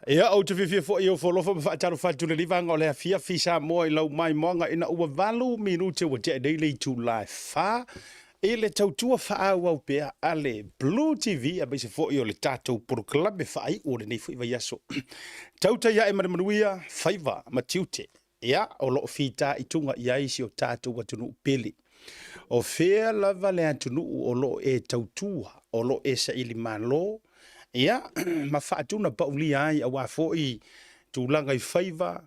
Ia, ou te fiafia foi e ofo alofa ma faatalofa atu i lenei vaega o le afiafi Samoa i lau maimoaga ina ua 8 minute ua tea nei le itula e 4 i le tautua faaauau pea a le Blue TV aemaise foi o le tatou polokalame faaiu o lenei foi vaiaso. Tautai ae ma le manuia, faiva ma tiute. Ia, o lo o fitaituga i ai si o tatou atunuu pele. O fea lava le atunuu o lo o e tautua, o lo o e saili malo, ia, ma faatunapaulia ai aua foi tulaga i faiva,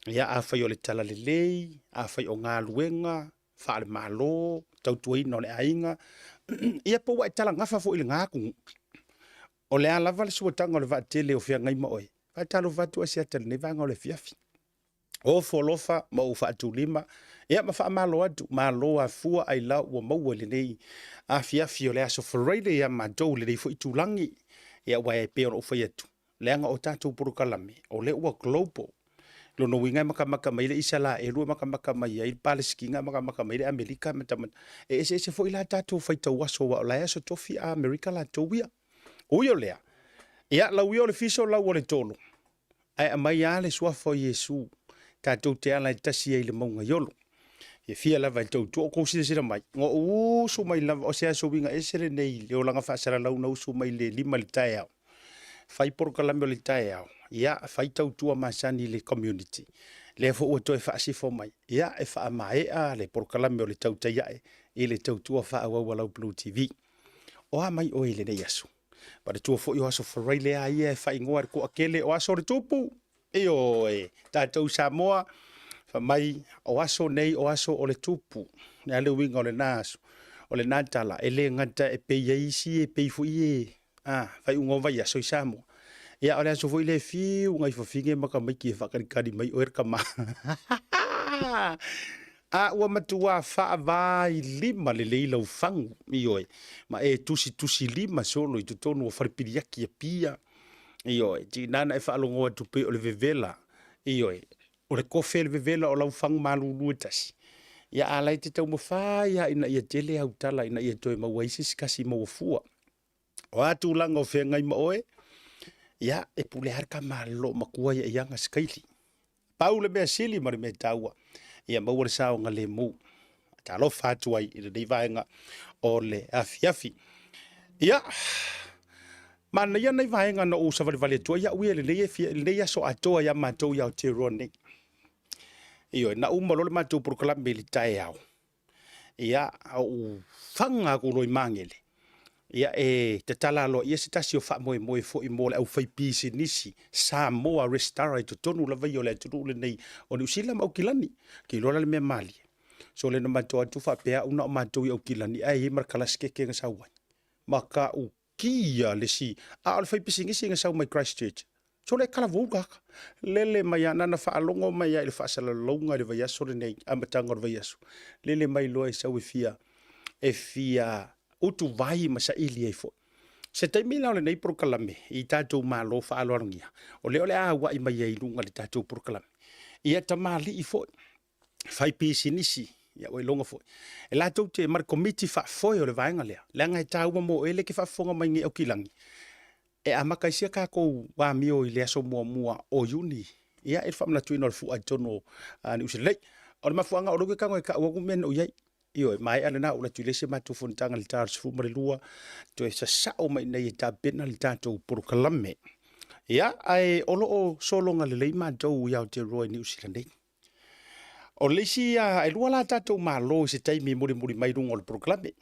ia, afai o le talalelei, afai o galuega faale-Malo, tautuaina o le aiga, ia po ua e talagafa foi i lena atunuu. O le a lava le suataga o le vaatele o feagai ma oe, faatalofa atu Asiata i lenei vaega o le afiafi. Ofo alofa ma ou faatulima, ia ma faamalo atu, malo afua ailao ua maua i lenei afiafi o le aso Faraile ia matou i lenei foi itulagi. Ia aua e pei ona ou fai atu, leaga o tatou polokalame, o lea ua global. Lona uiga e matamata mai ai le Isaraelu, e matamata mai ai le Palesitina, e matamata mai ai le Amerika, e eseese foi la tatou faitau aso, aua o la e aso tofi a Amerika latou ia. Ui o lea, ia lau ia o le fiso, lau o le tolo, ae aumai lava le suafa o Iesu tatou te ala e tasi ai i le mauga i Olo. Fiafia lava e tautua o tou silasila mai, na ou usu mai lava, o se aso uiga ese lenei i le olaga faasalalau na usu mai le 5 i le taeao, fai polokalame o le taeao, ia fai tautua masani i le community, lea foi ua toe faasifo mai, ia e faamaea le polokalame o le tautai ae i le tautua faaauau a lau Blue TV. O a mai oe i lenei aso? Manatua foi o aso Faraile a ia e faaigoa e le toatele o aso o le tupu. Ioe, tatou Samoa, fai mai o aso nei o aso o le tupu. O le a le uiga o lena aso? O lena tala, e le gata e pei ai isi e pei foi e faaiuga o vaiaso i Samoa. Ia, o le aso foi lea e fiu nai fafine ma tamaiti e faatalitali mai oe le tama. A ua matuā faavailima lelei lau fagu, ioe, ma e tusitusilima solo i totonu o falepiliaki Apia, ioe, tiga na e faalogo atu pei o le vevela, ioe, o le kofe le vevela o lau fagu malulu e tasi. Ia a la e te taumafai lava ina ia tele au tala ina ia toe maua ai se isi tasi maua fua. O a tulaga o feagai ma oe, ia, e pule lava le tama a le loomatua ia i ana sikaili. Pau le mea sili ma le mea taua, ia maua le saogalemu. Talofa atu ai i lenei vaega o le afiafi. Ia, manaia nai vaega na ou savalivali atu ai au ia i lenei aso atoa ia matou i Aotearoa nei. Ioe, na uma loa le matou polokalame i le taeao, ia, ou faga atu loa i Magele, ia, e tatala aloaia se tasi o faamoemoe foi mo le aufaipisinisi Samoa resitala i totonu lava ia o le atunuu lenei o Niu Sila ma Aukilani. Ou te iloa la le mea malie. So lea na matou atu faapea au na o matou i Aukilani ae i ai ma le kalasikeke na sau ai. Matautia le isi, a o le faipisinisi na sau mai Christchurch. Sole e kalavou tagata. Lele mai lava, na ona faalogo mai lava i le faasalalauga i le vaiaso lenei, amataga o le vaiaso. Lele mai loa e sau e fia, e fia utuvai ma saili ai foi. Se taimi la o lenei polokalame i tatou malo faaaloalogia, o lea o le a auai mai ai i luga i le tatou polokalame. Ia tamalii foi, fai pisinisi, ia ua iloga foi. E latou te ma le komiti faafoe o le vaega lea, leaga e taua mo oe lea e te faafofoga mai nei Aukilani, e amata ai sia tatou amio i le aso muamua o Iuni, ia, i le faamanatuina o le fua i totonu o Niu Sila nei. O le mafuaaga o lea ou te tago e tau atu mea na ou i ai. Ioe, maea lena ou alu atu i le isi matou fonotaga i le ta o le 12, toe sasao mai i inei e tapena le tatou polokalame. Ia, ae o lo o sologa lelei matou i Aotearoa i Niu Sila nei. O le isi, e lua la tatou malo i se taimi mulimuli mai i luga o le polokalame.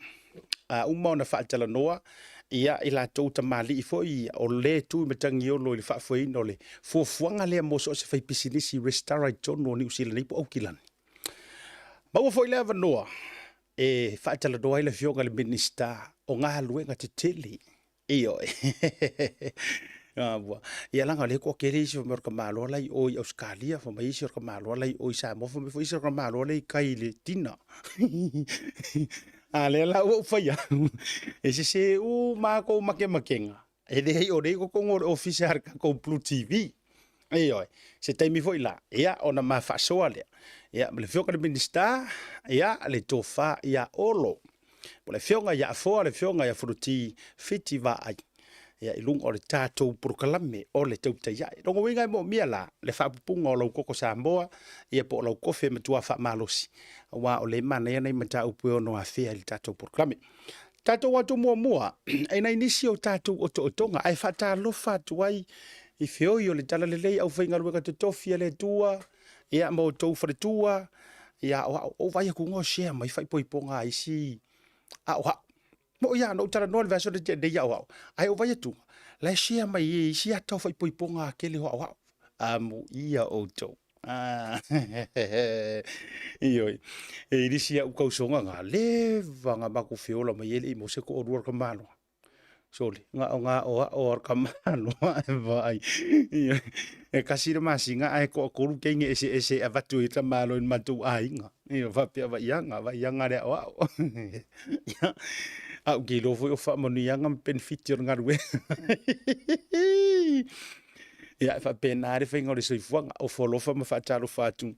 A uma ona faatalanoa, ia, i latou tamalii foi o le tu i Matagiolo i le faafoeina o le fuafuaga lea mo so o se faipisinisi resitala i totonu o Niu Sila nei po o Aukilani. Maua foi le avanoa e faatalanoa ai le Afioga i le Minisita o Galuega Tetele. Ioe. Ia leaga o lea e toatele isi fai mai o le tamaloa la i o i Ausetalia, fai mai isi o le tamaloa la i o i Samoa, fai mai foi isi o le tamaloa la i tai i le tina. A lea la ua ou fai atu, e sese uma lava tou makemakega, e leai o lea e i totonu o le ofisa a le tatou Blue TV. Ioe, se taimi foi la, ia ona ma faasoa lea. Ia ma le afioga i le Minisita, ia le tofa ia Olo. Po o le afioga ia Afoa, le afioga ia Fonoti Fiti Vaai. Ia, i luga o le tatou polokalame o le Tautai Ae. Lona uiga e moomia la le faapupuga o lau koko Samoa, ia po o lau kofe e matua faamalosi, aua o lea e manaia nai mataupu e ono afea i le tatou polokalame. Tatou o atu muamua i nai nisi o tatou otootoga, ae faatalofa atu ai i feoi o le Talalelei, aufaigaluega totofi a le Atua, ia ma outou faletua, ia aoao. Ou vaai atu o share mai faaipoipoga a isi aoao. Mo'i lava, na ou talanoa i le vaiaso na tea nei i aoao, ae ou vaai atu, la e share mai e isi ata o faaipoipoga tele o aoao. Amuia outou. Ioe. E i ai le isi au tausoga na leva ona matou feola mai ai e le i maua se toalua o le tamaloa. Sole, na ona aoao lava o le tamaloa ae vaai. E tasi le masina ae toatolu teine eseese e avatu ai e le tamaloa i le matou aiga. Ioe, faapea vaiaga, vaiaga le aoao. Ia, ae ou te iloa foi o faamanuiaga ma penefiti o le galuega. Ia, e faapena le faiga o le soifuaga, ofo alofa ma faatalofa atu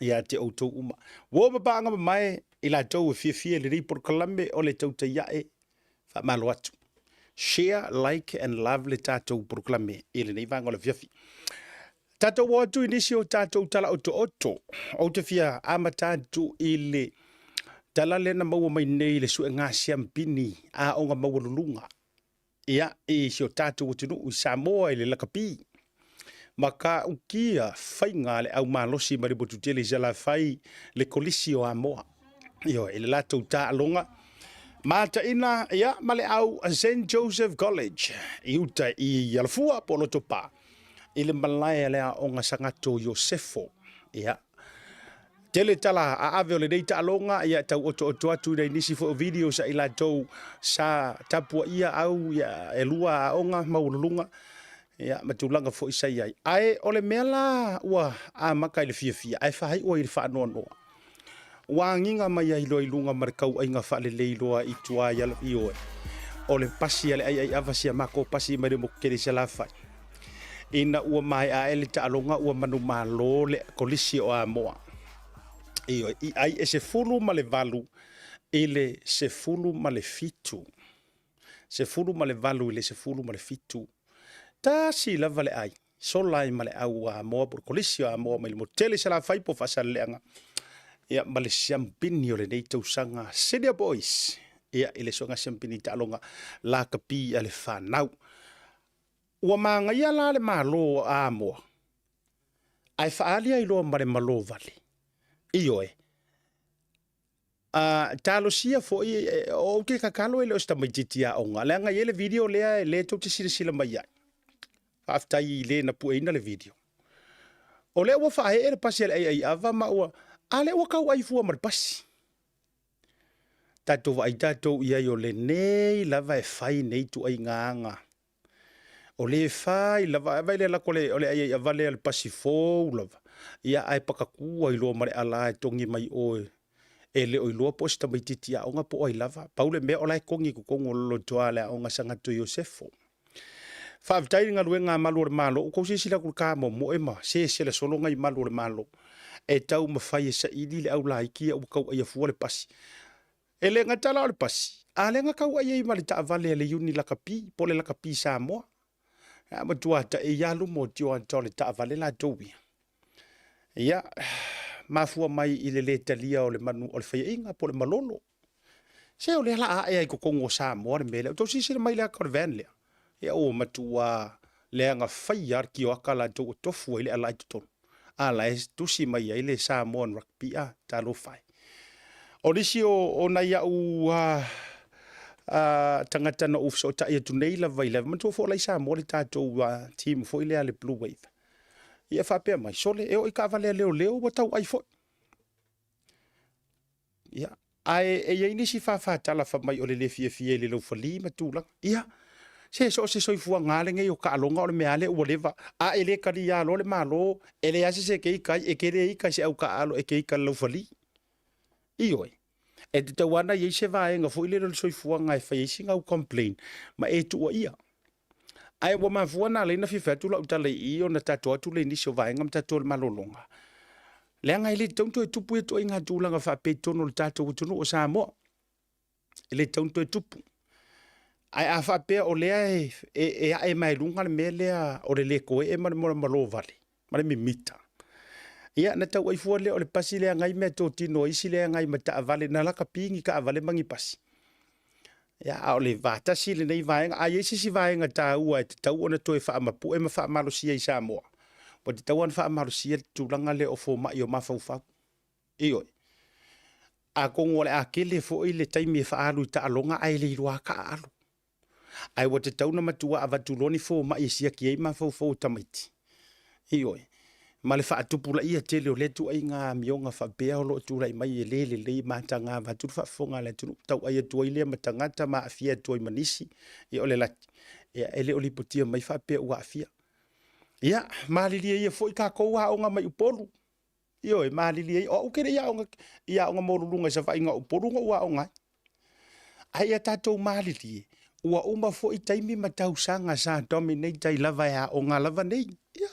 ia te outou uma. Ua oo mapaaga mamae i latou e fiafia i lenei polokalame o le Tautai Ae, faamalo atu. Share, like and love le tatou polokalame i lenei vaega o le afiafi. Tatou o atu i nisi o tatou tala otooto. Ou te fia amata atu i le tala lea na maua mai nei i le suega siampini aoga maualuluga ia, i si o tatou atunuu i Samoa i le lakapi. Matautia faiga a le au malosi mai le motu tele i Salafai, le Kolisi o Amoa. Ioe, i le latou taaloga mataina ia, ma le au St. Joseph College i uta i Alafua po o Lotopa i le malae a le aoga Sagato Iosefo. Ia, tele tala aave o lenei taaloga, ia tau otooto atu i nai nisi foi o videos a i latou sa tapuaia au ia, e lua aoga maualuluga ia, ma tulaga foi sa i ai. Ae o le mea la ua amata i le fiafia ae faaiu ai i le faanoanoa, ua agiga mai ai loa i luga ma le tauaiga faalelei loa i tua i Ioe, o le pasi a le aiaiava si a matou pasi mai le motu tele i Salafai. Ina ua maea ae le taaloga ua manumalo le Kolisi o Amoa. Ioe, i ai e 18 i le 17. 18 i le 17. Tasi lava le ai, sola ai ma le au Amoa po o le Kolisi o Amoa mai le motu tele i Salafai po o Faasaleleaga. Ia, ma le siampini o lenei tausaga Senior Boys. Ia, i le suega siampini taaloga lakapi a le fanau. Ua magaia la le Malo o Amoa, ae faaali ai loa ma le malo vale. Ioe, a talosia foi, ou te tatalo e le o se tamaitiiti aoga, leaga e i ai le video lea e le tou te silasila mai ai. Faafetai i le na pueina le video. O lea ua faaee le pasi a le aiaiava ma ua, a lea ua tauai fua ma le pasi. Tatou vaai tatou i ai o lenei lava e fai nei ituaiga aga. O le fai lava, vaai le lako o le aiaiava lea o le pasi fou lava, ia ae pakatu ai loa ma le ala e togi mai oe e le o iloa po o se tamaitiiti aoga po o ai lava. Pau le mea o la e togi i totonu o le lotoa a le aoga Sagato Iosefo. Faafetai i le galuega a malu o le Malo. Ua tou silasila atu i le tamomoe ma sesela solo nai malu o le Malo e taumafai e saili le au laiti ia ua tauaia fua le pasi. E le gata la o le pasi, a lea na tauai ai ma le taavale a le Iuni Lakapi po o le Lakapi Samoa. A matua taei lava luma o tioata o le taavale latou ia. Ia, mafua mai i le lē talia o le manu o le faiaina po o le malolo. Se o lea la a ae ai i totonu o Samoa le mea lea. Tou silasila mai i le ata o le van lea. Ia ua matua leaga faia lava le tioata latou ua tofu ai le ala i totonu. A la e tusi mai ai le Samoan Rugby a, talofa e. O nisi o nai au tagata na ou fesootai atu nei lava i le, manatua foi o la i Samoa le tatou team foi lea a le Blue Wave. Ia faapea mai, sole, e oo i taavale a leoleo ua tauai foi. Ia, ae e i ai nisi faafatala fai mai o le le fiafia i le laufali ma tulaga. Ia, se so o se soifuaga lava lenei o taaloga o le mea lava lea ua leva. A e le talia loa le Malo, e leai lava se isi e te ita ai, e te le ita i se autaaalo e te ita i le laufali. Ioe, e tatau lava ona i ai se vaega foi lele o le soifuaga e fai ai sina au complain ma e tuuaia. Ae ua mafua na ala ai ona fia fai atu lau tala i i ona tatou atu lea i nisi o vaega ma tatou o le malologa. Leaga e le tatau ona toe tupu ia ituaiga tulaga faapea i totonu o le tatou atunuu o Samoa. E le tatau ona toe tupu. Ae a faapea o lea e, e, e ae mai luga le mea lea o le le koee ma le malo vale ma le mimita, ia na tau ai fua lea o le pasi lea ngai mea totino isi lea ngai ma taavale na lakapi ni taavale ma ni pasi. Ia, a o le vatasi lenei vaega, a i ai se isi vaega taua e tatau ona toe faamapue ma faamalosia i Samoa, ua tatau ona faamalosia le tulaga lea o fomai o mafaufau. Ioe. Atonu o le a tele foi le taimi e faaalu i taaloga ae le iloa taaalo. Ae ua tatau ona matua avatu loa ni fomai e siaki ai mafaufau o tamaiti. Ioe. Ma le faatupulaia tele o lea ituaiga amioga faapea o lo o tulai mai e le lelei mataga vaeatu le faafofoga a le atunuu, tauai atu ai lea ma tagata ma aafia atu ai ma nisi. Ia o le laki, ia e le o lipotia mai faapea ua aafia. Ia, malilie ia foi tatou aoga mai Upolu. Ioe, malilie ia, o au ou te le i aoga i aoga maualuluga i Savaii na o Upolu na ou aoga ai. Ae ia tatou malilie, ua uma foi taimi ma tausaga sa dominate ai lava e aoga lava nei. Ia,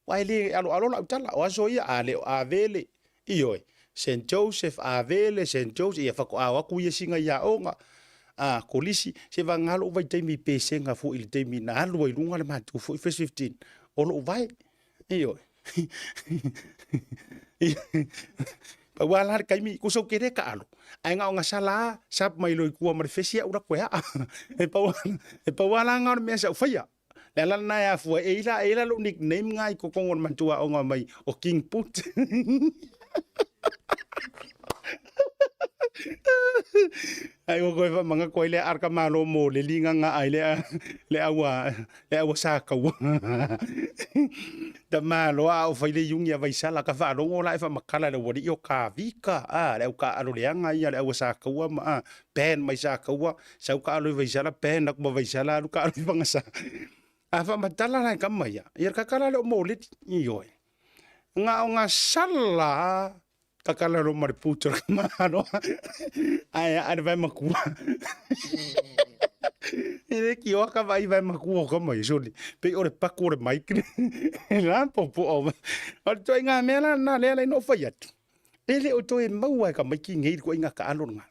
aua e le aloalo lau tala, o aso ia a le o Avele, ioe, St Joseph, Avele, St Joseph, ia faatoa o atu ia sina i aoga, a kolisi, se vagana lou vaitaimi i Pesega foi i le taimi na alu ai i luga le matou foi First 15 o lou vae. Ioe. Pau lava la le taimi, tusa ou te le taalo, ae na ona sala lava, sub mai loa i tua ma le fesi au latou e aa. E pau e pau lava la lena o le mea sa ou faia. Le ala lena e afua ai, e i ai la lou nickname lena i totonu o le matou aoga mai o King Put. Ai ua koe faamanatu ai lea arka malo mo le linga nga ai le le aua le aua sa kaua. Ta malo a o fai le iugi a Vaisala ka faalogo la e faamatala le ualii o Kavika a le au taaalo leaga ia le aua sa kaua ma a band mai sa kaua sau taaalo i Vaisala band atu ma Vaisala alu taaalo i Fagasa. A faamatala la e kama ia, ia le kakala lea o Moleli, ioe. Na o gasala kakala lo ma le puto le malo ae a le vai makua e le ki o ka vai vai makua o kama ia soli pei o le paku o le mic la popo o o le toaiga mea la na lea la no fai atu e le o toe maua e ka maiki nei le toaiga taalo lena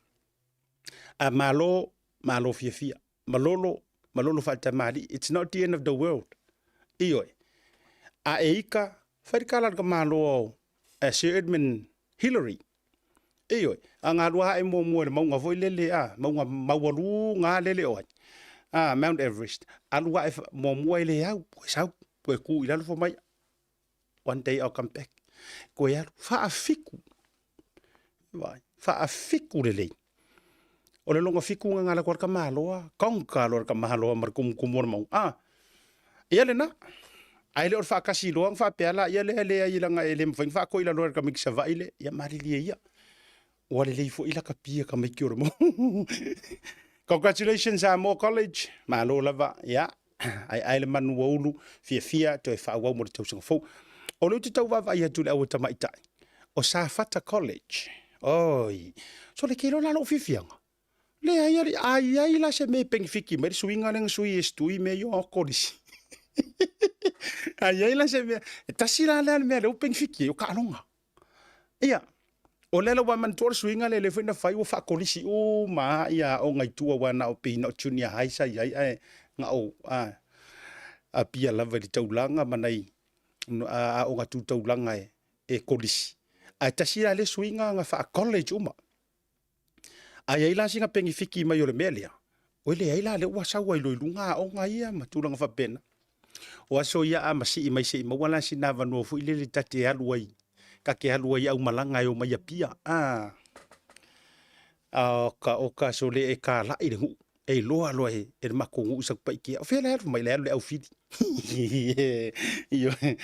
a malo malo fiafia malolo malolo faatamalii it's not the end of the world ioe a e ika fai le kala le malo o Sir Edmund Hillary ioe a galua ae muamua i le mauga foi lele a mauga maualuga lele o ai a Mount Everest alu ae muamua e le au e sau toe tu i lalo fai mai one day I'll come back toe alu faafitu vai faafitu lelei o le lona fitu na gala atu le tamaloa conquer loa le tamaloa ma le tumutumu o le mauga a ia lena ae le o le faatasi loa na faapea la ia lea leai leaga e le mafai ona faatoi lalo e le tamaiti Savaii le ia malilie ia ua lelei foi lakapi tamaiti o le mauga. Congratulations Samoa College, malo lava, ia, aeae le manu ua ulu, fiafia, toe faaauau mo le tausaga fou. O lea ou te tau vaavaai atu i le au tamaitai, o Safata College. Oi, so le kelo la lou fiafiaga. Leai alii, a i ai la se mea e penefiti mai le suiga lea na sui e Stui mea ia o kolisi. A i ai la se mea, e tasi la lea mea lea ua penefiti ai, o taaloga. Ia, o lea la ua manatua le suiga lea, lea foi na fai ua faakolisi uma lava ia aoga i tua aua na o pei na o junior high sa i ai ae na o a, Apia lava i le taulaga ma nai aoga tu taulaga e kolisi. Ae tasi la lea suiga na faa-college uma. A i ai la sina penefiti mai o le mea lea, oi leai la lea ua sau ai loa i luga aoga ia ma tulaga faapena. O aso ia a masii mai se i maua la sina avanoa foi lele ta te alu ai, ta te alu ai aumalaga e omai Apia. A, oka oka sole e kalai le nuu. E iloa loa e le matou nuu i Satupaitea. O fea la e alu mai la e alu i le aufili. Ioe,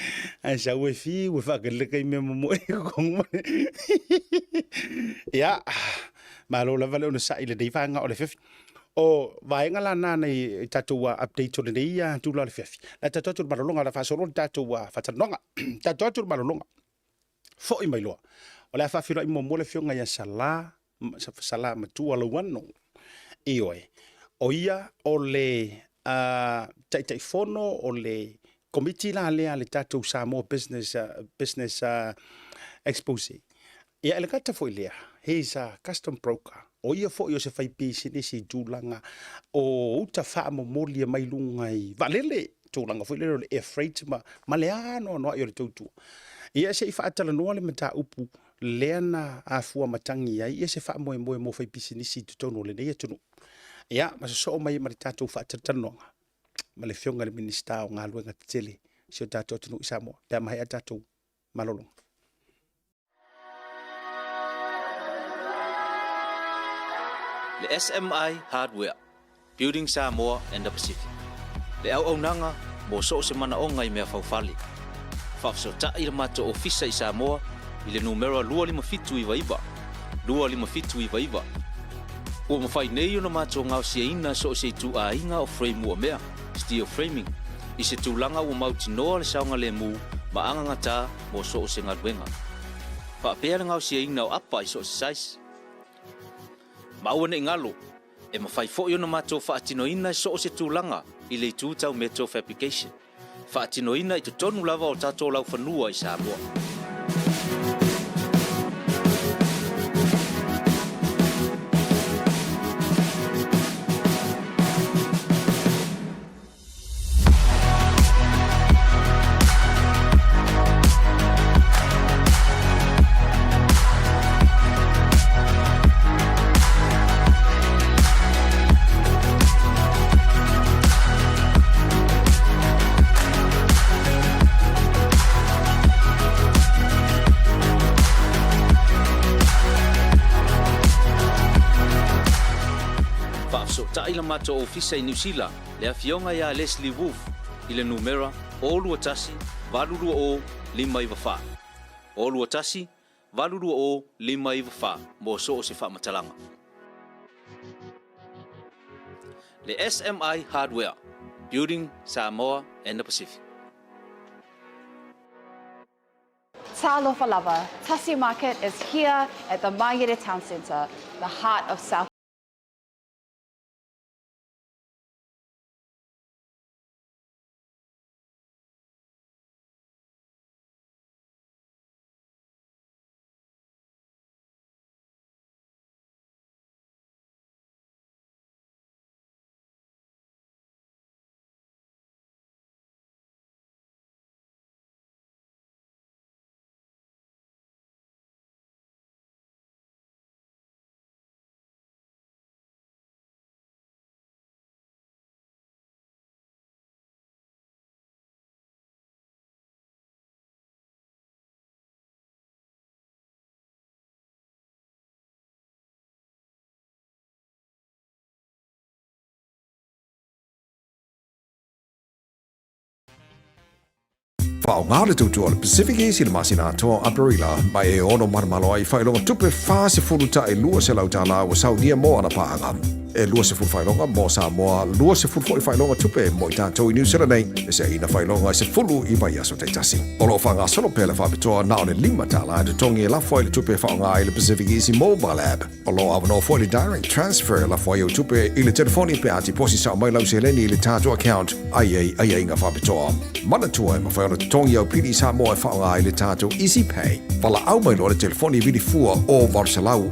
ae sau e fiu e faakeleka i mea momoe i totonu. Ia, malo lava le onosai i lenei vaega o le afiafi. O vaega la na nei tatou update o lenei tula o le afiafi. La tatou atu i le malologa, la faasolo le tatou faatalanoaga. Tatou atu i le malologa. Foi mai loa. O le a faafeiloai muamua le afioga ia Sala, Sala Matua Lauano. Ioe, o ia o le Taitaifono o le Komiti la lea a le tatou Samoa Business, Business Expose. Ia, e le gata foi lea, he is a custom broker. O ia foi o se faipisinisi i tulaga o uta faamomoli e mai luga i vaalele, tulaga foi lele o le air freight ma, ma le anoanoai o le tautua. Ia se i faatalanoa le mataupu lea na afua matagi ai ia se faamoemoe mo faipisinisi i totonu o lenei atunuu. Ia, ma sosoo mai ma le tatou faatalatalanoaga ma le Afioga i le Minisita o Galuega Tetele i si o tatou atunuu i Samoa, pe a maea tatou malologa. Le SMI Hardware, Building Samoa and the Pacific. Le auaunaga mo so o se manaoga i mea faufale. Faafesootai le matou ofisa i Samoa i le numera 25799, 25799. Ua mafai nei ona matou gaosiaina so o se ituaiga o frame uamea, steel framing, i se tulaga ua mautinoa le saogalemu ma agagatā mo so o se galuega. Faapea le gaosiaina o apa i so o se size. Ma aua ne i galo, e mafai foi ona matou faatinoina i so o se tulaga i le itu tau metal fabrication, faatinoina i totonu lava o tatou laufanua i Samoa. Faafesootai le matou ofisa i Niu Sila le Afioga ia Leslie Wolfe i le numera 021 820 594, 021 820 594 mo so o se faamatalaga. Le SMI Hardware, Building Samoa and the Pacific. Talofa lava, Tasi Market is here at the Mangere Town Centre, the heart of South. Faaaoga le tautua o le Pacific Easy i le masina atoa o Aperila, ma e ono manomano ai faailoga tupe $40 $200 ua saunia mo ana paaga. E 20 faailoga mo Samoa, 20 foi faailoga tupe mo i tatou i Niu Sila nei, e seaina faailoga e 10 i vaiaso taitasi. O lo o faagasolo pea le faapitoa na o le $5 e totogi e lafo ai le tupe e faaaoga ai le Pacific Easy Mobile App. O lo o avanoa foi le direct transfer e lafo ai au tupe i le telefoni pe a tiposi sao mai lau seleni i le tatou account a i ai aiaiga faapitoa. Manatua e mafai ona totogi au pili i Samoa e faaaoga ai le tatou Easy Pay. Valaau mai loa le telefoni vili fua o 800 000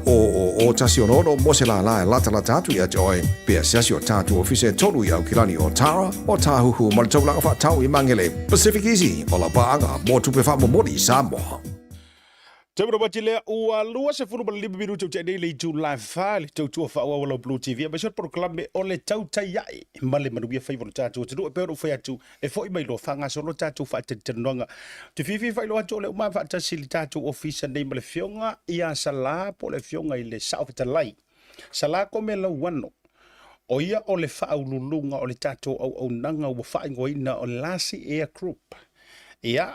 166 mo se lālā e latalata atu ia te oe pe asiasi o tatou ofisa e tolu i Aukilani o Tara, o Tāhuhu ma le Taulaga Faatau i Magele. Pacific Easy, o lau paaga mo tupe faamomoli i Samoa. Taumana wati lea ua 25 minute o nei le itu live fa le tautua faaauau lau Blue TV aemaise o le polokalame o le tautai ae ma le manuia faiva o le tatou atunuu e pei ona ou fai atu e foi mai loa faagasolo tatou faatalitanoaga. Ou te fiafia faailoa atu o le uma faatasi i le tatou ofisa nei ma le afioga ia Sala po o le afioga i le Sao Fetalai Sala Kome Lauano o ia o le faauluuluga o le tatou auaunaga ua faaigoaina o le Lasi Air Group. Ia,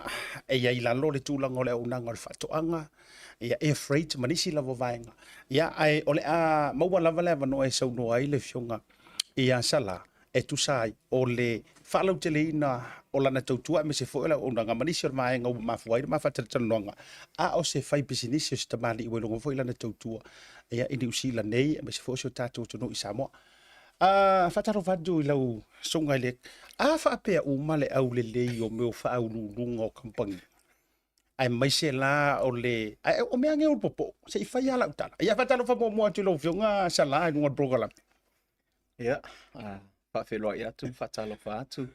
e i ai lalo le tulaga o le auaunaga o le faatoaga, ia air freight ma nisi lava vaega. Ia, ae o le a maua lava le avanoa e saunoa ai le afioga ia Sala e tusa ai o le faalauteleina o lana tautua aemaise foi o le auaunaga ma nisi o le vaega ua mafua ai le ma faatalatalanoaga, a o se faipisinisi o se tamalii ua iloga foi lana tautua ia i Niu Sila nei aemaise foi o si o tatou atunuu i Samoa. Faatalofa atu i lau susuga i le a faapea uma le aulelei o mea o faauluuluga o kamupani. Aemaise la o le ae o mea nei o le popo'o se i fai lava lau tala. Ia faatalofa muamua atu i lau Afioga Sala i luga o le polokalame. Ia, faafeiloai atu ma faatalofa atu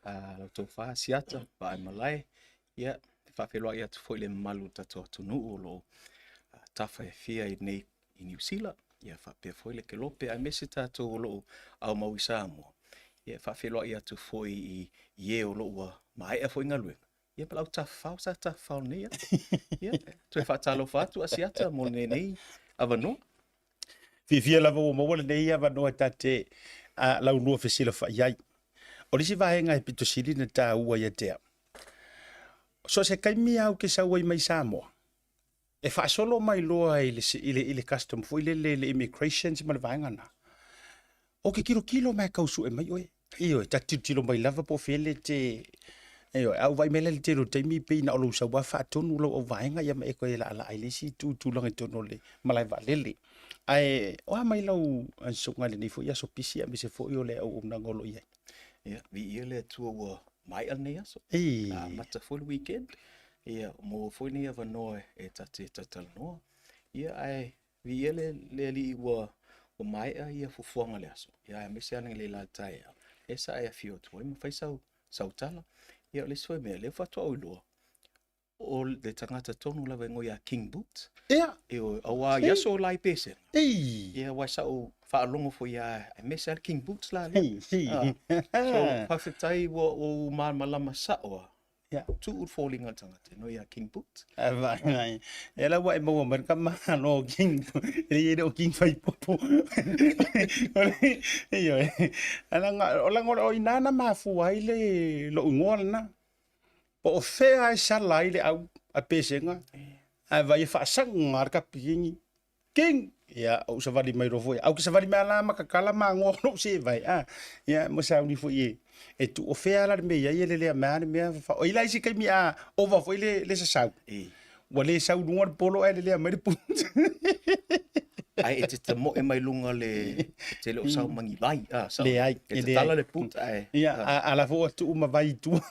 lau tofa Siata Vaimalae. Ia, faafeiloai atu foi i le mamalu o le tatou atunuu o lo o tafa e fia i nei i Niu Sila, ia faapea foi le Kelope aemaise tatou o lo o aumau i Samoa. Ia, e faafeiloai atu foi i e o lo o ua maea foi galuega, ia ma lau tafafao sa tafafao nei. Ia, toe faatalofa atu Asiata mo lenei avanoa. Fiafia lava ua maua lenei avanoa ta te laulua fesilafai ai. O le isi vaega e pito sili na taua ia te au, so o se taimi lava ou te sau ai mai Samoa, e faasolo mai loa i le, i le, i le custom foi lele i le immigrations ma le vaega na. O ke tilotilo mai kau sue mai oe. Ioe, ta tilotilo mai lava po o fea le te... Ioe, a ou vaai mai la i le tele o taimi pei na o lou sau lava faatonu lau auvaega ia ma e toe laalaa i le isi itu tulaga i totonu o le malae vaalele. Ae o a mai lau susuga i lenei foi aso pisi aemaise foi o le auaunaga o lo o i ai? Ia, viia le Atua ua maea lenei aso. Amata foi le weekend. Ia, maua foi lenei avanoa e ta te talatalanoa. Ia, ae Viia le, le Alii ua, ua maea ia fuafuaga o le aso, ia aemaise lava analeila i le taeao, lea sa e afio atu ai ma fai sau, sau tala. Ia o le isi foi mea, lea faatoa ou iloa, o le tagata tonu lava e igoa ia King Boots. Ia. Ioe, aua i aso la i Pesega. Ia, aua sa ou faalogo foi ia, aemaise lava le King Boots la lea. So, faafetai ua ou malamalama sao lava Ia. Tuu le foliga o le tagata e igoa ia King Boots. Vai, e la ua e maua mai le tamāloa o King, e le o King Faipopo. Ioe, o leaga o i ina na mafua ai le lou igoa lena. Po o fea e sala ai le au a Pesega, ae vaai e faasaga le kapikini King! Ia, ou savali mai loa foi. Au ke savali mai ala ma kakala ma ngoa lou se vai. Ah, ia, mo sauni foi e, e tu o fea la le mea ia le lea mea le mea fa. O ila isi kaimi a ova foi le le sasau. E. Ua le sau lunga le polo ai le lea mai le pu. Ai e te tamoe mai lunga le te le o sau mangi vai. Ah, sau. Leai, E te tala le put ai. Ia, a, a la fo atu uma vai i tua.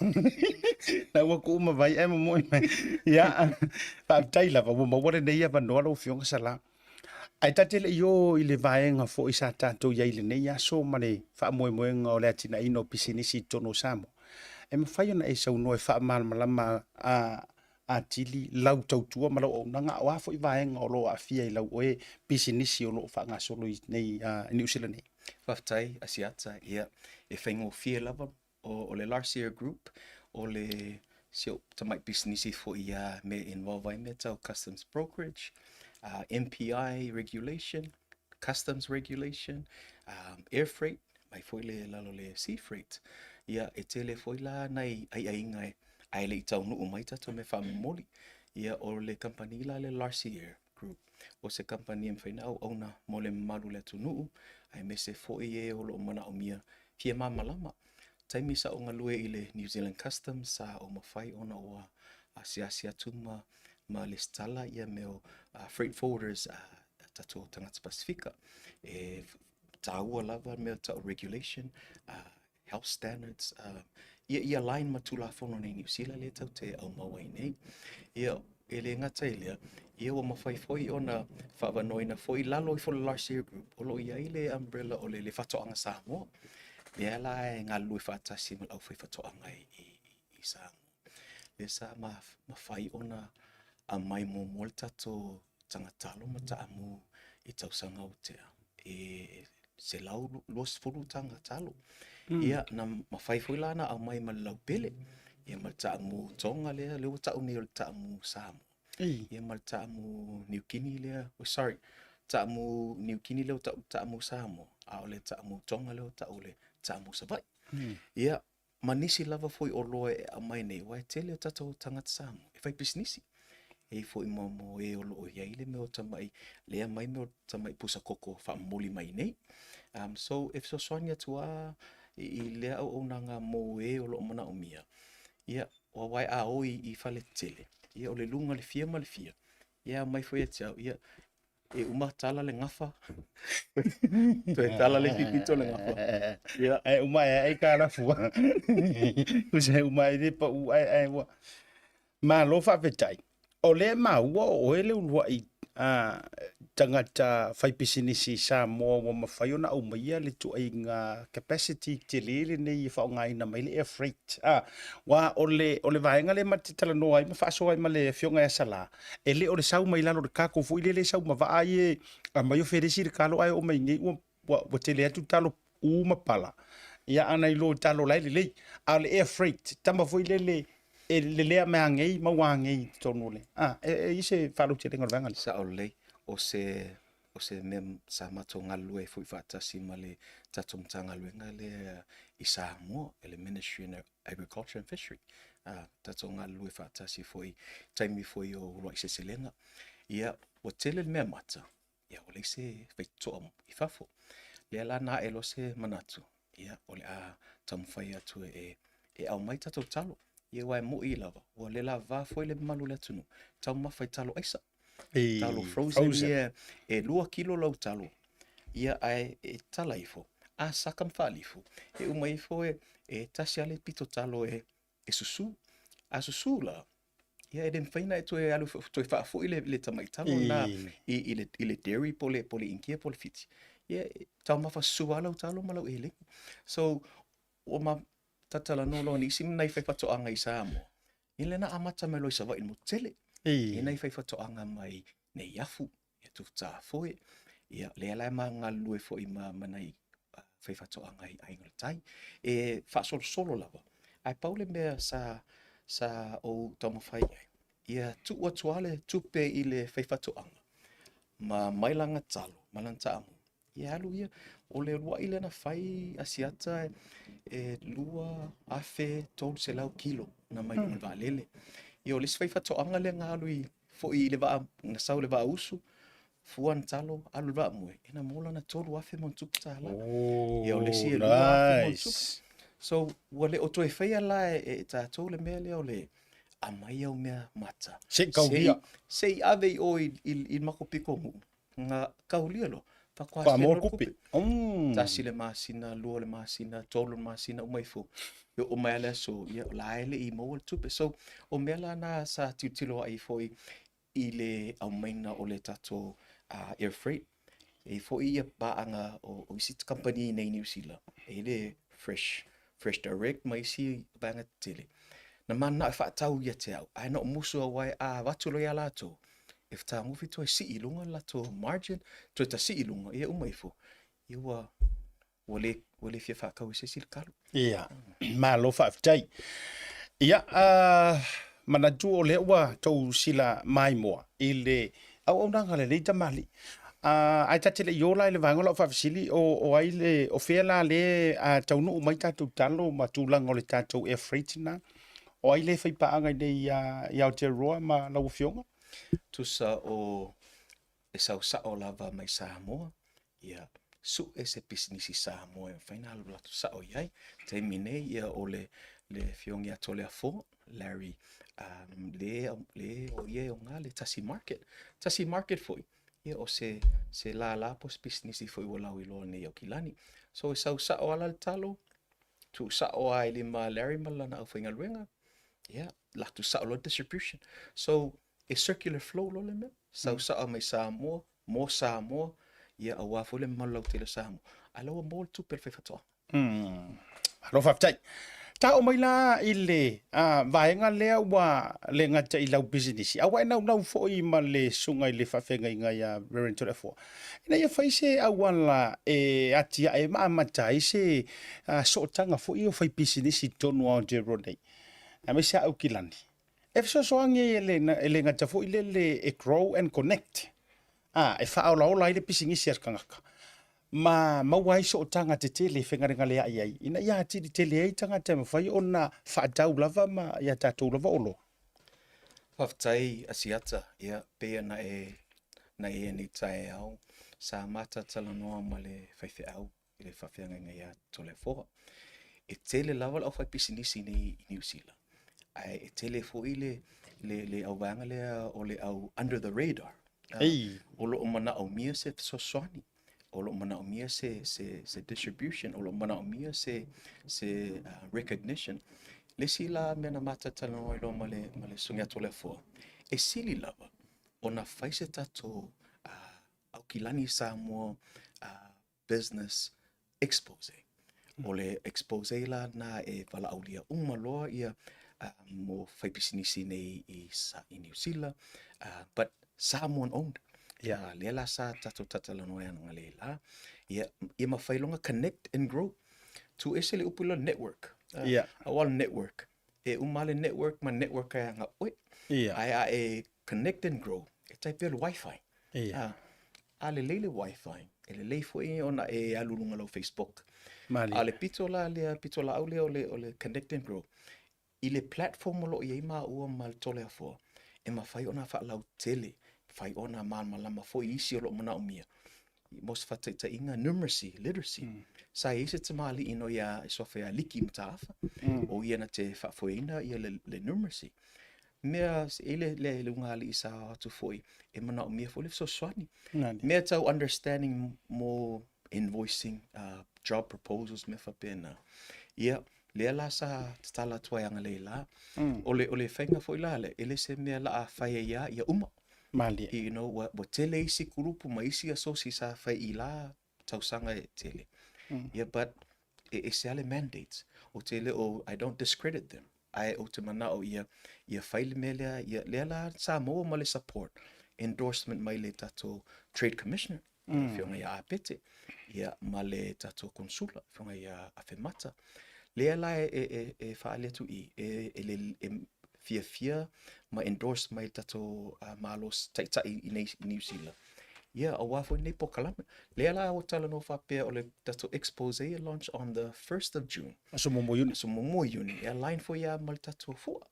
La ua ku uma vai ai mo mai. Ia, Faafetai lava ua maua lenei avanoa lau Afioga Sala. Ae ta te le i o i le vaega foi sa tatou i ai i lenei aso ma le faamoemoega o le atinaeina o pisinisi i totonu o Samoa, e mafai ona e saunoa e faamalamalama atili lau tautua ma lau auaunaga, a o a foi vaega o lo o aafia i lau oe pisinisi o lo o faagasolo i nei i Niu Sila nei? Faafetai Asiata, ia e faigofie lava O le Larcier Group, o le si ou tamai pisinisi foi ia me involve ai mea tau customs brokerage, MPI regulation, customs regulation, air freight, mai foi le lalo le sea freight. Ia, e tele foi la nai aiaiga e, ae le i taunuu mai tatou mea faamomoli. Ia, o le kamupani la le Larcier Group, o se kamupani e mafai ona auauna mo le mamalu o le atunuu, aemaise foi e o lo o manaomia fia malamalama. Taimi sa ou galue i le New Zealand Customs sa ou mafai ona ou asiasi atu ma ma lesitala ia mea o freight forwarders a tatou tagata Pasefika. E taua lava mea tau regulation, health standards, ia ia align ma Tulafono nei Niu Sila lea tatou te aumau ai nei. Ia, E le gata i lea, ia ua mafai foi ona faaavanoaina foi i lalo ifo o le Larcier Group, o lo o i ai le umbrella o le, le Faatoaga Samoa, lea la e galulue faatasi ma le aufaifaatoaga i, i, i Samoa. Lea sa mafai ona aumai muamua le tatou tagatalo ma taamu i tausaga ua tea. E 120 taga talo. Ia, na mafai foi la ona aumai ma le laupele, ia ma le taamu Tonga lea, lea ua tau nei o le taamu Samoa. Ia ma le taamu Niu Kini lea, oh sorry, taamu Niu Kini lea ua tau taamu Samoa, a o le taamu Tonga lea ua tau le taamu Savaii. Ia, ma nisi lava foi oloa e aumai nei, aua e tele o tatou tagata Samoa e fai pisinisi. E i ai foi ma mo e o lo o i ai le mea o tamai, lea aumai mea o tamai pusa koko faamomoli mai nei. So e fesoasoani atu lava i lea auaunaga mo e o lo o manaomia. Ia, aua a o i fale tetele, ia o le luga o le fia ma le fia, ia aumai foi ia te au, ia E uma tala le gafa. Toe tala le isi pito le gafa. Ia. Ae uma e ai ka lafu. Tusa e uma ai le pau ae ae ua. Malo faafetai. O lea e maua o oe le uluai tagata faipisinisi i Samoa ua mafai ona aumaia le ituaiga capacity tele lenei e faaaogaina mai le air freight. Aua o le, o le vaega lea ma te talanoa ai ma faasoa ai ma le Afioga ia Sala, e le o le sau mai lalo o le cargo foi lele e sau ma vaa ia e aumai o felesi le talo ae oo mai nei ua, ua, ua tele atu talo u ma pala. Ia ana i lo talo la e lelei. A o le air freight, tama foi lele e lelea mai agei ma ua agei i totonu o le... A, e, e i se faalautelega o le vaega lea. Sao lelei, o se, o se mea sa matou galulue ai foi faatasi ma le tatou Matagaluega lea i Samoa, i le Ministry of Agriculture and Fishery. A, tatou galulue faatasi foi i taimi foi o uluai seleselega. Ia, ua tele le mea mata, ia ua leai se faitotoa i fafo. Lea la na ae loa se manatu, ia o le a taumafai atu e, e aumai tatou talo. Ia aua e mo'i lava, ua le lavā foi le mamalu o le atunuu, taumafa i talo aisa. Ei, Talo frozen, frozen. ia, e 2 kilo lau talo, ia ae e tala ifo, a saka ma faalifu, e uma ifo e, e tasi lava le pito talo e, e susū. A susū la, ia e le mafai ona e toe alu toe faafoi le, le tamai talo lena i, i, le, i le dairy po le, po le Inikia po le Fiti. Ia, e taumafa susū lava lau talo ma lau eleni. So, ua ma tatalanoa loa nisi ma nai faifaatoaga i Samoa, ia lea na amata mai loa i Savaii i le motu tele. Ia nai faifaatoaga mai Neiafu, ia Tufutafoe, ia lea la e ma galulue foi ma, ma nai faifaatoaga i Aiga i le Tai. E faasolosolo lava, ae pau le mea sa, sa ou taumafai ai, ia tuu atu lava le tupe i le faifaatoaga, ma mai lana talo, ma lana taamu, ia alu ia. O le uluai lea na fai Asiata e 2,300 kilo na mai luga o le vaalele. Ia o le isi faifaatoaga lea na alu i foi i le vaa, na sau i le vaa usu, fua ana talo, alu i le vaa moe, e na maua lana 3,000 ma ona tupu tālā. Ia o le isi e 2,000 ma ona tupu. So, ua le o toe faia la e, e tatou le mea lea o le aumai au mea mata. Se i kaulia. Se i ave i o i, i, i le matou pitonuu, na kaulia loa, faatoa Faamaua send le tupe. tupe. Tasi le masina, lua le masina, tolu le masina, uma ifo. E oo mai lava le aso, ia o la e le i maua le tupe. So, o mea la na sa tilotilo ai foi i le aumaiga o le tatou uh, air freight. E i ai foi ia paaga o, o isi kamupani nei i Niu Sila, e i ai le Fresh, Fresh Direct ma isi vaega tetele. Na mananao e faatau ia te au, ae na ou musu aua a avatu loa ia latou, e fetagofi toe sii i luga le latou margin, toe tasii i luga, ia uma ifo, ia ua, ua le, ua le fia faatau e se isi le talo. Ia, malo faafetai. Ia, uh, manatu o lea ua tou sila maimoa i le auaunaga a lenei tamalii. Uh, ae ta te le i o la i le vaega o lau faafesili, o, o ai le, o fea la le uh, taunuu mai tatou talo ma tulaga o le tatou air freight na? O ai le faipaaga i nei i Aotearoa ma lau Afioga? Tusa o e sau sao lava mai Samoa, ia sue se pisinisi Samoa e mafai ona alu latou sao i ai. Taimi nei, ia o le, le Afioga ia Toleafoa, Larry, um, le, le o ia e oga le Tasi Market. Tasi Market foi, ia o se, se lālā po o se pisinisi foi ua lauiloa nei i Aukilani. So e sau sao lava le talo, tuu sao lava i lima a Larry ma lana aufaigaluega, ia, latou sao loa distribution. So, e circular flow loa le mea, sau sao mai Samoa, mo Samoa, ia aua foi le mamalu lautele o Samoa, ae la ua maua le tupe a le faifaatoaga. Malo faafetai. Ta oo mai la i le vaega lea ua le gata i lau pisinisi, a ua e naunau foi ma le susuga i le faafeagaiga ia Reverend Toleafoa, ina ia fai se auala e atiae ma amata ai se sootaga foi o faipisinisi i totonu o Aotearoa nei, aemaise lava Aukilani, e fesoasoani ai e le gata foi lele e grow and connect, a, e faaolaola ai le pisinisi a le tagata, ma maua ai sootaga tetele e fegalegaleai ai, ina ia atili tele ai tagata e mafai ona faatau lava ma ia tatou lava oloa. Faafetai Asiata, ia pei ona e na i nei taeao, sa mata talanoa ma le faifeau i le faafeagaiga ia Toleafoa. E tele lava le aufaipisinisi nei i Niu Sila, ae e tele foi le, le, le auvaega lea o le au under the radar. Ei. O lo o manaomia se fesoasoani, o lo o manaomia se, se, se distribution, o lo o manaomia se, se uh, recognition. Le isi la mea na matou talanoa ai loa ma le, ma le Susuga ia Toleafoa, e sili lava ona fai se tatou Aukilani Samoa Business Expose. O le expose la na e valaaulia uma loa ia mo faipisinisi nei i, i Niu Sila, but Samoan owned. Yeah. Lea la sa tatou tatalanoa ai analeila, ia, ia mafai loa ona connect and grow. Tuuese le upu lea network. Yeah. Aua le network. E uma le network ma network ai aga oe. Yeah. Ae a e connect and grow, e tai pea le wifi. Yeah. A lelei le wifi, e lelei foi ona e alu i luga o lau Facebook. Malie. A o le pito la lea, pito laau lea o le, o le connect and grow, i le platform o lo o i ai maua ma le Toleafoa, e mafai ona faalautele, mafai ona malamalama foi isi o lo o manaomia. Mo se faataitaiga, numeracy, literacy. Sa i ai se tamalii no ia e suafa ia Liki Mataafa, o ia na te faafoeina ia le, le numeracy. Mea, e le, le, le ugaalii sa o atu foi, e manaomia foi le fesoasoani. Nani. Mea tau understanding mo invoicing, job proposals, mea faapena. Ia, lea la sa tatala atu ai analeila. O le, o le faiga foi la lea, e le se mea la a fai ai lava ia uma. Malie. You know, ua, ua tele isi kulupu ma isi asosi sa fai i la tausaga e tele. Ia, but e ese lava le mandates. Ou te le o, I don't discredit them. Ae ou te manao ia, ia fai le mea lea, ia, lea la sa maua ma le support, endorsement mai le tatou Trade Commissioner, le Afioga ia Apete, ia, ma le tatou Konsula, Afioga ia Afemata. Lea la e, e, e, e faaali atu i, e, e, le, e fiafia ma endorse mai le tatou Malo Taitai i nei i Niu Sila. Ia, aua foi lenei polokalame. Lea la ua talanoa faapea o le tatou expose e launch on the 1st of June. Aso muamua o Iuni. Aso muamua o Iuni. E align foi lava ma le tatou fua.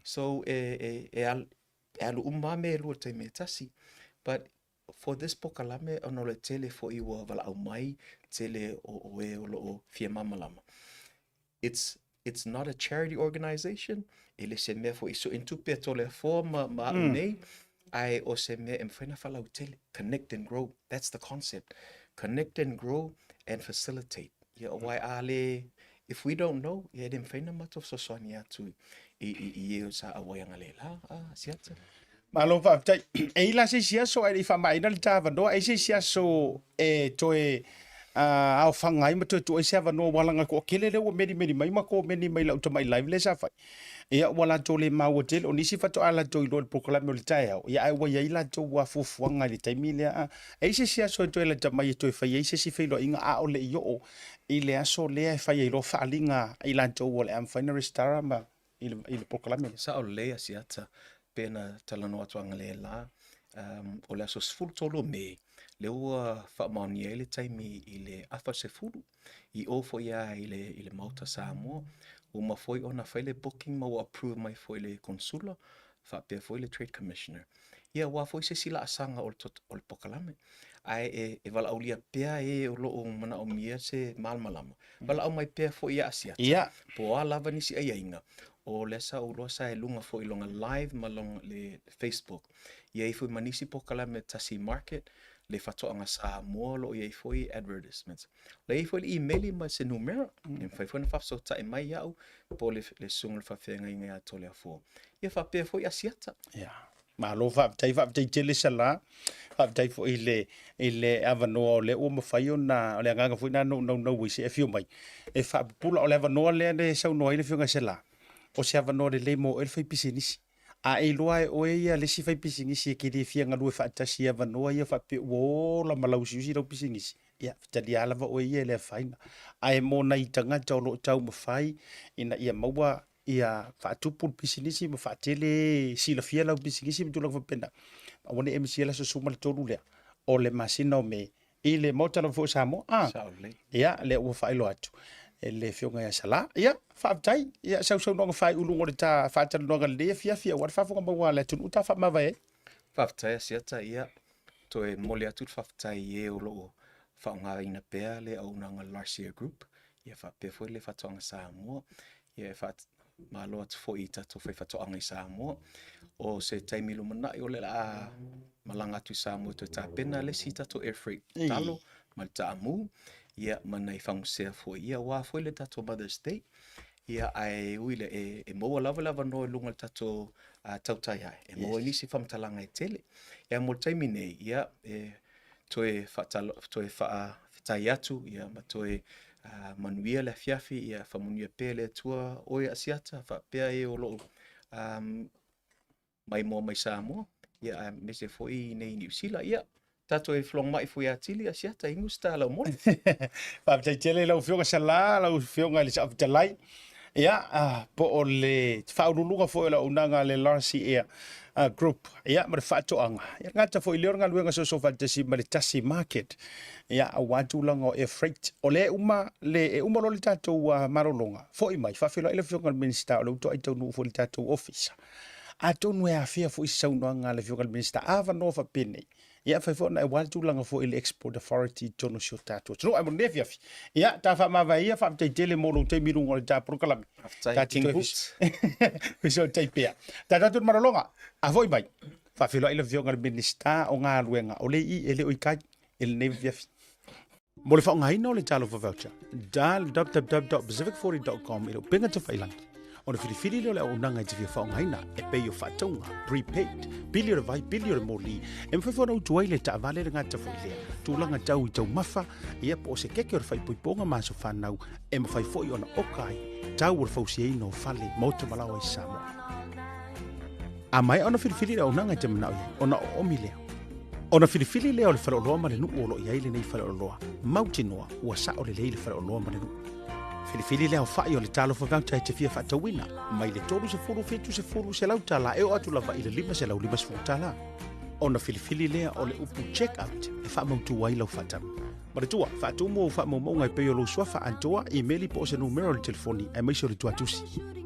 So, e, e, e, al, e alu uma lava mea e lua i le taimi e tasi. But for this polokalame, ona o le tele foi ua valaau mai, tele o, o e o lo o fia malamalama. It's, it's not a charity organisation, e le se mea foi e sue ni tupe a Toleafoa ma, ma a'u nei, ae o se mea e mafai ona faalautele, connect and grow, that's the concept. Connect and grow and facilitate. Ia, aua a le, if we don't know, ia e le mafai ona matou fesoasoani atu i, i, i e o sa auai analeila, a, Asiata. Malo faafetai. E i la se isi aso ae le i faamaeaina le ta avanoa, e i se isi aso e toe aofaga ai ma toe tuu ai se avanoa ua laga toatele lea ua melimeli mai ma komeni mai i lau tamai live lea sa fai. Ia ua latou le maua tele, o nisi faatoa latou iloa i le polokalame o le taeao, ia ae ua i ai latou fuafuaga i le taimi lea. E i se isi aso e toe lata mai e toe fai ai se isi feiloaiga a o le i oo i le aso lea e fai ai loa faaaliga a i latou o le a mafai ona resitala ma i le, i le polokalame lea. Sao lelei Asiata, pei ona talanoa atu analeila, um, o le aso 13 o Me, lea ua faamaonia ai le taimi i le afa sefulu, i o foi lava i le, i le Maota Samoa. Ua uma foi ona fai le booking ma ua approve mai foi le Konsula, faapea foi le Trade Commissioner. Ia, aua foi se isi laasaga o le, o le polokalame. Ae e, e valaaulia pea e o lo o manaomia se malamalama. Valaau mai pea foi ia Asiata. Ia. Po o a lava nisi aiaiga, o lea sa ou iloa sa e luga foi i lona live ma lona le Facebook. I ai foi ma nisi polokalame Tasi Market, le Faatoaga Samoa o lo o i ai foi advertisements. O la e i ai foi le imeli ma se numera, e mafai foi ona faafesootai mai iaʻu po o le, le susuga i le faafeagaiga ia Toleafoa. Ia faapea foi Asiata. Ia. Malo faafetai, faafetai tele Sala. Faafetai foi i le, i le avanoa o lea ua mafai ona, o le agaga foi lena na ou naunau ai se i afio mai e faapupula. O le avanoa lea e saunoa ai le Afioga ia Sala, o se avanoa lelei mo oe le faipisinisi. A e iloa e oe ia le isi faipisinisi e te le fia galue faatasi i avanoa ia faapea ua ola ma lausiusi lau pisinisi, ia, talia lava oe ia e le afaina. Ae mo nai tagata o lo o taumafai ina ia maua ia faatupu le pisinisi ma faatele silafia lau pisinisi ma tulaga faapena, aua ne i e misia le aso 13 lea o le masina o Me i le Maota lava foi o Samoa. Ah, Sao lelei. ia, lea ua faailoa atu e le Afioga ia Sala. Ia, faafetai. Ia, sausaunoaga faaiuluga o le ta faatalanoaga i lenei afiafi aua le faafofoga maua a le atunuu ta faamavae ai. Faafetai Asiata, ia, toe momoli atu le faafetai i e o lo o faaaogaina pea le auaunaga a le Larcier Group, ia faapea foi le Faatoaga Samoa. Ia e faamalo atu foi i tatou faifaatoaga i Samoa. O se taimi lumanai o le a malaga atu i Samoa e toe tapena le isi tatou air freight talo ma le taamu, ia ma nai fagusea foi, ia aua foi le tatou Mother's Day. Ia, ae ui lea, e, e maua lava le avanoa i luga o le tatou uh, tautai ae, e maua yes. nisi faamatalaga e tele. Ia, mo le taimi nei, ia, e toe, faatalo, toe faafetai atu, ia, ma toe uh, manuia le afiafi, ia, faamanuia pea le Atua oe Asiata, faapea e o loo um, maimoa mai Samoa, ia aemaise foi i inei i Niu Sila. Ia, tatou e felogama'i foi atili Asiata, inu se tala o moni. Faafetai tele i lau Afioga Sala, lau Afioga i le Saofetalai. Ia, po o le faauluuluga foi o le auaunaga a le LRCA Group, ia, ma le faatoaga. Ia, gata foi lea o le galuega soosoo faatasi ma le Tasi Market, ia, aua tulaga o air freight. O lea e uma, le, e uma loa le tatou malologa, foi mai, faafeiloai le Afioga i le Minisita o lea ua toai taunuu foi i le tatou ofisa. Atonu e afea foi se saunoaga a le Afioga i le Minisita, avanoa faapenei, ia fai foi ona e aua le tulaga foi i le Export Authority i totonu o si o tatou atunuu. Ae mo lenei afiafi, ia, ta faamavae ia, faafetai tele mo lou taimi i luga o le ta polokalame. Faafetai, Ta te King toe Boots. fesootai pea. Ta tatou i le malologa, a foi mai, faafeiloai le Afioga i le Minisita o Galuega, o le i e le o i kai i lenei afiafi. Mo le faaaogaina o le Talofa Voucher, dial www.pacific40.com i le upega tafailangi ona filifili lea o le auaunaga e te fia faaaogaina e pei o faatauga, prepaid, pili o le vai, pili o le moli, e mafai foi ona utu ai le taavale le gata foi lea, tulaga tau i taumafa, ia po o se keke o le faaipoipoga ma aso fanau, e mafai foi ona oka ai tau o le fausiaina o fale, maota ma laoa i Samoa. A maea ona filifili le auaunaga e te manao i ai, ona oomi lea. Ona filifili lea o le faleoloa ma le nuu o lo o i ai lenei faleoloa, mautinoa ua sao lelei le faleoloa ma le nuu. Filifili le aofai o le Talofa Voucher e te fia faatauina, mai le 30, 70, 100 tala e oo atu lava i le 550 tala. Ona filifili lea o le upu check out e faamautu ai lau faatau. Manatua, faatumu ou faamaumauga e pei o lou suafa atoa, imeli po o se numera o le telefoni aemaise o le tuatusi.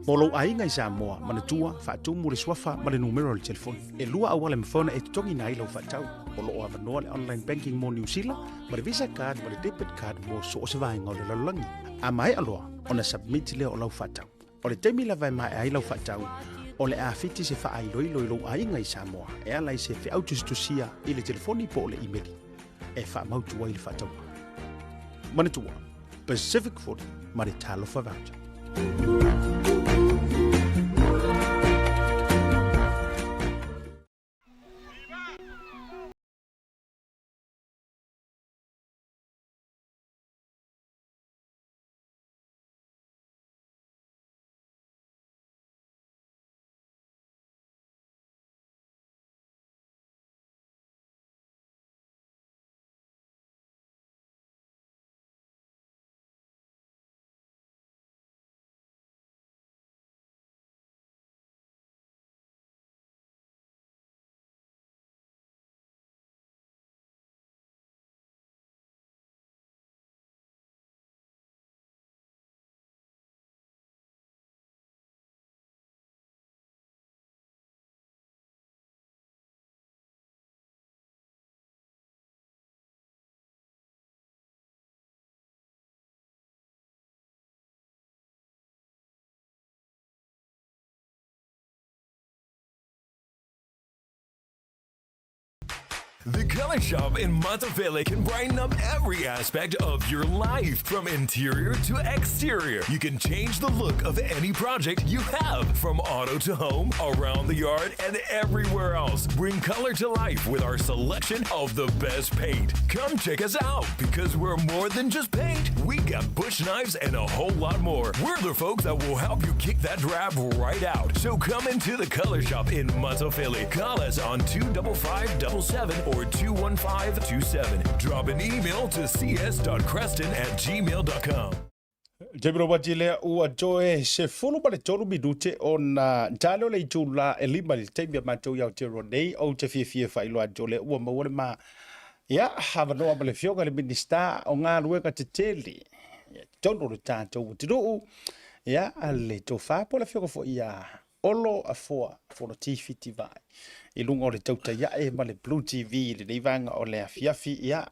Mo lou aiga i Samoa, manatua, faatumu le suafa ma le numera o le telefoni. E lua auala e mafai ona e totogiina ai lau faatau. O lo o avanoa le online banking mo Niu Sila, ma le Visa card ma le debit card mo so o se vaega o le lalolagi. A maea loa ona submit lea o lau faatau. O le taimi lava e maea ai lau faatau, o le a fiti se faailoilo i lou aiga i Samoa e ala i se feau tusitusia i le telefoni po o le imeli e faamautu ai le faatauga. Manatua, Pacific 40 ma le Talofa Voucher. The Color Shop in Monteville can brighten up every aspect of your life, from interior to exterior. You can change the look of any project you have, from auto to home, around the yard, and everywhere else. Bring color to life with our selection of the best paint. Come check us out because we're more than just paint. We got bush knives and a whole lot more. We're the folks that will help you kick that drab right out. So come into the Color Shop in Philly. Call us on 25577 or 21527. Drop an email to cs.creston at gmail.com. Taimi wati lea ua toe 13 minute ona talo le itula e lima i le taimi a matou i Aotearoa nei ou te fiafia e faailoa atu o lea ua maua le ma ia avanoa ma le afioga i le Minisita o Galuega Tetele ia totonu o le tatou atunuu ia le tofa po o le afioga foi ia Olo Afoa Fonoti Fitivae i luga o le tautai ae ma le Blue TV i lenei vaega o le afiafi ia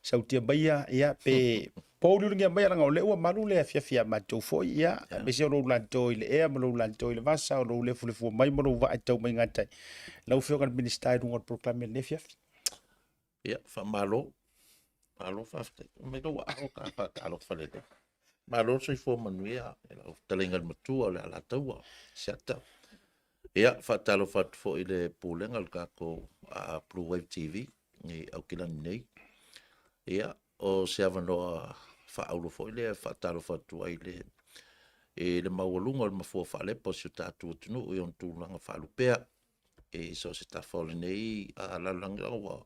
sautia maia ia pe pouliuligia mai leaga o lea ua malu le afiafi ia matou foi ia aemaise o lou lato i le ea ma lou lato i le vasa o lou lefulefua mai ma lou vaa e tau mai gatai lau afioga i le Minisita i luga o le polokalame i lenei afiafi. Ia, faamalo. Malo faafetai. Mai lou aao ta faatalofa lelei. Malo le soifua manuia i lau fetalaiga i le matua o le Alataua, Siata. Ia, faatalofa atu foi i le pulega o le tatou Blue Wave TV i Aukilani nei. Ia, o se avanoa faaauro foi lea e faatalofa atu ai i le i le maualuga o le mafua faalepa o si o tatou atunuu i ona tulaga faalupea i so o se tafa o lenei lalolagi ua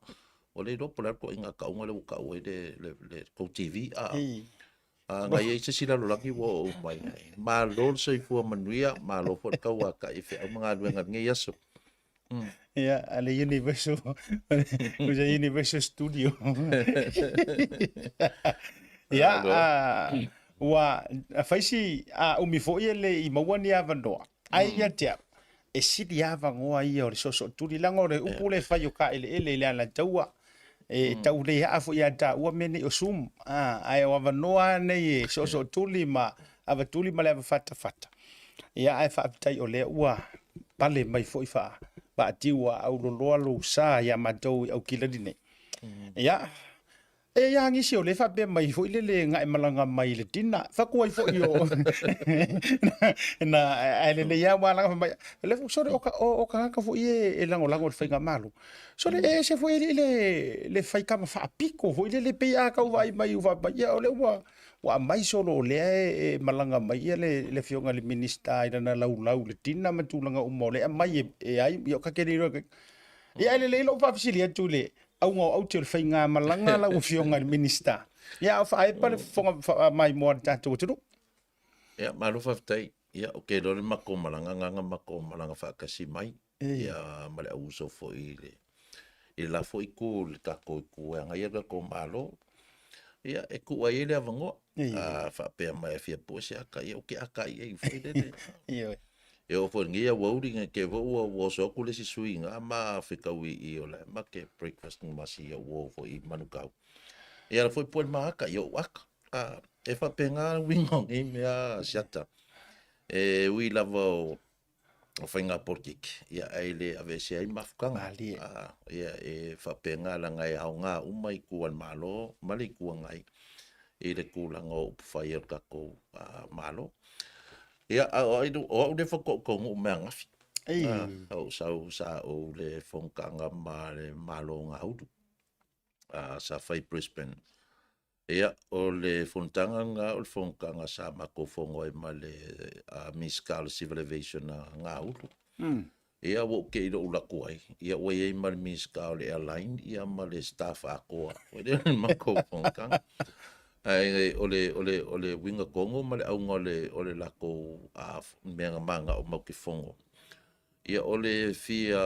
ua le iloa po o le a le ituaiga tauga lea ua tau ai le le le tou TV a a na i ai se isi lalolagi ua oo mai ai. Malo le soifua manuia, malo foi le tauatai i feau ma galuega i lenei aso. Ia, a le Universal, o se Universal Studio. Ia, ua fai si a umi foi e le i maua ni avanoa. Ae ia te au, e sili avanoa ia o le soosootuli, leaga o le upu lea e fai o Kaeleele i le Alataua, e tau le aa foi ia taua mea nei o Zoom, ae o avanoa lava nei e soosootuli ma avatuli ma le avafatafata. Ia, ae faafetai o lea ua pale mai foi faavaatiu ua auloloa lou sa ia matou i Aukilani nei. Ia, e i ai lava nisi o lea e faapea mai foi lele na e malaga mai i le dinner, fatu ai foi o na ae lelei lava ua alaga fai mai, le sole o o tagata foi ia e lagolago i le faigamalo. Sole e ese foi alii le le faikama faapito foi lele pei a tau vaai mai ua faapea mai, ia o lea ua ua aumai solo o lea e malaga mai ia le le afioga i le Minisita i lana laulau i le dinner ma tulaga uma o lea e aumai e, e ai, ia ta te le iloa. Ia ae lelei lou faafesili atu i le auga o aute o le faigamalaga lau afioga i le Minisita. Ia a o faaepa le fofoga maimoa a le tatou atunuu. Ia, malo faafetai. Ia, ou te iloa le matou malaga na na matou malaga faatasi mai. Ia, ma le au uso foi i le i le la foi itu i le tatou itu e agaia le tatou Malo. Ia, e tuu ai le avanoa. A faapea mai e fia pue se ata, ia ou te ata i ai foi lele. Ioe. E oo foi i lenei aoauli, ne i te i foi ua oso atu le isi sui ina ma fetaui i i o la e ma te breakfast ma si au uo foi i Manukau. Ia ala foi pue le ma ata, ia ou ata. A, e faapena le uiga o nei mea siata. E ui lava o o faiga polokiki, ia ae le aveesea ai mafutaga. Malie. A, ia e faapena leaga e aoga uma itu a le Malo ma le Itu Agai i le tulaga o upufai o le tatou Malo. Ia, a o ai, o au lea faatoa ou taunuu mai ananafi. Ei. A, ou sau sa ou i le fonotaga ma le Malo o Nauru, sa fai i Brisbane. Ia, o le fonotaga lena o le fonotaga sa matou fono ai ma le Minisita o le Civil Aviation a Nauru. Ia, ua ou te i lou alu atu ai, ia ua i ai ma le Minisita o le Airline ia ma le staff atoa foi lea i le matou fonotaga. Ae o le, o le, o le uiga tonu ma le auga o le, o le latou mea na mananao matou te fono, ia o le fia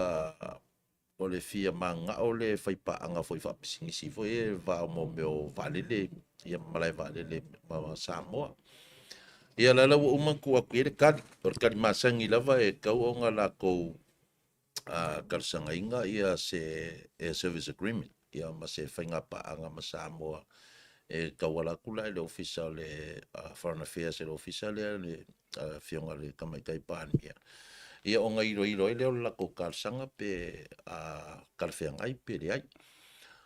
o le fia mananao le faipaaga foi faapisinisi foi e va o mea o vaalele ia ma malae vaalele ma Samoa. Ia la la ua uma ona tuu atu i ai le tali. O le tali masani lava e tatau ona latou talosagaina ia se air service agreement ia ma se faiga paaga ma Samoa e tauala atu la i le Ofisa o le Foreign Affairs i le Ofisa lea le Afioga i le Tamaitai Palemia, ia ona iloilo ai lea o le latou talosaga pe talafeagai pe leai.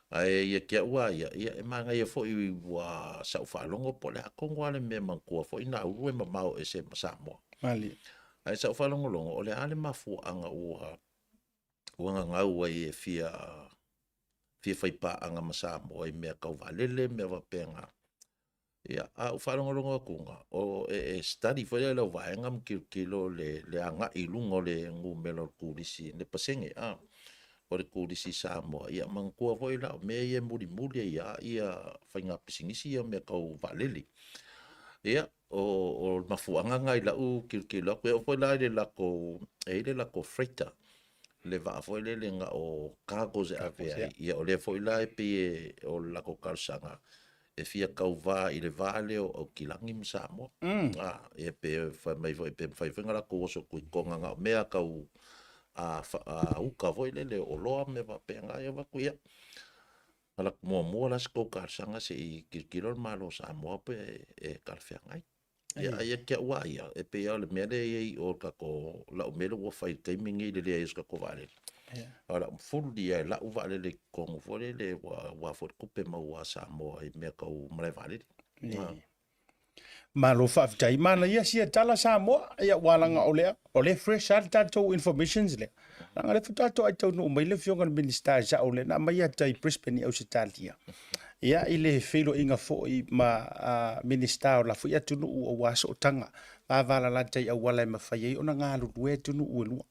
Ae ia te au lava ia, ia e manaia foi ua sa ou faalogo po o le a tonu lava le mea manatua foi Nauru e mamao ese ma Samoa. Malie. Ae sa ou faalogologo o le a le mafuaaga ua ua gagau ai e fia fia fai paaga ma Samoa i mea tau vaalele mea faapena. Ia, a ou faalogologo atu, o e study foi lea lau vaega ma tilotilo le, le agai i luga o le numera o le turisi, le pasene, a, o le turisi i Samoa. Ia, manatua foi la, o mea ia e mulimuli ai lava ia faiga pisinisi ia mea tau vaalele. Ia, o, o le mafuaaga lena i lau tilotilo atu, e oo foi la i le latou, e i ai le latou freighter, le vaa foi lele na o cargos e ave ai. Ia, o lea foi la e pei e, o le latou talosaga, e fia tauva i le va lea o Aukilani ma Samoa. Ia pe fai mai foi pe mafai foi ona latou oso atu i Toga na o mea tau uka foi lele o oloa ma mea faapena. Ia avatu ia, ala atu muamua la se tou talosaga se i tilotilo le Malo o Samoa pe e talafeagai. Ia, ae ia te au lava ia, e pei lava o le mea lea e i ai i o i le tatou, lau mea lea ua fai i le taimi lenei i le leai o se tatou vaalele. O lau fully lava i lau vaalele i totonu foi lele, aua foi le tupe maua a Samoa i mea tau malae vaalele. Malo faafetai. Manaia sia tala Samoa, ia ua laga o lea, o lea fresh lava le tatou informations lea. Leaga o lea faatoa toai taunuu mai le afioga i le Minisita e sao lea na aumai ata i Brisbane i Ausetalia. Ia i le feiloaiga foi ma Minisita o la foi atunuu aua sootaga vavalalata i auala e mafai ai ona galulue atunuu e lua.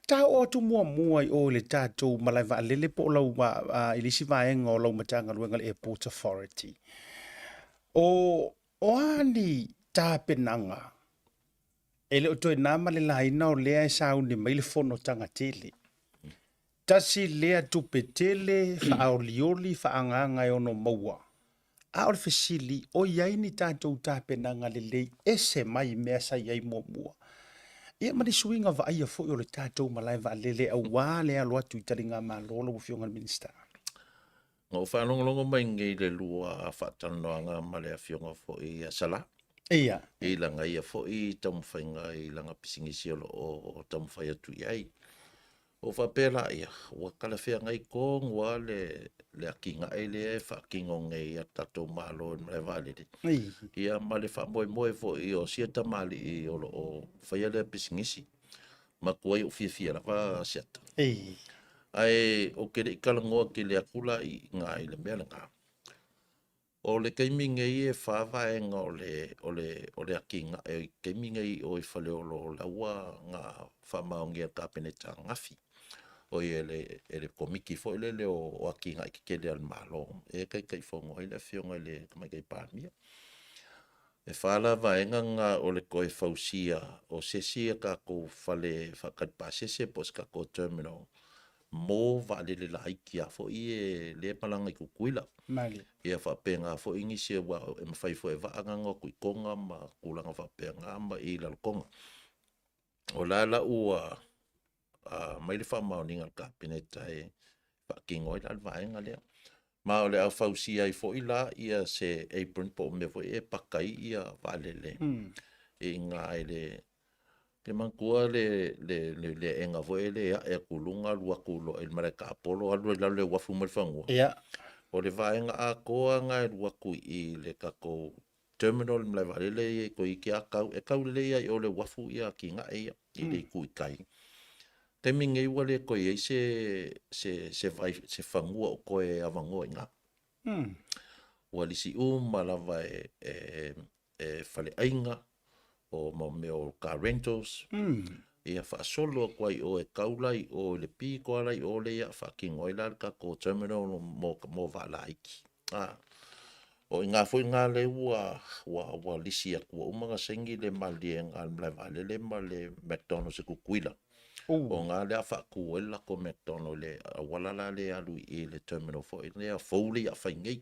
Ta oo atu muamua i o i le tatou malae vaalele po o lau i le isi vaega o lau Matagaluega le Airport Authority. O o a ni tapenaga e le o toe na ma le laina o lea e sauni mai le fonotaga tele. Tasi lea tupe tele faaolioli faaagaaga e ono maua. A o le fesili, o i ai ni tatou tapenaga lelei ese mai mea sa i ai muamua? Ia ma ni suiga vaaia foi o le tatou malae vaalele aua le alo atu i taligamalo lau Afioga i le Minisita? Na ou faalogologo mai nei i le lua faatalanoaga ma le afioga foi ia Sala. Ia. I lana ia foi taumafaiga i lana pisinisi o lo o taumafai atu i ai. Ua faapea laia, ua talafeagai tonu lava le, le atinae lea e faatino nei a le tatou Malo i le malae vaalele. Ia ma le faamoemoe foi o sia tamalii o lo o faia lea pisinisi. Matuai ou fiafia lava Asiata. Ae ou te le i talanoa tele atu la i ina i le mea lena. O le taimi nei e fa vaega o le, o le, o le atinae i taimi nei o i Faleolo o la ua na faamaonia e le Kapeneta ananafi. O ia e le, e le komiti foi lele o, o atinae tetele a le Malo e Taitaifono ai le afioga i le Tamaitai Palemia. E fa la vaega na o le toe fausia o se isi a tatou fale faatali pasese po o se tatou terminal mo vaalele laiti a foi e le malaga i Tutuila. Malie. Ia faapena foi nisi aua e mafai foi e vaa ona atu i Toga ma tulaga faapena ma i Lalotoga. O la la ua aumai le faamaoniga a le Kapeneta e faatino ai la le vaega lea. Ma o le a fausia ai foi la ia se apron po o mea foi e paka ai ia vaalele i ina i le Ou te manatua le le aega foi lea e ae atu i luga alu atu loa i le malae tapolo alu i lalo i le uafu ma le fanua. Ia. O le vaega atoa lena e alu atu i i le tatou terminal i le malae vaalele ia toeitiiti lava tau, e tau lelei lava i o i le uafu ia atinae ia i le itu i tai. Taimi nei ua le toe i ai se se se vai se fanua o toe avanoa i ina. Ua lisi uma lava e e e faleaiga, o mau mea o car rentals, ia faasolo atu ai i o e tau la i o i le pito lava la i o lea o le a faatino ai la le tatou terminal mo mo vaa laiti. A, o i ina foi lena lea ua ua ua lisi atu ua uma ona saini le maliega a le malae vaalele ma le McDonald's i Tutuila. O ina lea a faatu ai le latou McDonald i le auala la lea e alu i le terminal foi lea fou lea o le a fai nei.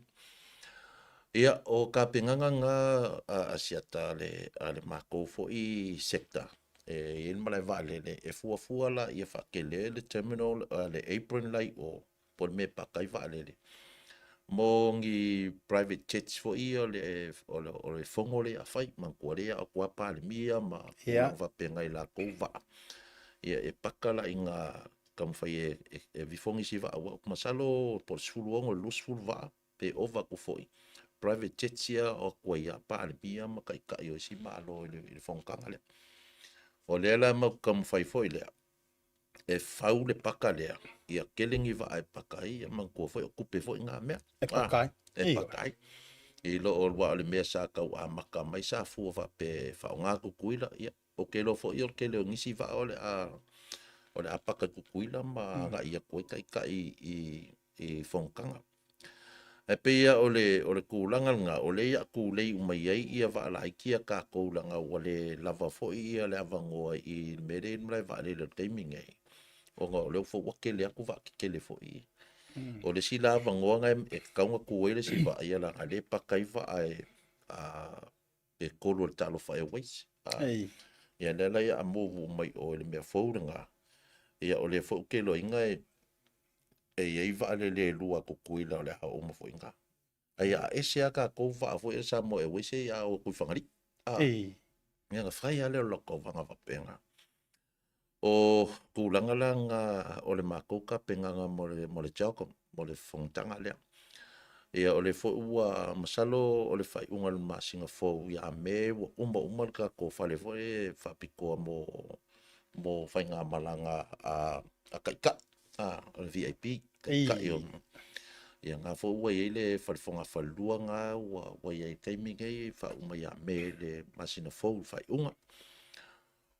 Ia, o tapenaga na a Asiata a le, a le matou foi sector e i ai le malae vaalele, e fuafua la ia faatele le terminal, le apron la i o, po o le mea e paka ai vaalele, mo ni private jets foi ia o le, o le, o le fono lea a fai. Manatua lea o atu lava Palemia ma tulaga faapena i latou vaa. Ia, e paka la i ina taumafai e, e, e aveifo nisi vaa, aua masalo po o le 16 i le 20 vaa pe ova atu foi private jets ia o atu ai lava Palemia ma Taitai o isi Malo i le, i le fonotaga lea. O lea la matou te taumafai foi lea e fau le paka lea, ia tele ni vaa e paka ai, ia manatua foi o tupe foi na mea. E paka ai. E paka ai. I lo o aua o le mea sa tau amata mai sa fua faapea e faaaoga Tutuila, ia ou te iloa foi o le tele o nisi vaa o le a o le a paka i Tutuila ma agai atu ai Taitai i i fonotaga. Ae pei lava o le, o le tulaga lena, o lea o le a tulei uma i ai ia vaa laiti a tatou leaga ua le lava foi ia le avanoa i le mea lea i le malae vaalele o le taimi nei, ona o lea ua tele atu vaa tetele foi ia. O le isi la avanoa lena e tatau ona tu ai le isi vaa, ia leaga o lea e paka ai vaa e a pe tolu o le Talofa Airways. Ei. Ia lea la ia a move uma i o i le mea fou lena. Ia o lea foi ou te iloaina e e i ai vaalele e lua a Tutuila o le a oo uma foi i ina. Ae a ese lava tatou vaa foi a le Samoa Airways e ia o atu i Fagalii. Ah. Ei. Ia ona fai lava lea o le latou tauvaga faapena. O tulaga la na o le matou tapenaga mo le, mo le CHOGM, mo le fonotaga lea. Ia o lea foi ua masalo o le faaiuga o le masina fou ia Me ua uma uma le tatou fale foi lea faapitoa mo mo faigamalaga a a taitai, a o le VIP, taitai o ia na foi ua i ai le fale fogafalelua na ua ua i ai i le taimi nei e faauma ia Me le masina fou le faaiuga.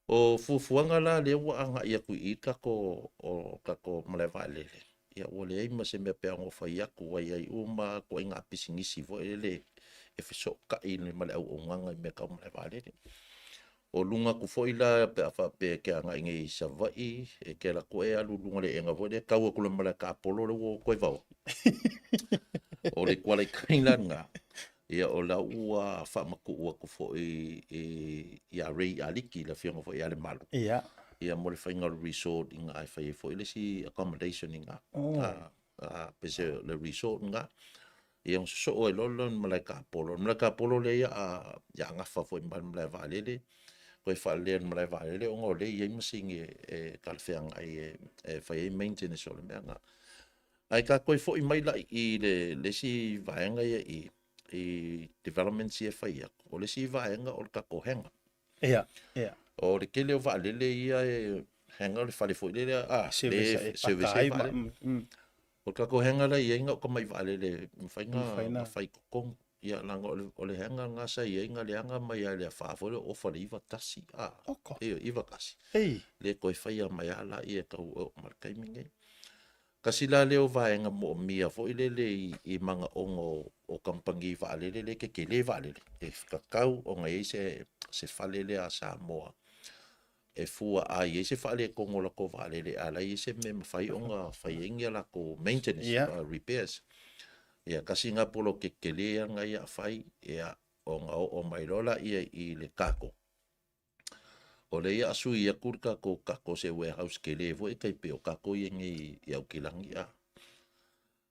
O fuafuaga la lea ua agai atu i i le tatou o tatou malae vaalele, ia ua leai ma se mea pe ono fai atu, ua i ai uma lava ituaiga pisinisi foi lele e fesootai ma le auaunaga i mea tau malae vaalele. O luga atu foi la pe a faapea e te agai nei i Savaii, e te alu atu e alu i luga o le eega foi lea e tau atu i le malae tapolo lea ua toe vaoa. O le ituala i tai la lena, ia o la ua faamatuu atu foi ia Ray Aliki, le afioga foi ia Lemalu. Ia. Ia mo le faiga o le resort i ina e fai ai foi le isi accommodation i ina. Oh. Pe se le resort lena. Ia ona sosoo ai loa lea o le malae tapolo. O le malae tapolo lea ia a, ia gafa foi ma le malae vaalele, toe faaleleia i le malae vaalele ona o lea e i ai masini e, e talafeagai e, e fai ai maintenance o le mea lena. Ae ta toe foi mai la i i le, le isi vaega ia i i developments ia e fai atu, o le isi vaega o le tatou hangar. Ia, ia. O le tele o vaalele ia e hangar o le fale foi lele, a, Service le e service paka ai ai ma, vaalele. O le tatou hangar la e i ai na o tamai vaalele e mafai Mafai na na. fai i totonu. Ia leaga o le, o le hangar lena sa i ai na leaga mai lava i le afa foi lea o ofa i le 91, a, Oko. ioe, 91. Ei. Le toe faia mai lava laia e tau oo mai le taimi lenei. Tasi la lea o vaega moomia foi lele i, i manaoga o, o kamupani vaalele lea e tetele vaalele, e tatau ona i ai se, se fale lea a Samoa e fua a i ai se faaletonu o latou vaalele a la e i ai se mea e mafai ona fai ai ni a latou maintenance, Yeah. repairs. Ia tasi lena poloketi tele lena ia a fai, ia ona oo mai loa laia i le cargo. O lea ia a sui atu le tatou cargo se warehouse tele foi e tai pei o tatou ia nei i Aukilani a.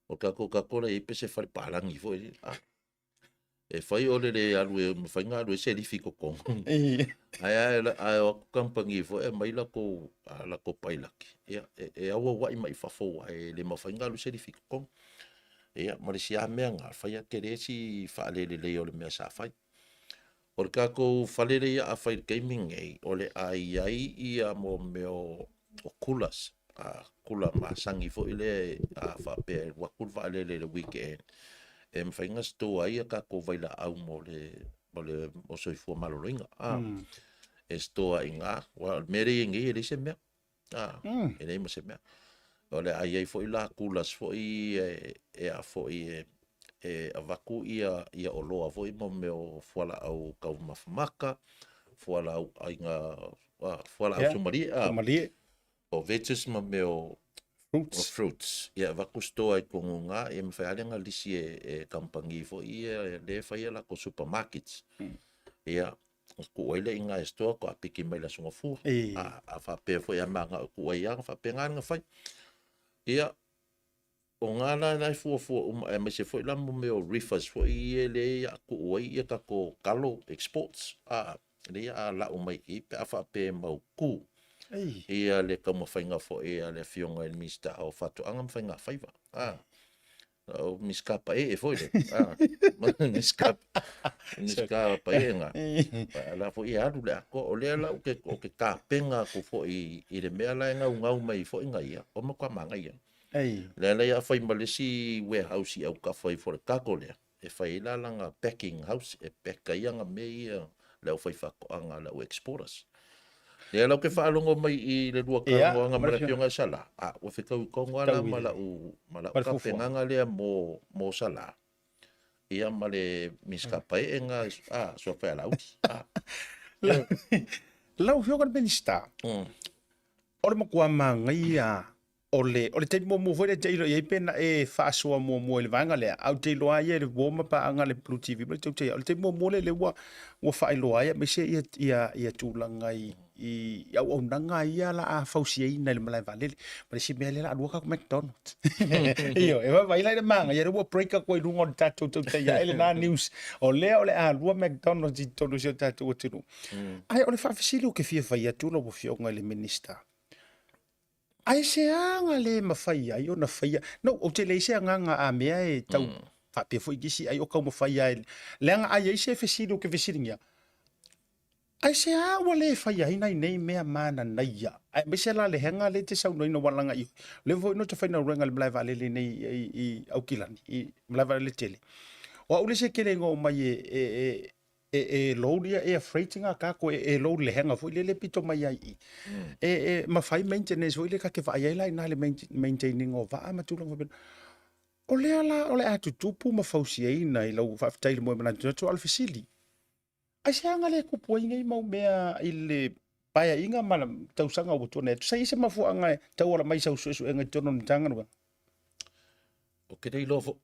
O le tatou cargo la e i ai pe se fale palagi foi lea a. E fai o le le alu e mafai ona alu ai se lifi i totonu. Ae ae o atu kamupani foi e aumai latou a latou pailate, ia e, e auauai mai fafo aua e le mafai ona alu se lifi i totonu. Ia ma le isi lava mea lena, fai lava tele si faalelelei o le mea sa fai. O le tatou fale lea ia a fai i le taimi lenei, o le a i ai ia mo mea o, o coolers, a kula masani foi lea a faapea e alu atu le vaalele i le weekend, e mafai ona store ai a tatou vailaau mo le, mo le mo soifua maloloina. A, E store ai i ina, aua o le mea lea e i ai nei e leai se mea. A, e leai ma se mea. O le a i ai foi la coolers foi e, e a foi e, e avatu ia, ia oloa foi mo mea o fualaau taumafa maka, fualaau ʻaiga, fualaau suamalie, a, Suamalie. o veggies ma mea o Fruits. o fruits. Ia avatu store i totonu i ina, ia mafai lava ona lisi e, e kamupani foi ia lea e fai a latou supermarkets. Ia, tuu ai lea i ina e store faatoa piki mai le Aso Gafua. A, a faapea foi a mananao e tuu ai lava, ona faapena ona fai. Ia, o na la la e fuafua uma, aemaise foi la mo mea o reefers foi ia lea o le a tuu ai ia tatou talo exports, a, lea o le a lau mai i i pe a faapea e mautu ia le taumafaiga foi a le Afioga i le Minisita o Faatoaga ma Faigafaiva. A, o Minisita paee foi lea. A, Minisita, Minisita paee na. A la foi e alu le atoa. O lea la ou te, ou te tapena atu foi i le mea la e naunau mai foi na ia, o matua manaia. Ei. Lea la ia fai ma le isi warehouse i autafa ifo o le cargo lea, e fai ai la lana packing house, e pack ai ana mea ia le aufaifaatoaga, le au exporters. Lea la ou te faalogo mai i le lua talanoaga ma le Afioga ia Sala, a ua fetaui tonu lava la ma lau, ma lau tapenaga lea mo, mo Sala, ia ma le Minisita Paee lena, a, Suafa ia Laauli. A. Lau Afioga i le Minisita, o le matua manaia o le, o le taimi muamua foi lea e te iloa i ai pe na e faasoa muamua i le vaega lea, ae ou te iloa ai e le uo ma paaga a le Blue TV ma le Tautai, o le taimi muamua lea lea ua, ua faailoa ai aemaise ia, ia, ia tulaga i, i auaunaga ia la a fausiaina i le malae vaalele. Ma le isi mea lea la alua tatou McDonald's. Ioe, e vaavaai la i le manaia lea ua break atu ai i luga o le tatou tautai ae lena news. O lea o le a alua McDonald's i totonu o si o tatou atunuu. Ae o le faafesili ou te fia fai atu lau Afioga i le Minisita, Aisea na le mafai ai ona faia? No, ou te leai se agaga a mea e tau mm. Faapea foi nisi ai o taumafai lava e leaga a i ai se fesili ou te fesiligia, aisea ua le faia ai nai nei mea mananaia, aemaise la le hega lea e te saunoaina ua laga i lea foi no te faigaluega i le malae vaalele nei i Aukilani, i malae vaalele tele. O au le isi e tele ina omai e e e e load ia air freight nga kako e e load le hega foi lele pito mai ai i. E e mafai maintenance foi lea ta te vaai ai la ina le maintaining o vaa ma tulaga faapena. O lea la o le a tutupu ma fausiaina i lau faafetai i le moe manatu atu, a o le fesili, aisea na le tupu ai nei mau mea i le paeaiga ma le tausaga ua tuanai atu? Sa i ai se mafuaaga e tauala mai i sau suesuega i totonu o le Matagaluega? Ou te le iloa foi.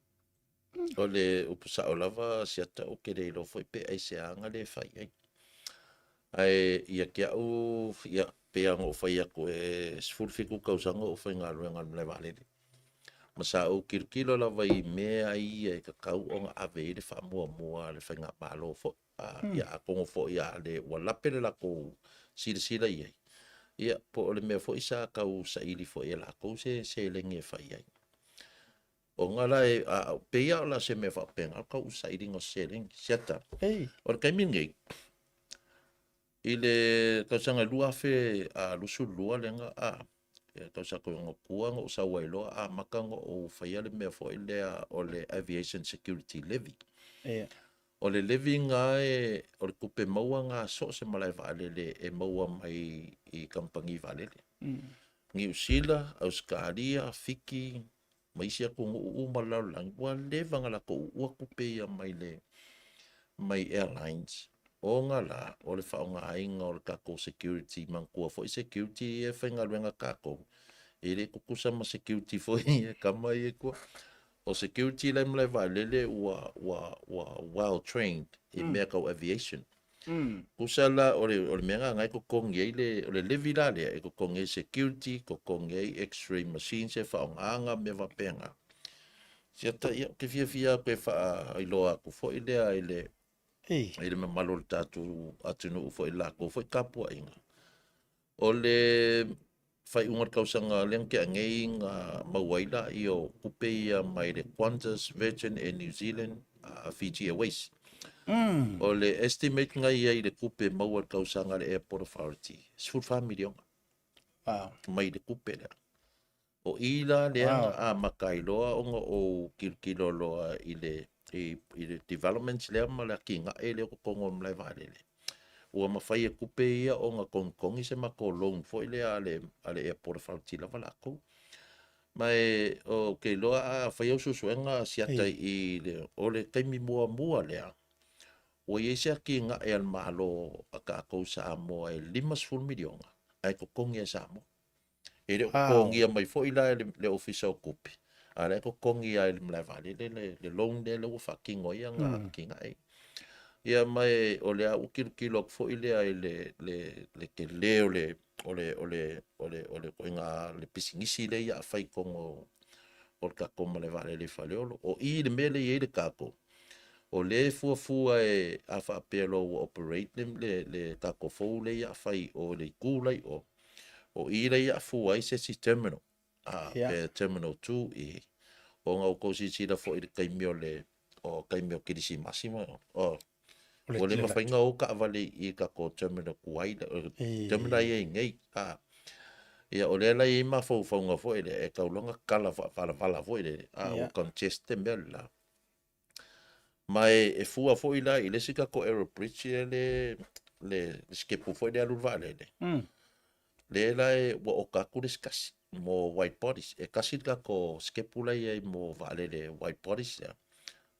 O le upu sao lava Asiata, ou te le iloa foi pe aisea na le fai ai. Ae ia te au, ia, pei lava ona ou fai atu e 17 tausaga o ou faigaluega i le malae vaalele. Ma sa ou tilotilo lava i mea ia e tatau ona ave i ai le faamuamua a le faigamalo foi. Ia atonu foi a le ua lape le latou silasila i ai, ia po o le mea foi sa tau saili foi e latou se seleni e fai ai. Ona la e, a, pei lava o la se mea faapena o le tau sailiga o se seleni. Siata, o le taimi lenei, i le tausaga e 2022 lea na, a, tausaga foi tua na ou sau ai loa amata ona ou faia le mea foi lea o le Aviation Security Levy. O le levy na e, o le tupe maua na so o se malae vaalele e maua mai i kamupani vaalele. Niu Sila, Ausetalia, Fiti, ma isi atunuu uma o le lalolagi, ua leva ona latou uua tupe ia mai le mai airlines, ona la o le faaaogaina o le tatou security, manatua foi security ia e faigaluega tatou, e le tutusa ma security foi ia tama ia i tua. O security la i malae vaalele ua, ua, ua well trained i mea tau aviation. Tusa la o le, o le mea lena e totogi ai le, o le levy la lea e totogi ai security, totogi ai x-ray machines e faaaogaina, mea faapena. Siata, ia, ou te fiafia atu e faailoa atu foi lea i le, i le mamalu o le tatou atunuu foi i le latou foi tapuaiga. O le faaiuga o le tausaga lea na tea nei na maua ai lea o tupe ia mai le Qantas, Virgin Air New Zealand, Fiji Airways. O le estimate na i ai i le tupe maua i le tausaga a le Airport Authority, 14 miliona. Wow. Mai le tupe lea. O i la lea na amata ai loa ona ou tilotilo loa i le, i, i le developments lea ma le atinae lea o totonu o le malae vaalele. Ua mafai e tupe ia ona togitogi se matou loan foi lea a le, a le Airport Authority lava latou. Ma e, ou te iloa a fai au suesuega siata i le, o le taimi muamua lea, ua i ai se atinae a le Malo a tatou Samoa e $50 miliona ae totogi e Samoa. E le o totogia mai foi la e le Ofisa o Tupe, a o la e totogi lava e le malae vaalele le loan lea ua faatino ai ana atinae. Ia ma e, o lea ua tilotilo atu foi lea i le tele o le o le o le o le o le ituaiga le pisinisi lea o le a fai i totonu o le tatou malae vaalele i Faleolo. O i le mea lea e i ai le tatou, o lea e fuafua e a faapea loa ua operate le tatou fou lea o le a fai i o i le itu la i o, O i lea i afua ai se isi terminal, a, pe terminal 2 i, ona ua tou silasila foi i le taimi o le, o taimi o Kerisimasi ma, o, ua le mafai ona o taavale i tatou terminal tuai, terminal ia i nei, a. Ia, o lea la e i ai mafaufauga foi lea, e tatau loa ona tatala faavalavala foi lele, a ua congest le mea le la. Ma e fua foi la i le isi tatou aerobridge lea le, le, le sikepu foi lea alu le vaalele. Lea la e, ua oka atu le isi tasi mo wide bodies. E tasi le tatou sikepu la e i ai mo vaalele wide bodies lea.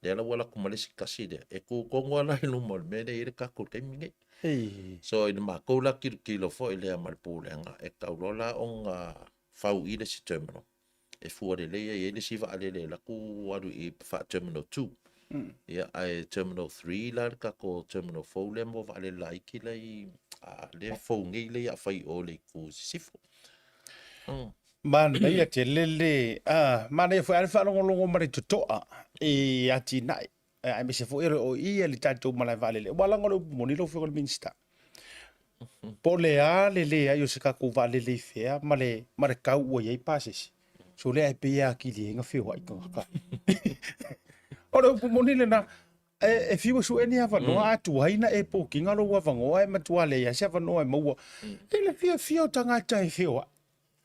Lea la ua alu atu ma le isi tasi lea. E tu tonu lava la i luma o le mea lea e i ai le tatou i le taimi lenei. So i le matou la tilotilo foi lea ma le Pulega, e tatau loa la ona fau i le isi terminal. e fua lelei ai i ai le isi vaalele e alu atu alu i faa-terminal 2. Ia, ae terminal 3 la le tatou terminal fou lea mo vaalele laiti la i, a, lea e fou nei lea o le a fai i o i le itu i sisifo. Manaia tele le, a, manaia foi lava le faalogologo ma le totoa i atinae, aemaise foi o i le tatou malae vaalele. Aua leaga o le upu moni lau Afioga i le Minisita, Po o le a le leai o se tatou vaalele i fea ma le, ma le tau ua i ai pasese, so lea e pei e atili ai ona feoai tagata. O le upu moni lena, e, e fiu e su'e ni avanoa a tuai na e pokina lou avanoa e matua leai lava se avanoa e maua. I le fiafia o tagata e feoai.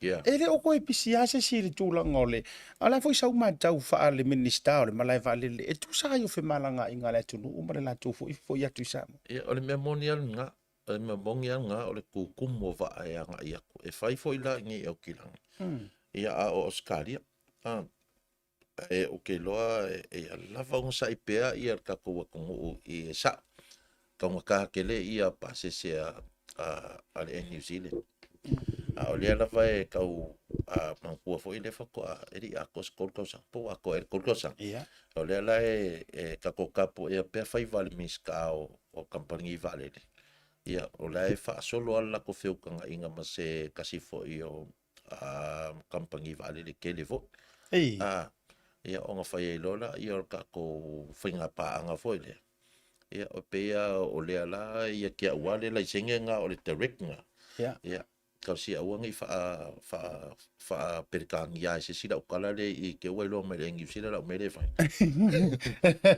Yeah. E le o koe pisi lava se isi i le tulaga o le... A o le a foi sau matau faale-Minisita o le malae vaalele e tusa ai o femalagaaiga a le atunuu ma le latou foi foi atu i Samoa. Ia, o le mea moni lava lena. O le mea moni lava lena o le tutumu o vaa e agai atu. E fai foi la i nei Aukilani. Ia, a o Ausetalia. A, ae ou te iloa e ia lava onosai pea ia le tatou atunuu i e sa'o. Taugata tele ia pasese a, a, a le Air New Zealand. A o lea lava e tau a, manatua foi lea faatoa e le i atoa se 3 tausaga, po ua atoa ea le 3 tausaga. Ia. O lea la e, e tatou tapuaia pea faiva a le Minisita o, o Kamupani Vaalele. Ia, o la e faasolo lava le latou feutagaiga ma se tasi foi o a kamupani vaalele tele foi. Ei. A, ia ona fai ai loa lea o le tatou faiga paaga foi lea. Ia, e pei lava o lea la ia te au lava le laisene lena o le direct lena. Ia. Ia, talosia aua ne i faa, faa, faa-Peretania ai se isi lau tala lea i te ua iloa mai le Niu Sila lau mea lea e fai.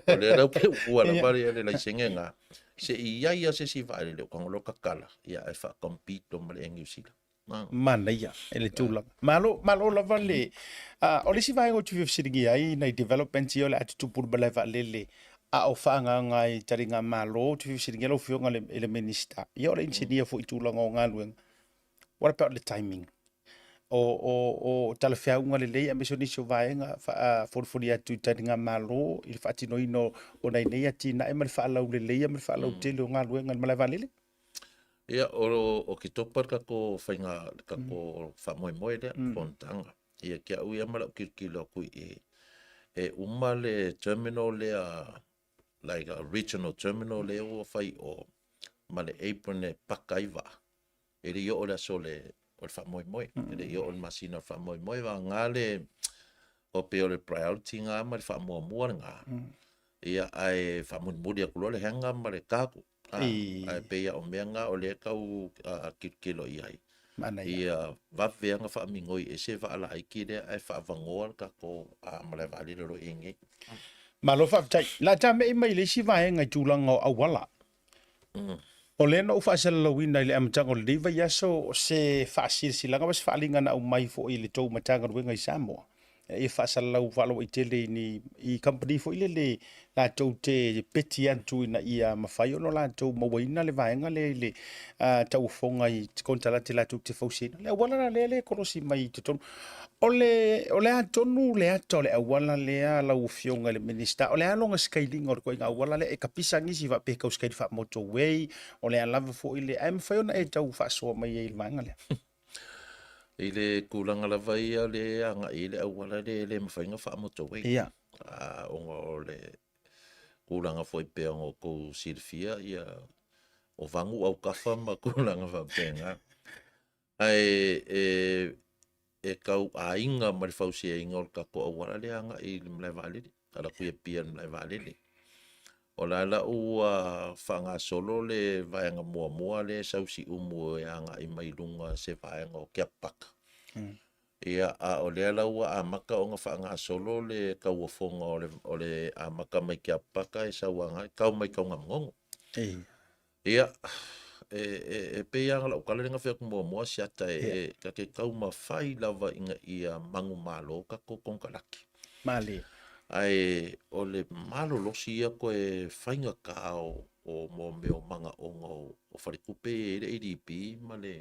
O lea la ou te uua lava le, le laisene lena. Se i i ai lava se isi vaalele o tago loa tatala, ia ae faa-compete loa ma le Air New Zealand. Manaia i le tulaga. Malo, malo lava le... Uh, o le isi vaega ou te fia fesiligia ai nai developments ia o le a tutupu i le malae vaalele a o faaagaaga i taligamalo, ou te fia fesiligia lau Afioga i le Minisita, ia o le inisinia foi i tulaga o galuega. What about the timing? O, o, o talafeauga lelei aemaise o nisi o vaega faafolifoli atu i taligamalo i le faatinoina o nai nei atinae ma le faalauleleia ma le faalautele o galuega i le malae vaalele? Ia, o, o Ketopa le tatou faiga, le tatou faamoemoe lea, fonotaga. Ia, te au ia ma lau tilotilo atu i i, e uma le terminal lea, like a regional terminal lea ua fai i o, ma le apron e paka ai vaa, e le i oo le aso o le, o le faamoemoe, e le i oo le masina o le faamoemoe, vagana le, o pei o le priority lena ma le faamuamua lena, ia, ae faamulimuli atu loa le hangar ma le cargo. A, ae pei lava o mea na o lea e tau tilotilo i ai. Manaia. Ia vave lava ona faamigoi ese vaa laiti lea ae faavanoa le tatou malae vaalele o lo o i ai nei. Malo faafetai. O le a tame'i mai i le isi vaega i tulaga o auala. O lea na ou faasalalauina i le amataga o lenei vaiaso se faasilasilaga ma se faaaliga na aumai foi i le tou Matagaluega i Samoa ia faasalalau faalauaitele i ni i kamupani foi lele latou te peti atu ina ia mafai ona latou mauaina le vaega lea i le tauofoga i konekarate latou te fausiaina. Le auala la lea lea e kolosi mai i totonu. O le, o le a tonu le ata o le auala lea lau Afioga i le Minisita? O le a lona scaling o le ituaiga auala lea? E kapisa nisi faapea e tau scale faa-motorway, o le a lava foi le... Ae mafai ona e tau faasoa mai ai i le vaega lea? I le tulaga lava ia o lea e agai i ai le auala lea e le mafai ona faa-motorway. Ia. Ona o le tulaga foi pei ona outou silafia, ia, o vanu autafa ma tulaga faapena. Ae e, e tau aiga ma le fausiaina o le tatou auala lea agai i le malae vaalele, ala atu i Apia i le malae vaalele. O la la ua faagasolo le vaega muamua lea e sau Siumu e agai mai luga se vaega o Tiapapata. Ia, a o lea la ua amata ona faagasolo le tauofoga o le, o le amata mai Tiapapata e sau agai, tau mai Tanugamanono. Ia, e, e, e pei lava ona lau tala lea na fai atu muamua Siata, e, e, ta te taumafai lava ina ia manumalo tatou konekarate. Malie. Ae o le malolosi ia toe faigata o, o mo mea o manaoga o, o faletupe ia e i ai le ADB ma le,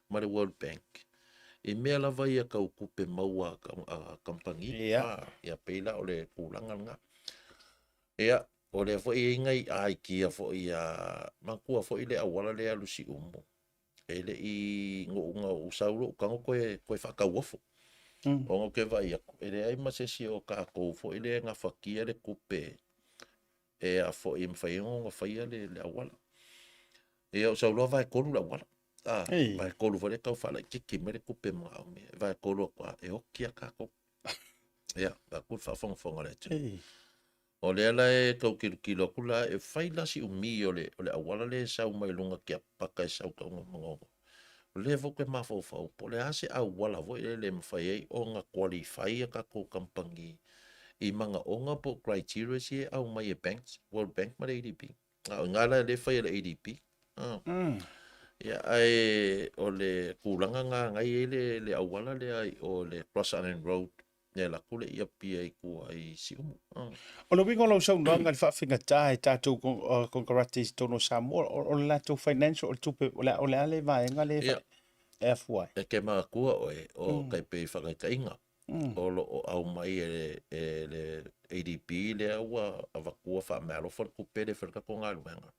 ma le World Bank. I mea lava ia tau tupe maua a, a kamupani. Ia. Ia pei la o le tulaga lena. Ia, o lea foi e i ai nai aikia foi a, manatua foi le auala lea alu i Siumu, e le i, na ou sau loa ou tago toe, toe faatauofo. Ona ou te vaai atu, e leai ma se isi o tatou foi lea e gafatia le tupe e a foi e mafai ai ona faia le, le auala. Ia, ou sau loa vaetolu le auala. A, vaetolu foi lea tau faalaitiiti mai le tupe manaomia. Vaetolu atu lava, e oti lava tatou. Ia, vaeatu le faafogafoga a le atunuu. O lea la e tau tilotilo atu la, e fai la si umi o le, o le auala lea e sau mai luga Tiapapata e sau Tanugamanono. O lea foi ou te mafaufau, po o le a se auala foi lele e mafai ai ona qualify a tatou kamupani i manaoga po o criteria ia e aumai e banks, World Bank ma le ADB. A o i ina la lea e fai e le ADB. Ia, ae o le tulaga lena na i ai le, le auala lea i o le Cross Island Road, e alu atu le i Apia i tua i Siumu. O le uiga o lau saunoaga i le faafaigata e tatou konekarate i totonu o Samoa, o le latou financial, o le tupe, o le, o le a le vaega lea e afua ai? E te manatua oe, o tai pei faataitaiga, o lo o aumai e le, e le ADB lea ua avatua faameaalofa le tupe lea e fai ai le tatou galuega.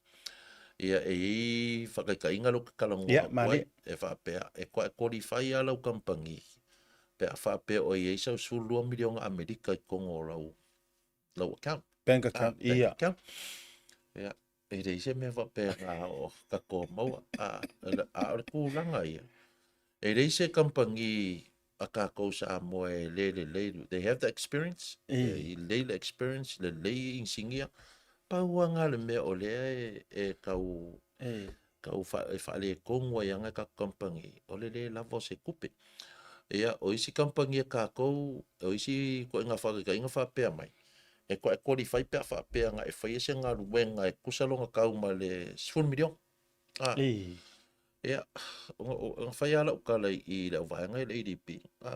Ia, e i ai faataitaiga lea ou te talanoa atu ai, e faapea, e toa qualify lava lau kamupani pe a faapea o i ai sau 12 miliona Amerika i totonu o lau, lau account. Bank account, ah, bank ia. Account. Ia, e leai se mea faapena o tatou maua. A, a o le tulaga ia, e leai se kamupani a tatou Samoa e le lelei, they have the experience, e lelei le experience, lelei inisinia. Pau lava lena o le mea o lea e, e tau, tau fa, e faaletonu ai ana tatou kamupani, o le le lava o se tupe. Ia, o isi kamupani a tatou, o isi ituaiga faataitaiga faapea mai, e toa e qualify pe a faapea na e faia se galuega e tusa lona tau ma le 10 miliona. Ah. Ia, na fai lava lau tala i le auvaega i le ADB,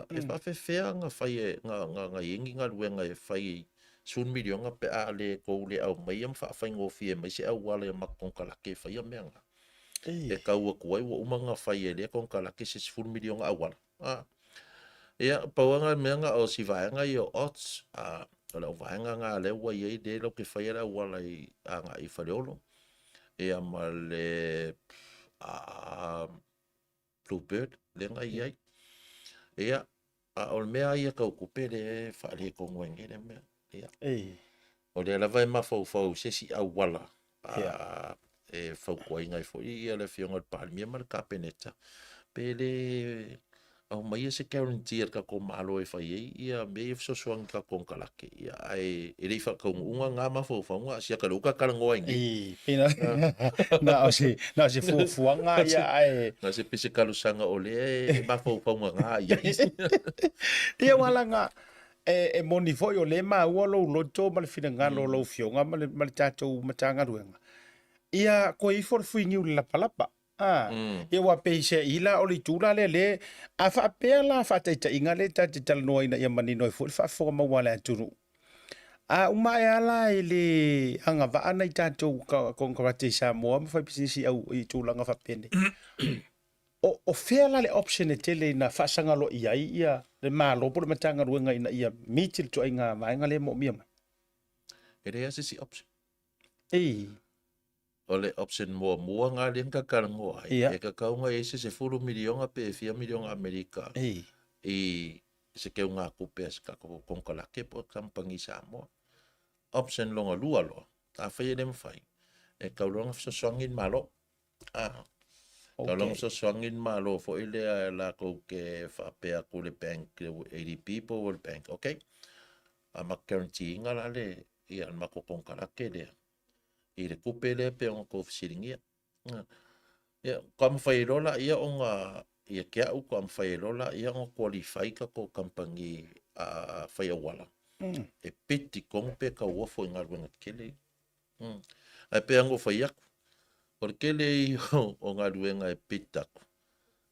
e faapefea ona fai e, na i ai ni galuega e fai i 10 miliona pe a le tou le aumaia ma faafaigofie mai se auala i a matou konekarate e faia mea na. E tau atu ai ua uma ona fai e lea konekarate se 10 miliona auala. Ia, pau lava na mea na o si vaega ia o odds, o le auvaega na lea ua i ai lea latou te faia le auala i agai i Faleolo, ia ma le Bluebird lea na i ai. Ia, a o le mea lava ia tau tupe lea e faaletonu ai nei le mea. Ia. O lea lava e mafaufau i se isi auala e fautuaina ai foi ia le Afioga i le Palemia ma le Kapeneta, pe le aumaia se guarantee a le tatou Malo e fai ai ia mea ia fesoasoani i tatou konekarate, ia ae e le i faataunuuga na mafaufauga, a siaka lea ua ta talanoa ai nei. Pei na na o se na o se fuafuaga ia ae Na se pese talosaga o lea e mafaufauga na i ai. Ia aua leaga e moni foi o lea e maua lou loto ma le finagalo o lau Afioga ma le, ma le tatou Matagaluega, ia koe ifo le fuiniu i le lapalapa. A, ia aua peiseai la o le itu la lea lea, a faapea la faataitaiga lea ta te talanoa ina ia manino ai foi le faafofoga maua a le atunuu. A uma ae lava la e le agavaa nai tatou konekarate i Samoa ma faipisinisi au i tulaga faapenei, O, o fea la le option e tele ina faasaga loa i ai ia le Malo po o le Matagaluega ina ia meet le ituaiga vaega lea e moomia mai? E leai lava se isi option. Ei. O le option muamua lena lea na ta talanoa ai, Ia. e tatau ona i ai se 10 miliona pe fia miliona Amerika Ei. i se keugatupe a se tatou konekarate po o kamupani Samoa. Option lona lua loa, afai e le mafai, e tatau loa ona fesoasoani le Malo. Ah. Okay. Tau loa fesoasoani le Malo foi lea latou ke faapea atu le bank, le ADB po World Bank, okay. A ma guarantee ina la le, ia le matou konekarate lea i le tupe lea pe ona tou fesiligia. Ia, ka mawhai e loa laia ona, ia te au, ka mawhai e loa laia ona qualify tatou kamupani a fai auala. E piti tonu pe tauofo i galuega tetele ia. Ae pei lava ona ou fai atu, o le tele ia o galuega e bid atu,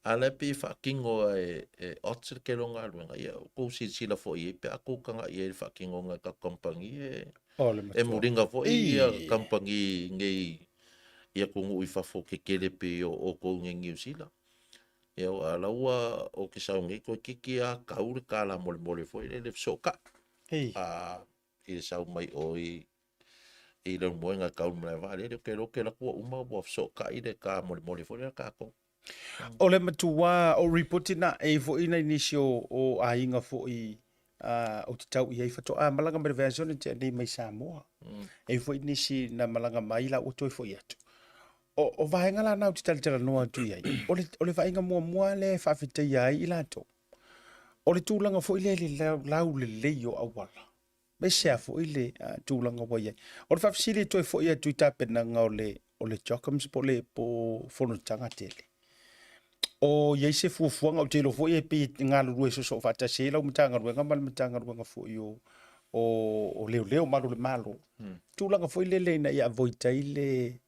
a o la e pei e faatino lava e odds le tele o galuega. Ia ua outou silasila foi i ai pe a outou tagai i ai i le faatinoga e tatou kamupani, e muliga foi ia kamupani nei i atunuu i fafo tetele pei o outou i inei i Niu Sila. Ia aua o la ua ou te sau nei toeitiiti lava tau le tala molemole foi lele e fesootai i le sau mai o i i Leulumoega e tau i le malae vaalele, ou te iloa ou te alu atu ua uma ua fesootai le ta molemole foi lea a tatou. O le matua o ripoti na, e i ai foi nai nisi o, o aiga foi ou te tau i ai faatoa malaga mai le vaiaso na tea nei mai Samoa. E i ai foi nisi na malaga mai la ua toe foi atu. O, o vaega la na ou te talatalanoa atu i ai, o le, o le vaaiga muamua lea e faafetaia ai i latou, o le tulaga foi lea i le laulelei o auala. Aemaise lava foi le tulaga ua i ai. O le faafesili e toe foi atu i tapenaga o le, o le CHOGM po o le po o fonotaga tele. O i ai se fuafuaga, ou te iloa foi e pei e galulue soosoo faatasi ai lau Matagaluega ma le Matagaluega foi o, o leoleo ma alu o le Malo, tulaga foi lele ina ia avoid ai le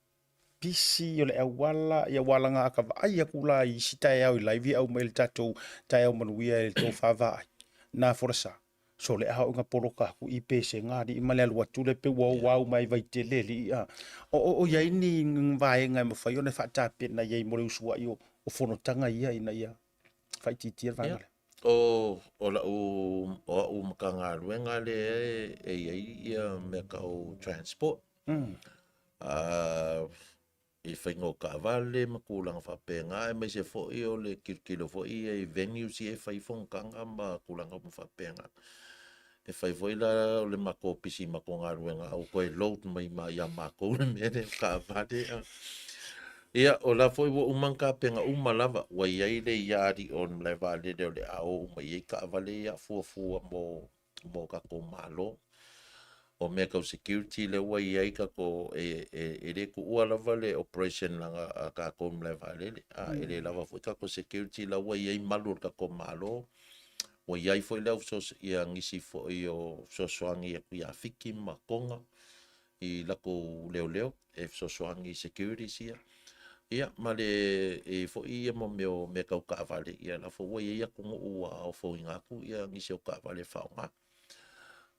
pisi o le auala, ia ua alaga a ka vaai atu la i isi taeao i live ia aumai le tatou taeao manuia e le tofa vaai, na folasa, sole a oo ina poloka atu i pesega alii ma le alu atu lea pei ua o mai Vaitele alii a. O i ai ni vaega e mafai ona faatapena i ai mo le usuai o fonotaga ia ina ia faaitiitia le vaega lea? O, o lau, o au Matagaluega lea e i ai ia mea tau transport. I faiga o taavale ma tulaga faapena, aemaise foi o le tilotilo foi ia i venues ia e fai ai fonotaga ma tulaga uma faapena. E fai foi la o le matou pisi i matou galuega a ua toe load mai ma ia matou le mea lea o taavale. Ia, o la foi ua uma ona tapena uma lava, ua i ai le yard i o i le malae vaalele o le a o uma i ai taavale ia fuafua mo mo tatou Malo. O mea tau security lea ua i ai tatou, e, e, e le tuua lava le operation a, a tatou i malae vaalele. A, e le lava foi tatou security la ua i ai malu o le tatou Malo. Ua i ai foi le au ia nisi foi o fesoasoani atu ia Fiti ma Toga i latou leoleo e fesoasoani i securities ia. Ia, ma le e foi ia mo mea o mea tau taavale, ia la foi ua i ai atunuu ua ofoina atu ia nisi o taavale e faaaoga.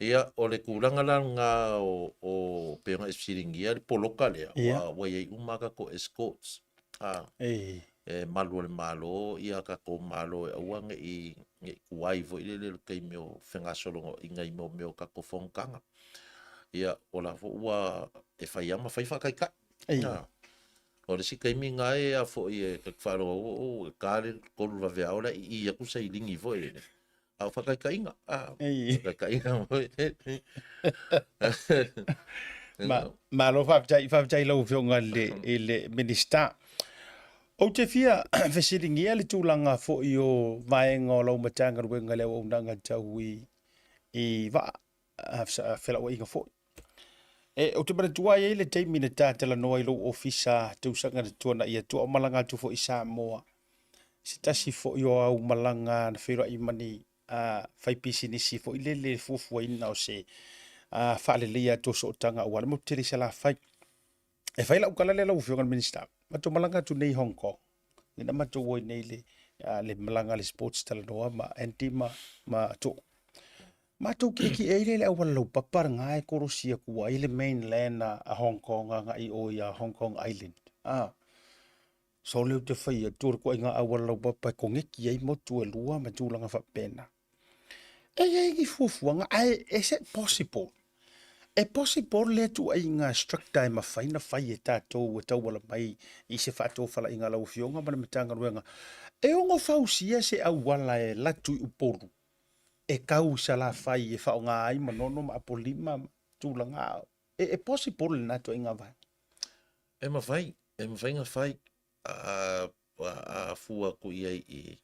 Ia, o le tulaga la lena o, o pei ona e fesiligia le poloka lea, Ia. ua, ua i ai uma a tatou escorts, a, Ei. e malu o le Malo ia tatou Malo e aua ne i, ne i tuai foi lele i le taimi o fegasoloaiga i mea o tatou fonotaga. Ia, o la foi ua e fai lava ma fai faataitai. Ei. A, o le isi taimi na e a foi e ta te faalogo atu, e ta le 3 vaveao la i i atu sailini foi lele. A o faataitaiga, a, Ei. faataitaiga foi. Ma, malo faafetai, faafetai i lau Afioga i le, i le Minisita. Ou te fia fesiligia le tulaga foi o vaega o lau Matagaluega i le auaunaga tau i, i vaa, felauaiga foi. E, ou te manatua ai le taimi na ta talanoa i lou ofisa tausaga na tuanai atu a o malaga atu foi i Samoa. Se tasi foi o au malaga na feiloai ma ni faipisinisi foi lele i le fuafuaina o se faaleleia atu o sootaga aua le motu tele i Salafai. E fai lau tala lea lau Afioga i le Minisita, matou malaga atu nei i Hong Kong, lea na matou o ai nei le, le malaga a le sports talanoa ma Andy ma, ma Tuuu. Matou kiekie ai lea i le auala laupapa lena e kolosi atu ai le mainland a Hong Kong agai i o i Hong Kong Island. Ah. Sole ou te fai atu o le ituaiga auala laupapa e koneki ai motu e lua ma tulaga faapena. E i ai ni fuafuaga, ae is it possible? E possible lea ituaiga structure e mafai ona fai e tatou e tauala mai i se faatofalaiga a lau Afioga ma le Matagaluega e ono fausia se auala e alu atu i Upolu e tau i Salafai e faaaoga ai Manono ma Apolima ma tulaga e, e possible lena ituaiga vaega? E mafai, e mafai ona fai a, a fua atu i ai i,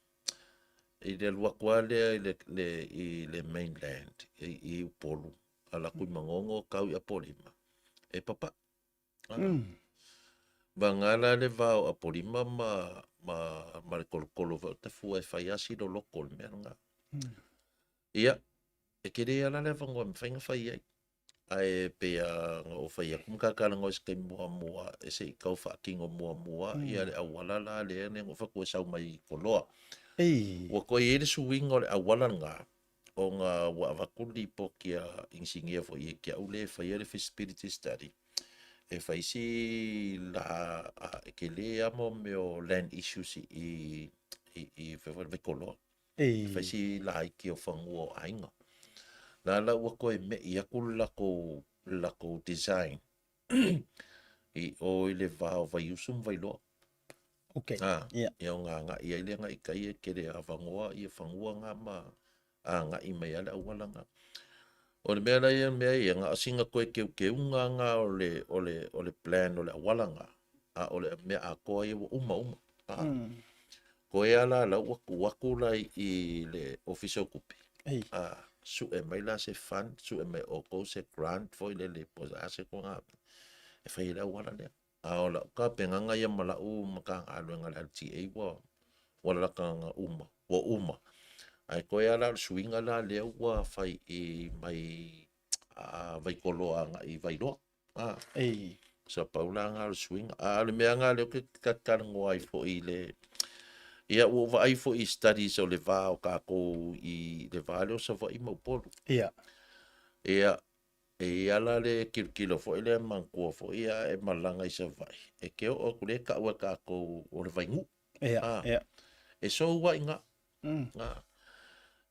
i le alu atu lava lea i le, le, i le mainland i, i Upolu, ala atu i Manono tau i Apolima, e papaʻi. Mm. Vagana la le va o Apolima ma, ma, ma le tolotolo foi o Tafua e fai lava si loloto o le mea lena. Ia, e tele lava la le avanoa e mafai ona fai ai. Ae pei lava ona ou fai atu ma talanoa i se taimi muamua e se i tau faatino muamua mm. ia le auala la lea na ou fai atu e sau mai i Koloa. Ei. Ua toe i ai le suiga o le auala lena ona ua avatu le lipoti a inisinia foi ia te au lea e faia le feasibility study e fai si la e tele lava mo mea o land issues i i i, i Waikoloa. Ei. Fai si laiti o fanua o aiga. La la ua toe meʻi atu le latou, le latou design i o i le va o Vaiusu ma Vailoa. Okay. Ah, Yeah. ia ona agai ai lea agai i tai e tele avanoa ia fanua na ma agai mai ai le auala na. O le mea la ia mea ia, na o sina toe teuteuga na o le, o le, o le plan o le auala na, a o le mea atoa ia ua uma uma. Ah. Koe a la la ua tuu atu la i le Ofisa o Tupe. Ei. Ah, sue mai la se fund, sue mai outou se grant foi lele po o le a se tulaga e fai ai le auala lea. A o lau tapenaga ia ma lau Matagaluega le LTA ua ua lalata na uma, ua uma. Ae toe lava la o le suiga la lea ua fai i mai Vaikoloa agai i Vailoa. A. Ei. Sa pau la nga o le suiga. A o le mea nga lea ou te talanoa ai foi i le Ia, ua ou vaai foi i studies o le va o tatou i le va lea o Savaii ma Upolu. Ia. Ia, e i ai la le tilotilo foi lea manatua foi a e malaga i Savaii, e te oo atu lea e tau e tatou o le Vainuu. Ia, Ah. ia. E sou lava i ina. Ah.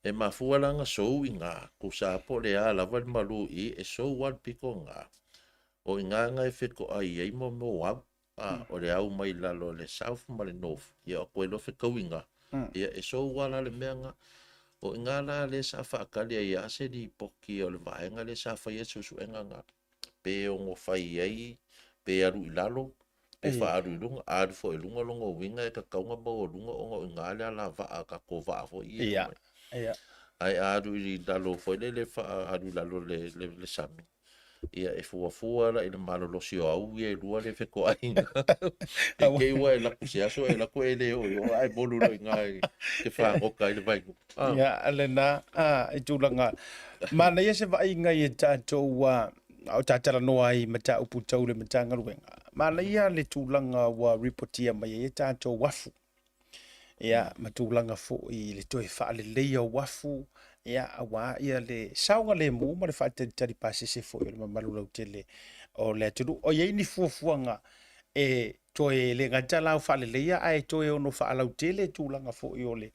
E mafua la ona sou i ina, tusa lava po o le a lava le malu i i, e sou lava le pito ina. O i ina na e fetoai ai mo mea o au. Ah, o le au mai lalo o le south ma le north, ia o atu ai loa fetau i ina. Ia e sou lava la le mea lena. O i ina la lea sa faatali ai lava se lipoti o le vaega lea sa faia le suesuega lena. Pe ono fai ai, pe alu i lalo, pe faaalu i luga. A alu foi i luga lona uiga e tatau ona maualuga ona o i ina le alavaa a tatou vaa foi ia. Ia, ia. Ae a alu i lalo foi lele faaalu i lalo le, le, le sami, ia e fuafua la i le malolosi o au ia e lua le fetoaiga. I te i ua e alu atu se aso e alu atu e le oo i o ae molu loa i ina e te fagota ai le vainuu. Ah. Ia, lena, ah, i tulaga. Manaia se vaaiga i tatou a o ta talanoa ai i mataupu tau le Matagaluega. Manaia le tulaga ua ripotia mai ai e tatou uafu. Ia, ma tulaga foi i le toe faaleleia o uafu, ia, aua ia le saogalemu ma le faatalitali pasese foi o le mamalu lautele o le atunuu. O i ai ni fuafuaga e toe le gata la o faaleleia ae toe ono faalautele tulaga foi o le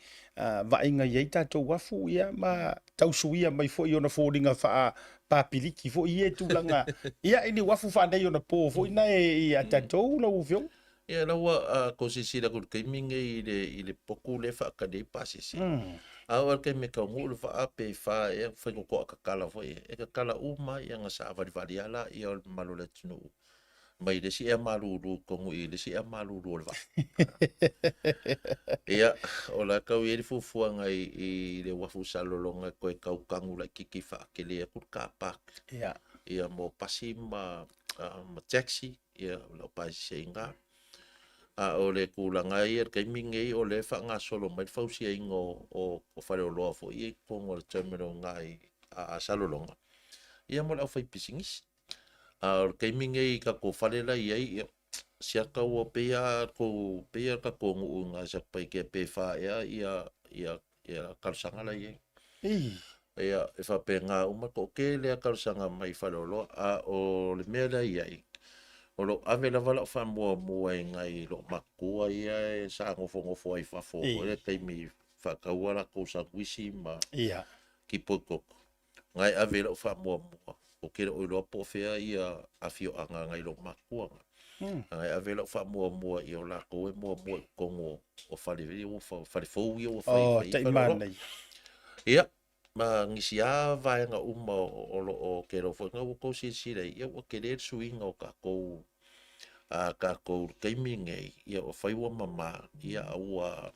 vaaiga i ai tatou uafu, ia, ma tausuia mai foi ona foliga faapapiliki foi ia tulaga, ia, i ni uafu faaneionapo foi na e ia tatou lau Afioga. Ia la ua tou silasila atu i le taimi lenei i le i le potu lea e faatali ai pasese. A oo lava i le taimi e taunuu le vaa pe fa ea fai totoa tatala foi e tatala uma lava ona saavalivali lava laia o le mamalu o le atunuu mai le isi ea malulu i totonu i le isi ea malulu o le vaa. Ia, o la e tau i ai le fuafuaga i i le uafu i Salelologa e toe tau tanu laitiiti faatele atu le car park. Ia. Ia mo pasi ma ma taxi. ia o lau pasese i ina. A o le tulaga ia i le taimi lenei o lea e faagasolo mai le fausiaina o, o, o faleoloa foi ia i totonu o le terminal i ina i a, a Salelologa, ia mo le aufaipisinisi. A o le taimi lenei i tatou fale la e i ai, ia, siaka ua pei lava tou, pei lava le tatou nuu i ina i Satupaitea pe fa ea ia, ia, ia talosaga la e i ai. Ei. Ia, e faapena uma, toatele lava talosaga mai Faleoloa, a o le mea lea e i ai, o lo o ave lava lau faamuamua i nai lou matua ia e sa nofonofo ai i fafo foi le taimi faataua latou sanuisi ma Ia. kipoi koko. Na e ave i lau faamuamua, ou te le o iloa po o fea ia afioaga a nai lou matua. Na e ave lau faamuamua i o latou e muamua i totonu o fale ia ua fale fou ia ua fai Oh, fai tai Faleoloa. manaia. Ia, ma nisi lava vaega uma o lo o tele foi na ua tou silasila i ai, ia ua tele le suiga o tatou a tatou i le taimi lenei, ia ua fai ua mama, ia a ua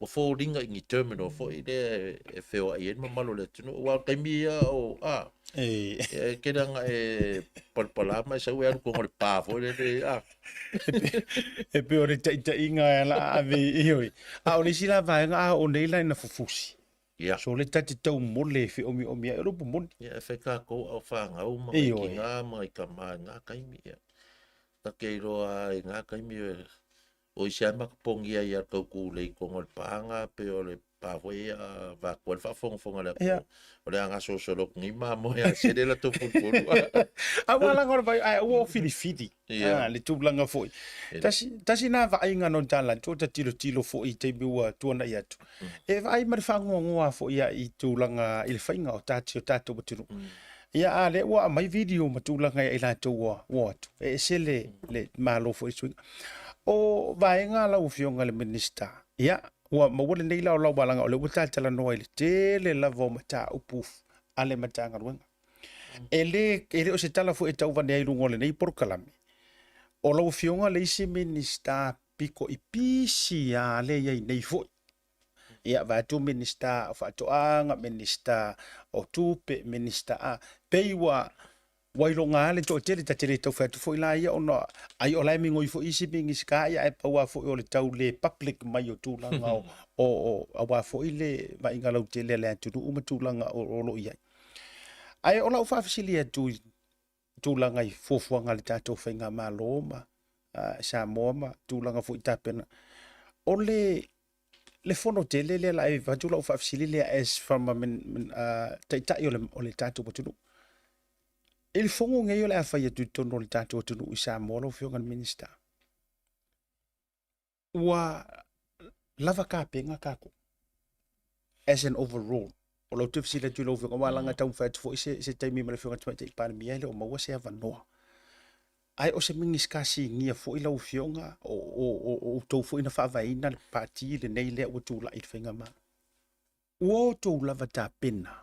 ua foliga i ni terminal foi lea e feoai ai le mamalu o le atunuu. Aua o le taimi ia o, a, E, e tele lava ina e palapala ma e sau e alu i totonu o le pa foi lele, a. E pei o le taitaiga e ala ave i oi. A o le isi la vaega a oo nei la ina fufusi. Ia. So le ta te taumole e feomiomi ai, o le upu moni. Ia, e fai tatou au fanau ma nai Ioe. tina ma nai tama i na taimi. Ia. Ta te iloa lava i na taimi e, o isi lava matapogi ai ia tau tulei i totonu o le pa na, pei o le pa foi ia a vaeatu ai le faafogafoga a le Ia. atunuu. O le a gasolosolo atu nei mamoe a sele latou pulupulu. Aua laga o le vai, ae aua o filifili. Ia. Ah, le tulaga foi. E le- Tasi, tasi nā vaaiga no tala, tua ta tilotilo foi i taimi ua tuanai atu. E vaai ma le faanoanoa foi ia i tulaga i le faiga o tati o tatou atunuu. Ia a lea ua aumai video ma tulaga ia i latou ua ua o atu. E ese le, le malo foi i suiga. O vaega lau Afioga i le Minisita, ia, ua maua lenei laolao leaga o lea ua talatalanoa i le tele lava o mataupu a le Matagaluega. E le, e le o se tala foi e tauvanea i luga o lenei polokalame. O lau Afioga le isi Minisita pito i pisi lava lea e i ai nei foi. Ia, vaeatu Minisita o Faatoaga, Minisita o Tupe, Minisita a, pei ua ua iloga lava le toatele, ta te le tau fai atu foi la ia ona ai o la e migoi foi isi Minisita, ia ae pau lava foi o le tau le public mai o tulaga o, o, o aua foi le vaaiga lautele a le atunuu ma tulaga o, o lo o i ai. Ae o lau faafesili atu i tulaga i fuafuaga a le tatou faigamalo ma Samoa ma tulaga foi tapena. O le le fono tele lea la e avatu lau faafesili lea as from a taitai o le tatou atunuu. I le fono nei o le a fai atu i totonu o le tatou atunuu i Samoa lau Afioga i le Minisita, ua lava tapena tatou as an overall. O lau toe fesili atu i lau Afioga, aua leaga e taumafai atu foi se, se taimi ma le Afioga i le Tamaitai Palemia e le o maua se avanoa. Ae o se Minisita sinia foi lau Afioga, o, o, o, o outou foi na faavaeina le pati lenei lea ua tulai i le faigamalo. Ua outou lava tapena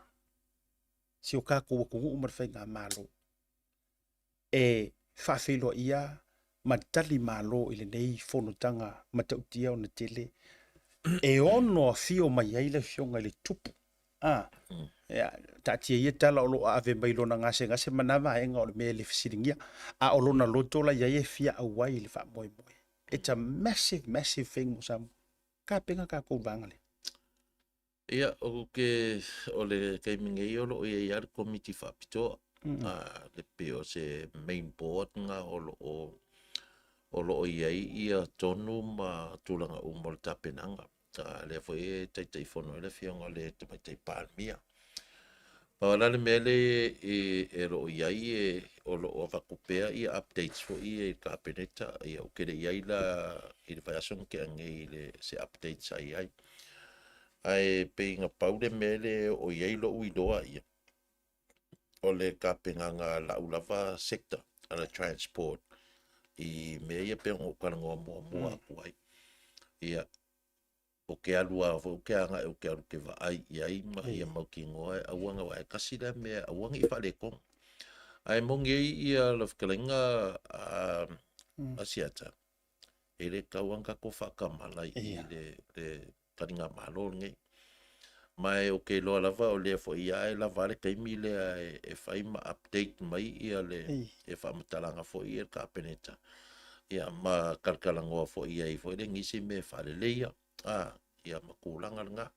si o tatou atunuu ma le faigamalo e faafeiloaia ma tali malo i lenei fonotaga matautia ona tele e ono afio mai ai le afioga i le tupu. A, ia, taatia ia tala o lo o ave mai lona gasegase ma na vaega o le mea e le fesiligia, a o lona loto la i ai e fia auai i le faamoemoe. It's a massive, massive thing mo Samoa. Tapena tatou i le vaega lea. Ia, o ke, o le taimi nei o lo o i ai lava le komiti faapitoa, le pei o se main board na o lo o, o lo o i ai ia tonu ma tulaga uma o le tapenaga. Lea foi e Taitaifono ai le Afioga i le Tamaitai Palemia. Pau la le mea lea e lo o i ai e, o lo o avatu pea ia updates foi ia i le Kapeneta, ia ou te le i ai la i le vaiaso na tea nei i le, se update sa i ai. Ae pei na pau le mea lea e oo i ai lou iloa ia, o le tapenaga a lau lava sector, a le transport i mea ia pei ona ou talanoa muamua atu ai. Ia, o ke alu a foi o ke agai o ke alu ke vaai i ai ma ia mautinoa e aua ne aua e tasi lea mea aua ne i faaletonu. Ae moni ai ia lau fetalaiga a Asiata, e le tatau lava ona tatou faatamala i le taligamalo lenei. Ma e ou te iloa lava o lea foi lava e lava le taimi lea e fai ma update mai ia le faamatalaga foi ia le Kapeneta ia ma talatalanoa foi i ai foi le nisi mea e faaleleia a ia ma tulaga lena.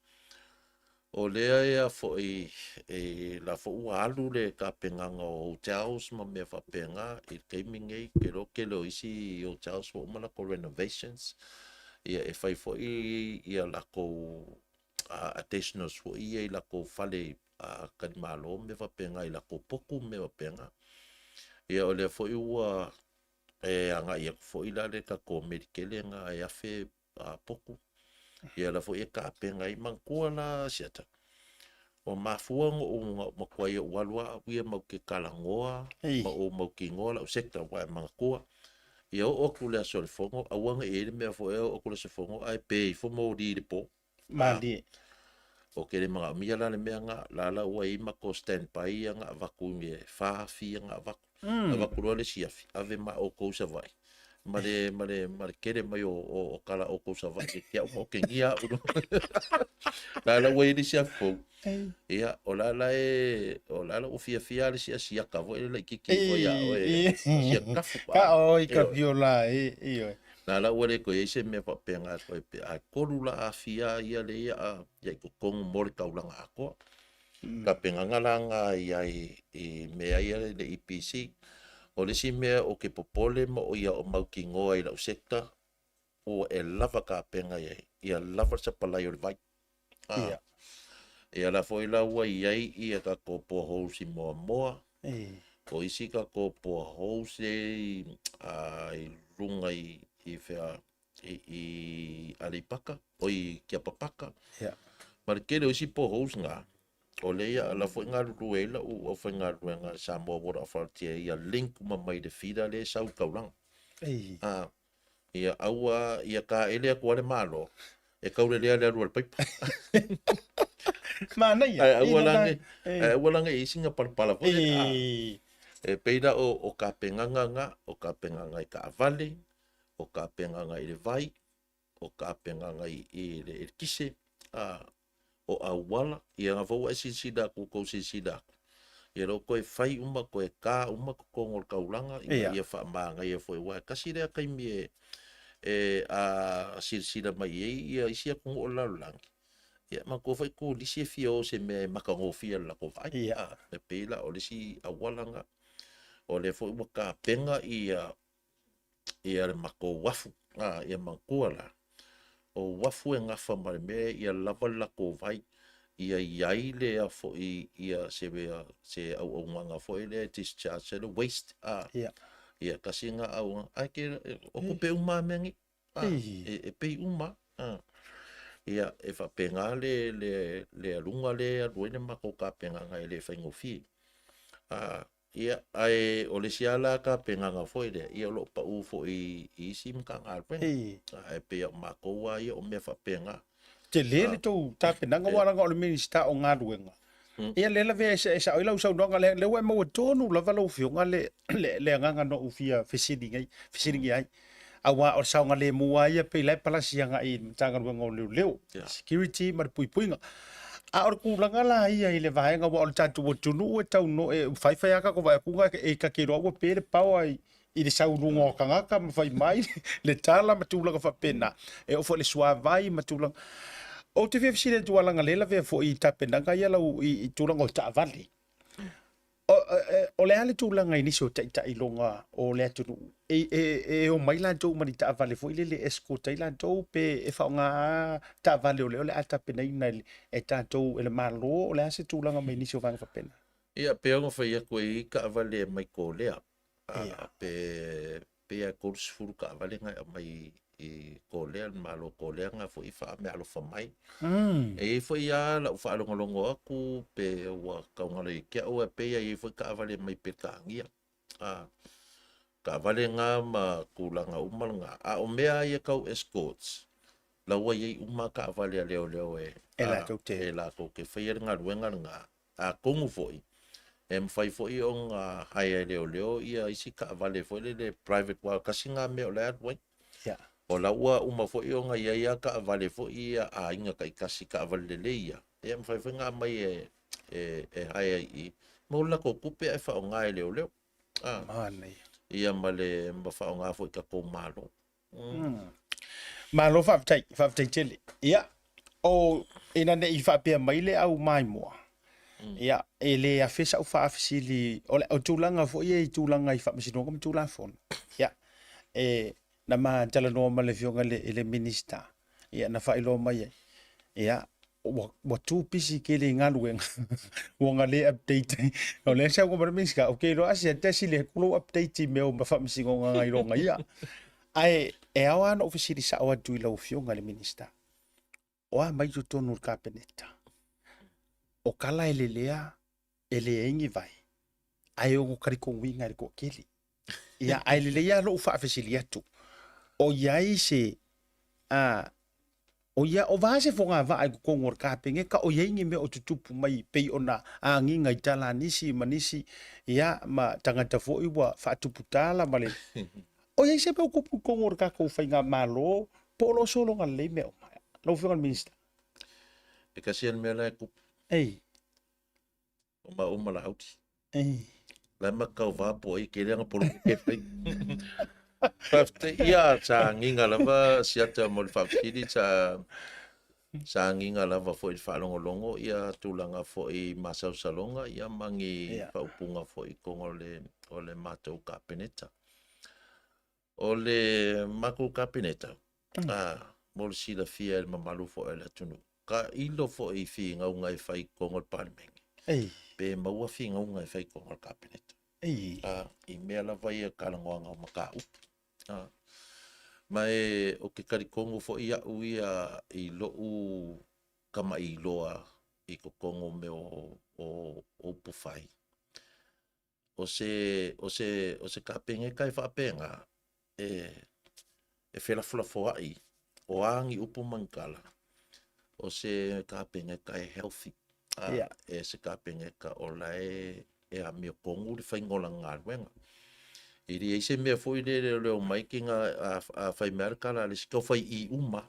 O lea ia foi e la foi ua alu le tapenaga o hotels ma mea faapena i le taimi nei, ou te iloa tele o isi hotels ua uma latou renovations ia e fai foi ia latou additionals foi ia i latou fale talimalo ma mea faapena i latou potu ma mea faapena. Ia o lea foi ua e agai atu foi la le tatou melikele lena e 1000 potu. Ia la foi e tapena ai. Manatua la Asiata, ua mafua ona ou na ou matuai ou alu lava au ia matou te talanoa ma ou mautinoa lau sector aua e manatua. Ia oo atu i le aso o le fono, aua ne i i ai le mea foi e oo atu i le aso fono ae pe ifo moli i le po. Malie. Ou te le manaomia la le mea lena, la la ua i ai matou stand by ia na avatu i le fa afi ia na avatu. Avatu loa le isi afi, ave ma outou i Savaii ma le, ma le, ma le tele mai o, o, o kala outou Savaii e te au ma otegia au. La la ua i ai le isi afi fou. Ia, o la la e, o la la ua fiafia le siasiaka foi le laitiiti foi ia oe, siakafu pa. Ka oi ka fiola e, e oi. La la ua le toe i ai se mea faapena e toe pe a tolu la afia ia le ia a ia i totonu mo le taulaga atoa. Tapenaga la na i ai i mea ia le EPC. O le isi mea o ke popole ma o ia o mautinoa i lau sector, ua e lava tapena i ai, ia lava le sapalai o le vai. Ia. Ia la foi la ua i ai ia tatou boreholes i Moamoa. O isi tatou boreholes e i luga i whea, i Aleipaka, o i Keapapaka. Ia. Ma le tele o isi boreholes ngā, o lea ia la foi galulue ai lau aufaigaluega Samoa Water Authority ia link uma mai le feeder lea e sau i taulaga. Ei. Ia aua ia taele atu a le Malo e taulelea le alu a le paipa. Manaia. Ae aua la ne, ae aua la ne i ai sina palapala foi lea. E pei la o, o tapenaga na, o tapenaga i taavale, o tapenaga i le vai, o tapenaga i, i le eletise, a, o auala, ia na foi ua e silasila atu, tou silasila atu, ia lea ua toe fai uma, toe ta uma totonu o le taulaga, ina ia faamanaia foi, aua e tasi lea taimi e, e a silasila mai i ai ia isi atunuu o le lalolagi, Ia, manatua foi turisi e fia o i se mea e matagofie i le latou vaai. Ia. E pei la o le isi auala lena. O lea foi ua tapena ia ia le matou uafu. A, ia manatua la, o uafu e nafa ma le mea ia lava le latou vai, ia i ai le a foi ia se se auaunaga foi lea e discharge ai le waste, a. Ia. Ia tasi lena auaunaga, ae ke, o tupe uma lava mea nei. A, e, e pei uma. A. Ia, e faapena le, le, le aluga lea e alu ai le matou tapenaga e le faigofie. A, ia, ae o le isi lava la tapenaga foi lea, ia o lo o pau foi i isi Matagaluega. Ae pei o matou lava ia o mea faapena. Tele le tou tapenaga aua leaga o le Minisita o Galuega. Ia lea lavea e sao ai lau saunoaga lea, lea ua e maua tonu lava lau Afioga le, le, le agaga na ou fia fesiligia fesiligia ai. Aua o le saogalemu lava ia pei la e palasi agai i le Matagaluega o Leoleo, security ma le puipuiga. A o le tulaga la ia i le vaega aua o le tatou atunuu e tau no, e faifai lava tatou vaai atu e ta te iloa ua pe le power i, i le sauruga o tagata ma fai mai le tala ma tulaga faapena. E oo foi i le suavai ma tulaga. Ou te fia fesili atu leaga lea e lavea foi i tapenaga ia lau i, i tulaga o taavale. O, o le a le tulaga i nisi o taitailoga o le atunuu? E, e, e omai latou ma ni taavale foi lele e escort ai latou pe e faaaoga taavale o lea o le a tapenaina e, e tatou e le Malo? O le a se tulaga mai nisi o vaega faapena? Ia, pei ona fai atu e i ai taavale mai Kolea. Pe pei lava e 30 taavale na e aumai i Kolea, le Malo o Kolea na foi faameaalofa mai. E i ai foi lava lau faalogologo atu pe ua taugalo ia te au, ae pei lava e i ai foi taavale mai Peretania. Taavale na ma tulaga uma lena. A o mea lava ia tau escorts, la ua i ai uma taavale a leoleo e, E latou te. e latou te faia le galuega lena. Atonu foi, e mafai foi ona hire e leoleo ia isi taavale foi lele private aua tasi lena mea o la e alu ai. Ia. O la ua uma foi ona i ai lava taavale foi ia a aiga taitasi, taavale lelei ia, e mafai foi ona aumai e, e, e hire i i, mo le latou tupe ae faaaoga e leoleo. Ah. Manaia. Ia ma le ma faaaoga foi i tatou Malo. Malo faafetai, faafetai tele. Ia, o ina ne i faapea mai le au maimoa, ia, e le afe sau faafesili, o le o tulaga foi ia i tulaga i faamasinoga ma Tulafono. Ia, e, na ma talanoa ma le Afioga i le, i le Minisita, ia, na faailoa mai ai, ia, ua, ua too busy tele i galuega, ua na le update. O lea sau ma le Minisita, ou te iloa a se tasi le atu lou update i mea o faamasinoga na iloga ia. Ae e ao lava ona ou fesili sao atu i lau Afioga i le Minisita, o a mai totonu o le Kapeneta? O kala e lelea e leai ni vai, ae ono talitonuina e le toatele. Ia, ae lelei lava lou faafesili atu, o i ai se, a, o ia, o va se fogavaa i totonu o le Kapeneta, o i ai ni mea o tutupu mai pei ona agiga i tala a nisi ma nisi, ia, ma tagata foi ua faatupu tala ma le, o i ai se mea o tupu i totonu o le tatou faigamalo, po o lo o sologa lelei mea uma? Lau Afioga i le Minisita. E tasi lava le mea la e tupu. Ei. O maua ma Laauli. Ei. La e ma tauva po ai tele ana poloketi e fai. Faafetai. Ia, sa agiga lava siata mo le faafesili, sa sa agiga lava foi i le faalogologo ia tulaga foi i masalosaloga ia ma ni Ia. faaupuga foi i totonu o le o le matou Kapeneta. O le matou Kapeneta, a, mo le silafia e le mamalu foi o le atunuu, tailo foi i finauga e fai i totonu o le Palemene, Ei. pe maua finauga e fai i totonu o le Kapeneta. Ei. A, i mea lava ia talanoaga o mataupu. A, ma e, ou te talitonu foi au ia i lou kamailoa i totonu o mea o, o upufai, o se, o se, o se Kapeneta e faapena, e, e felafolafoai, o a ni upu ma ni tala, o se Kapeneta e healthy, a, Yeah. e se Kapeneta o la e, e amiotonu le faiga o lana galuega. E leai se mea foi lele o le omai ki nga, a, a fai mai lava le tala a le isi, tau fai i uma.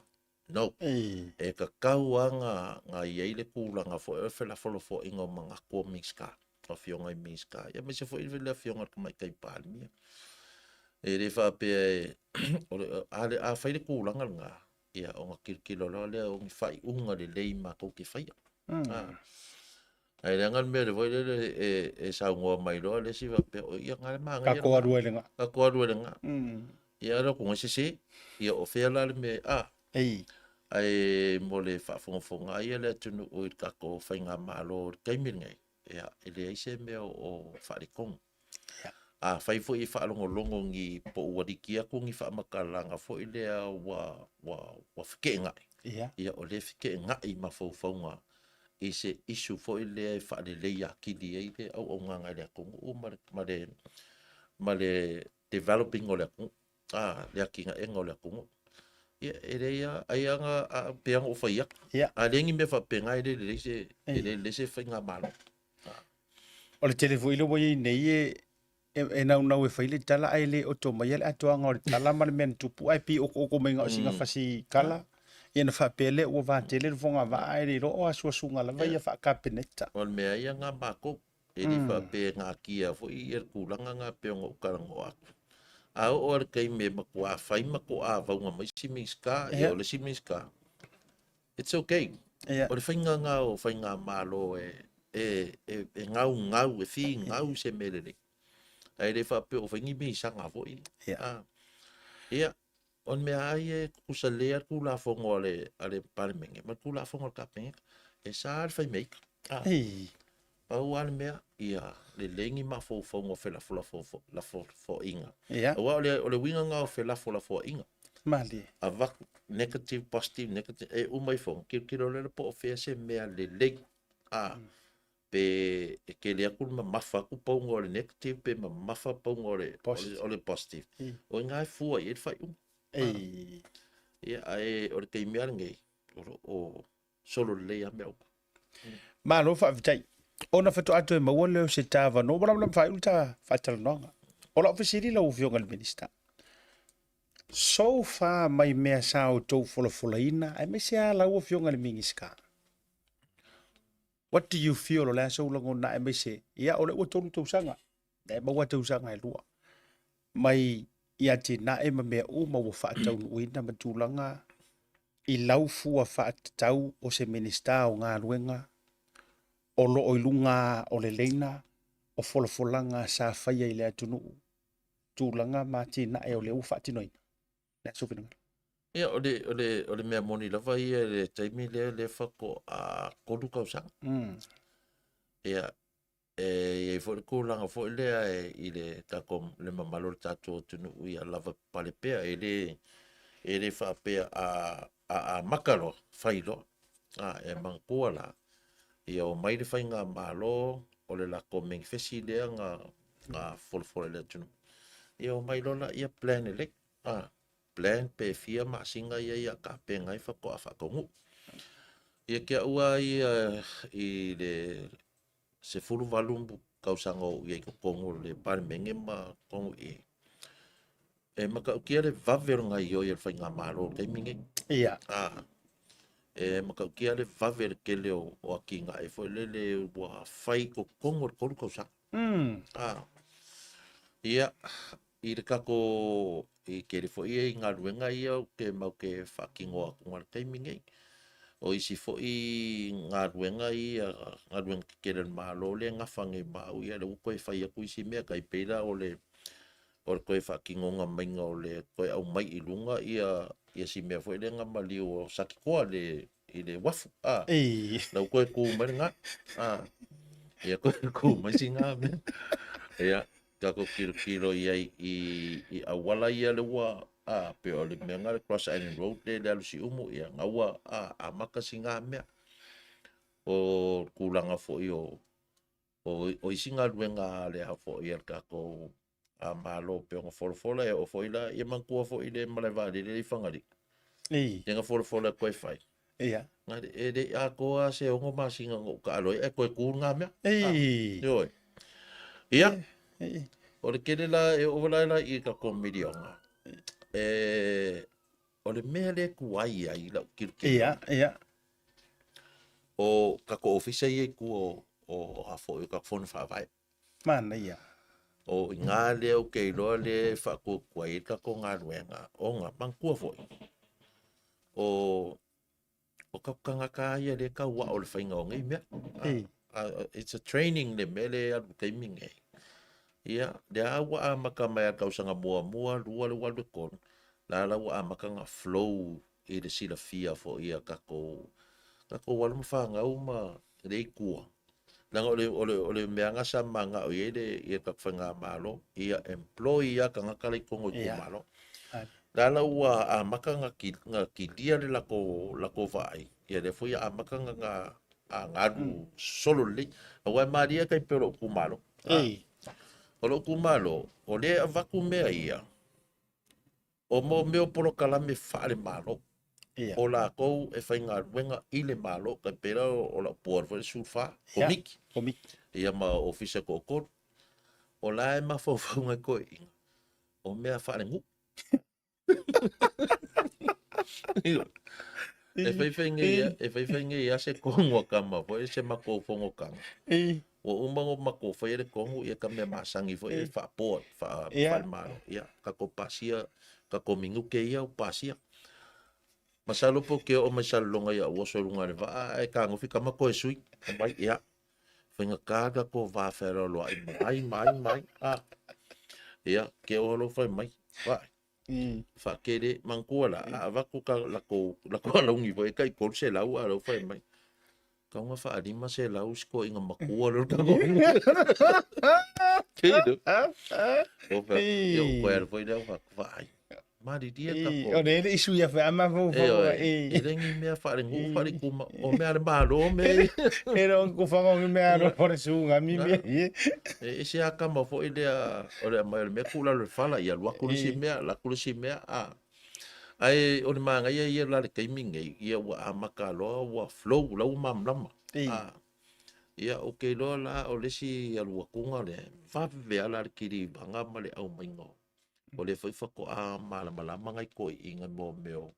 No. Ei. E tatau lava na, na i ai le tulaga foi o le felafolafoaiga o manatu o Minisita, o afioga i Minisita, ia aemaise foi le afioga i le Tamaitai Palemia. E le faapea e, o le, a, a fai le tulaga lena, Ia, ona tilotilo loa lea o ni faaiuga lelei matou te faia. Mm. Ae leaga le mea le foi lele e, e saunoa mai loa le isi faapea, o ia nga le manaia. Tatou alu ai le ga. Tatou alu ai le ga. Ia alu atu sese. Ia o fea la le mea, a. Ei. Ae mo le faafogafoga ai a le atunuu i le tatou faigamalo i le taimi lenei, ia, e leai se mea o faaletonu. Afai foi e faalogologo ni po ua liki atu ni faamatalaga foi lea ua, ua, ua feteenai, Ia. ia o lea e feteenai mafaufauga i se issue foi lea e faalelei atili ai le auaunaga i le atunuu ma le, ma le, ma le developing o le atunuu, a, le atinaega o le atunuu. Ia, e leai lava, ai lava na, a, pei lava ona ou fai atu, Ia. a leai ni mea faapena e le lelei se, e le lelei se faigamalo. O le tele foi lea ua i ai nei e, e, e naunau e fai le tala ae le oto maia le atoaga o le tala ma le mea na tupu ae pei okooko mai na o sina fasi tala. Ia na faapea lea ua vatele le fogavaa ae le iloa o asuasuga lava ia faa-Kapeneta. O le mea ia na matou, e le faapea e natia foi ia le tulaga na pei ona ou talanoa atu. A oo lava i le taimi e matuā fai ma toavauga mai isi Minisita, ia o le isi Minisita, It's okay. Yeah. O le faiga lena o faigamalo e, e, e, e gaugau, e figau se mea lelei. Ae le faapea o fai ni misaga foi. Yeah. Ah. Ia, o le mea ai e tutusa lelei lava le Tulafono a le, a le Palemene ma le Tulafono a le Kapeneta. E sa le fai mea ita. Ah. Ei. Pau lava le mea, ia lelei ni mafaufauga o felafolafoaiga. Ia. Aua o le, o le uiga lena o felafolafoaiga. Malie. Avatu negative, positive, negative, e uma ifo, tilotilo loa lea po o fea se mea lelei. A, pe e tele atu le mamafa atu pauga o le negative pe mamafa pauga o le, o le, o le positive. O i ina e fua i ai le faaiuga. Ei. Ia, ae o le taimi lava lenei, o lo o solo lelei lava mea uma. Malo faafetai. Ona faatoa toe maua lea o se ta avanoa, ua lava faaiu le ta faatalanoaga. O lau fesili lau Afioga i le Minisita, so far mai mea sa outou folafolaina, aemaise lava lau Afioga i le Minisita, what do you feel o le a sou lagona aemaise, ia o lea ua 3 tausaga, e maua tausaga e 2, mai i atinae ma mea uma ua faataunuuina ma tulaga i lau fua faatatau o se Minisita o Galuega o lo o i luga o le leina o folafolaga sa faia i le atunuu, tulaga ma atinae o lea ua faatinoina. Le a sou finagalo? Ia, o le, o le, o le mea moni lava ia i le taimi lea, lea faatoa 3 tausaga. Ia, E i ai foi le tulaga foi lea e, i le tatou, le mamalu o le tatou atunuu ia lava pale pea, e le, e le faapea a, a amata loa, fai loa. A, e manatua la, ia omai le faigamalo, o le latou menifesi lea na, na folafola i le atunuu. Ia omai loa laia plan lelei. A, plan pe fia masina ia ia tapena ai faatoa faataunuu. Ia te au lava ia i le 18 tausaga o ou i ai i totonu o le Palemene ma totonu i i, e matautia le vave o le gaoioi a le faigamalo i le taimi lenei. Ia. A, e matautia le vave le tele o, o atinae foi lele ua fai i totonu o le 3 tausaga. A, ia, i le tatou, i tele foi ia i galuega ia ou te mau te faatino atu i le taimi nei. O isi foi galuega ia, galuega tetele a le Malo lea e gafa nei ma au, ia lea ua toe fai atu isi mea, tai pei la o le, o le toe faatinoga maiga o le toe aumai i luga ia, ia si mea foi lea na maliu o Satitoa le, i le uafu, a. Ei. La ua toe tu mai lena, a. Ia toe tu mai sina mea. Ia, tatou tilotilo i ai i, i auala ia le ua, a, pei o le mea na le Cross Island Road le, le alu Siumu, ia, na ua, a, amata sina mea. O tulaga foi o, o, o isi galuega a le a foi a le tatou a Malo pei ona folafola, e oo foi la, ia manatua foi le malae vaalele i Fagalii. Ei. Lea na folafola e toe fai. Ia. E le i atoa se 6 masina na ou taalo ai, ae toe tu lena mea. Ei. Ioe. Ia, Ei. o le tele la, e oo la la i tatou miliona. E, o le mea lea e tuai ai lau tilotilo. Ia, ia. O tatou ofisa ia i tua o, o a foi o tatou fono faavae. Manaia. O i ina lea ou te iloa lea e faatuatua ai le tatou galuega, ona manatua foi, O o ka tagata ia le tau ao le faiga o nei mea. It's a training le mea le alu taimi nei. Ia, lea ua amata mai a tausaga muamua, lua, le ua alu tolu, la la ua amata na flow i le silafia foi a tatou, tatou alo ma fanau ma le i tua. Leaga o le, o le, o le mea lena sa mananao i ai le, ia le tatou faigamalo, ia employ lava tagata la i totonu o itumalo. La la ua amata ona ki, ona kilia le latou, latou vaai, ia lea foi ua amata ona, ona, ona alu solo lelei. Aua e malie tai pei o lou itumalo. O lou itumalo, o lea e avatu mea ia, O mo mea o polokalame faale-Malo. Ia. O lakou e faigaluega i le Malo, tai pei la o lau board foi le 14, komiti. Komiti. Ia ma ofisa e toatolu. O la e mafaufau nai toeaiina, o mea faale-nuu. E faifai nei a, e faifai nei a se tonu a tama foi se matou fonotaga. Ua uma ona matou faia le tonu ia ka mea masani foi e faa-board, faa, faale-Malo. Ia, tatou pasia, tatou minute ia ua pasia. Masalo po ke oo mai Salelologa ia ou oso i luga o le vaa ae fetagofi tama toe sui. Fai mai, ia, faigata le tatou va fealoaloai ma ai ma ai ma ai. Ah. Ia, ke oo loa fai mai, vaai, Faatele, manatua la, a avatu ka latou, latou alauni foi e tai 300 a o la ua fai mai, tau na faa 500 si toeaina matua lea o le tatou Kei O fai, ia o koe alu foi lea o fai, vaai, malilie tatou. O le le isu ia fai ama fo fo. E le ni mea faale-nuu faale-ituma, o mea a le Malo mea ia. E le o ku whango ngi mea alo fo le sunga mi mea ia. E ese lava tama foi lea o le aumai o le mea tuu lalo i le fala, ia alu atu le isi mea, alu atu le isi mea, a. Ae o le manaia ia la i le taimi lenei, ia ua amata loa ua flow, la ua malamalama. A. Ia ou te iloa la o le isi alu atuga lea, e vave lava la le kilivaga ma le aumaiga o lea foi faatoa malamalama nai toeaiina mo mea o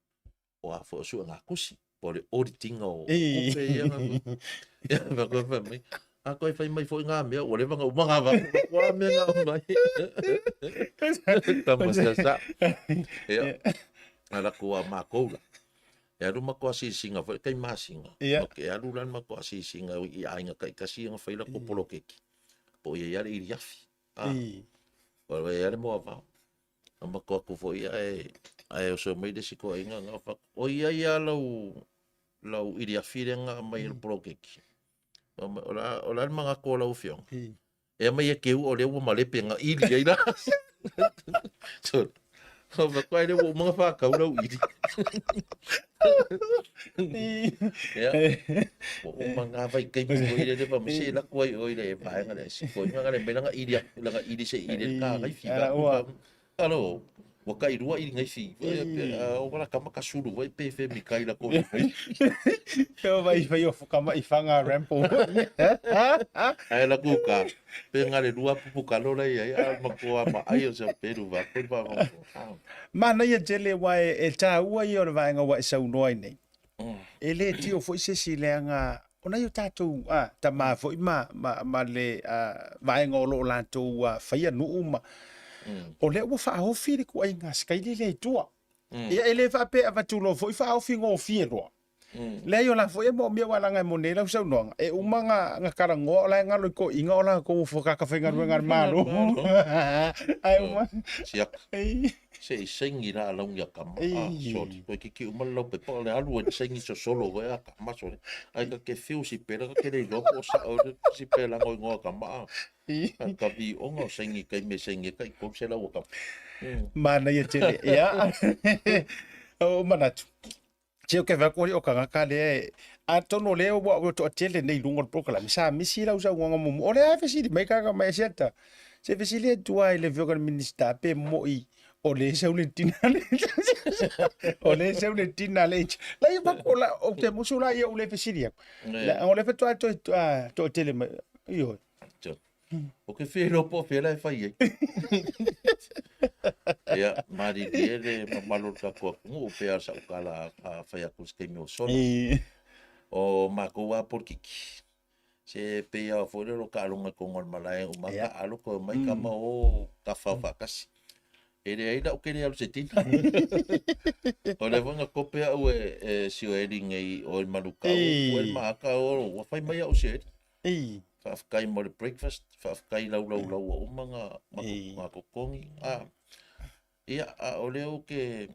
o a foi o suegatusi po o le audit ina o tupe ia na ia fa koe fai mai a koe fai mai foi ngā mea ua leva na uma ngā vako katoa mea na aumai tama sa sa ia ala ko a mākou la e alu matou asiasiga foi tai masina e alu la le matou asiasiga i aiga taitasi na fai latou poloketi po o i ai lava le iliafi a o i ai lava le moavao Na matou atu foi ae ae oso mai le isi toeaina na fai atu, o i ai lava lau lau iliafi lea na aumai e le poloketi. Fai mai, o le a o le a le manatu o lau afioga? E aumai e keu o lea ua malepe na ili ai la. So, fai atu, ai lea ua uma ona whakau lau ili. Ia, ua uma ngā vai taimi foi lele fa mai se lako ai oi le vaega lea si koinga ngale mai langa ili langa ili se ili le ka ngai fi Ala ua. Alo, ua kai lua ili ngai fi. O wala kama ka sulu vai pe fe mi kai la ko mai. Pe vai fai o kama i whanga rampo. Ai la ku ka. Pe ngale lua pupu kalo la ia a ma ko ama ai o sa peru va ko va. Manaia tele wa e tāua ia o le vaega ua e saunoa ai nei. E le tio foi se isi leaga o nai o tatou a, tama foi ma, ma, ma le a, vaega o lo o latou a, faia nuu ma o lea ua faaofi le ituaiga sikaili lea i tua. Ia e le faapea e avatu loa foi faaofi gofie loa. Leai o la foi e moomia aua leaga e moni ai lau saunoaga, e uma na, na talanoa o la e galo i toeaiina o latou o tagata faigaluega a le Malo. Ae uma. Siaka. Se i saini la alauni a tama. Ah, sorry. Koe kiki uma le laupepa o le alu e saini sosolo koe a tama, sorry. Ai ka ke fiu si pela ka ke le iloa po o sao le si pela ngo ingoa tama. Ah. Ka vi onga o saini kai me saini kai kom se lau a tama. Manaia tele. Ia. O manatu. Se o ke whai kori o kangaka lea e, atonu o lea ua ua toatele nei i luga o le polokalame, sa misi lau saunoaga muamua. O lea e fesili mai kaka mai Asiata. Se fesili atu lava i le afioga i le Minisita pe moi o lea e sau le tina le o lea e sau le tina le H. La ia fako la o te musu la ia u le fesili atu. La o lea faatoa toe toatele mai. Ioe. O ke fia iloa po o fea la e fai ai. Ia, malilie le mamalu o le tatou atunuu pei lava o sau tala a fai atu i se taimi ua sola. O matou lava polokiki, se pei lava foi lea o lou taaloga i totonu o le malae, uma lava taaalo toe omai tama o tafao faatasi. E leai la ou te le alu i se tina. O lea foi na kope au e, e sioeli nei o i Manukau, ua le maaka o, ua fai mai au sioeli. Faafetai mo le breakfast, faafetai laulau ua uma nga, nga totogi. A, ia, a o lea ou te,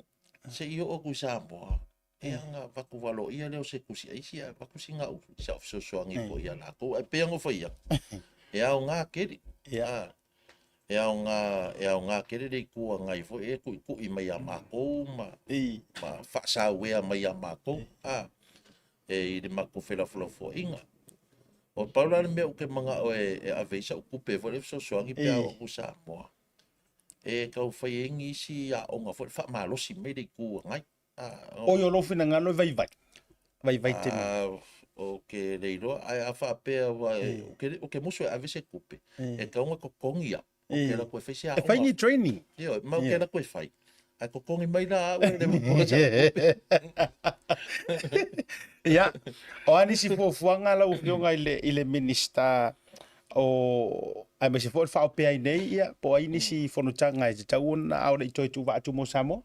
se i oo atu i Samoa, ia na avatu valoia lea o se tusi aisi ae avatu sina upu i sau fesoasoani foi ia latou. Ae pei ona fai atu, e aoga tele. A, e aoga, e aoga tele le Itu Agai foi e tuitui mai ia matou ma, ma faasauea mai ia matou, a, e i le matou felafolafoaiga. O pau la le mea ou te manao e, e ave ai sau tupe foi le fesoasoani pe a oo atu i Samoa, e tau fai ai nisi aoga foi faamalosi mai le Itu Agai. Oi o lou finagalo e vaivai. Vaivai tele. Ou te le iloa, ae a faapea ua, ou te musu e ave se tupe, e tatau ona totogi au. Ou te alu atu e fai se aoga. E fai ni training. Ioe, ma ou te alu atu e fai. Ae totogi mai la au e le maua sau tupe. Ia, o a nisi fuafuaga lau Afioga i le, i le Minisita o aemaise foi o le faaopea ai nei, ia, po o ai nisi fonotaga e tatau ona a o le i toe tuuvaa atu mo Samoa?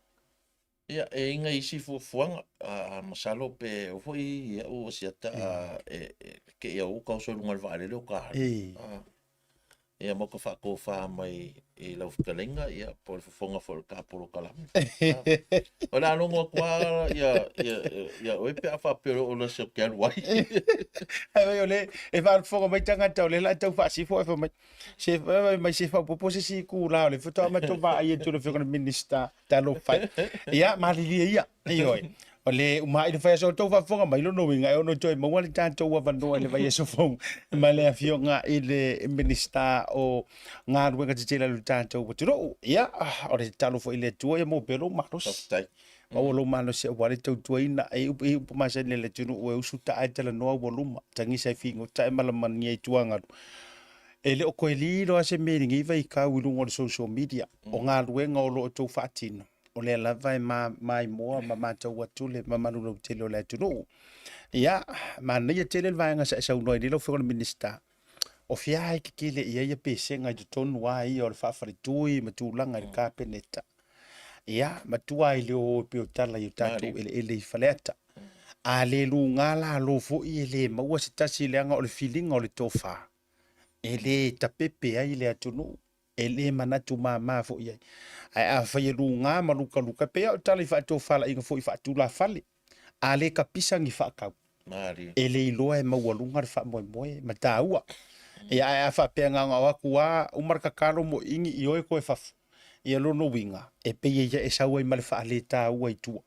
Ia, e i ai nisi fuafuaga, a masalo pe oo foi ia Asiata e te i au ka oso i luga o le vaalele o ka alu. Ia mo ka faatofa mai i lau fetalaiga, ia, po o le fofoga foi o le ta polokalame. O le a logo atu lava ia, ia, ia oe pe a faapea o le aso ou te alu ai. Ae o le e faafofoga mai tagata o lea o le a tau faasifo ae fai mai, se fai mai se faaopoopo se isi itula o lea faatoa matou vaai atu i le Afioga i le Minisita. Talofa e. Ia, malilie ia. Ioe. O le uma i le vaiaso o tou faafofoga mai lona uiga e ono toe maua le tatou avanoa i le vaiaso fou ma le afioga i le Minisita o Galuega Tetele a lo tatou atunuu. Ia, o le tatalo foi i le Atua ia maua pea lou malosi. Faafetai. Maua lou malosi aua le tautuaina e upu e upu masani a le atunuu e usu taa e talanoa ua luma, tagisa e figota e malamania i tuagalu. E le o toe lilo lava se mea i lenei vaitau i luga o le social media. O galuega o lo o outou faatino, o lea lava e maimoa ma matau atu le mamalu lautele o le atunuu. Ia, manaia tele le vaega sa e saunoa ai nei lau Afioga i le Minisita, o fea e tetele i ai pesega i totonu lava ia o le faafaletui ma tulaga i le Kapeneta. Ia, matua i le o e pei o tala i o tatou eleele i Faleata. A le luga lalo foi e le maua se tasi leaga o le filiga o le tofa. E le tapepe ai le atunuu, e le manatu mama foi i ai. Ae afai e luga ma lukaluka, e pei lava o tala i faatofalaiga foi faatulafale, a le kapisa ni faatau, e le iloa e maualuga le faamoemoe ma taua. Ia, ae a faapea na ona o atu lava, uma le tatalo moiini ioe toe fafo, ia lona uiga, e pei e ia e sau ai ma le faaletaua i tua.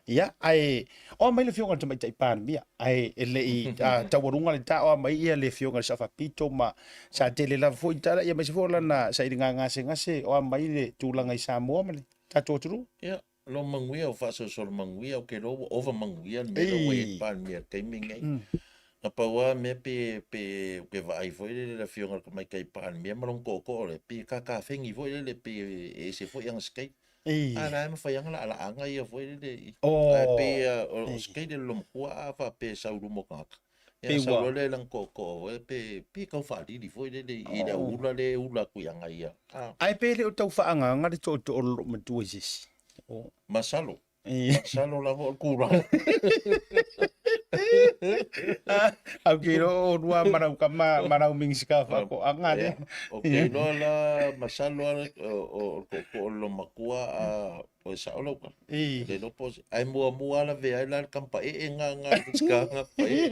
Ia, ae o mai le Afioga i le Tamaitai Palemia, ae e le i taualuga le ta, o mai ia le Afioga i le Sao Faapito ma sa tele lava foi tala, ia aemaise foi o lana sailiga gasegase, o mai le tulaga i Samoa ma le tatou atunuu. Ia, lo manuia o faasolosolo manuia, ou te iloa ua ova manuia le mea lea ua i ai le Palemia i le taimi lenei. Na pau lava mea pe, pe ou te vaai foi lele i le Afioga i le Tamaitai Palemia ma lona tootoo lea, pei e kakafegi foi lele, pei e ese foi ana schedule. A la e mafai lava ona laalaaga ia foi lele i. Ae pei o schedule le loomatua a faapea e sau i luma o tagata. Ia sau loa lea i lana tootoo foi pe pei e tau faalili foi lele i le auula lea e ula atu ia ia. Ae pe le o tau faaagaaga le tootoo o le loomatua i se isi. Masalo. Masalo lava o le tulaga. Au ke iloa o lua ma lau kama ma lau Minisita o Faatoaga lea. Ou te iloa la, masalo lava o le tootoo o le loomatua a o e sao lau tala. Le iloa po o se, ae muamua lava lavea ai la le tama paee na na Minisita na paee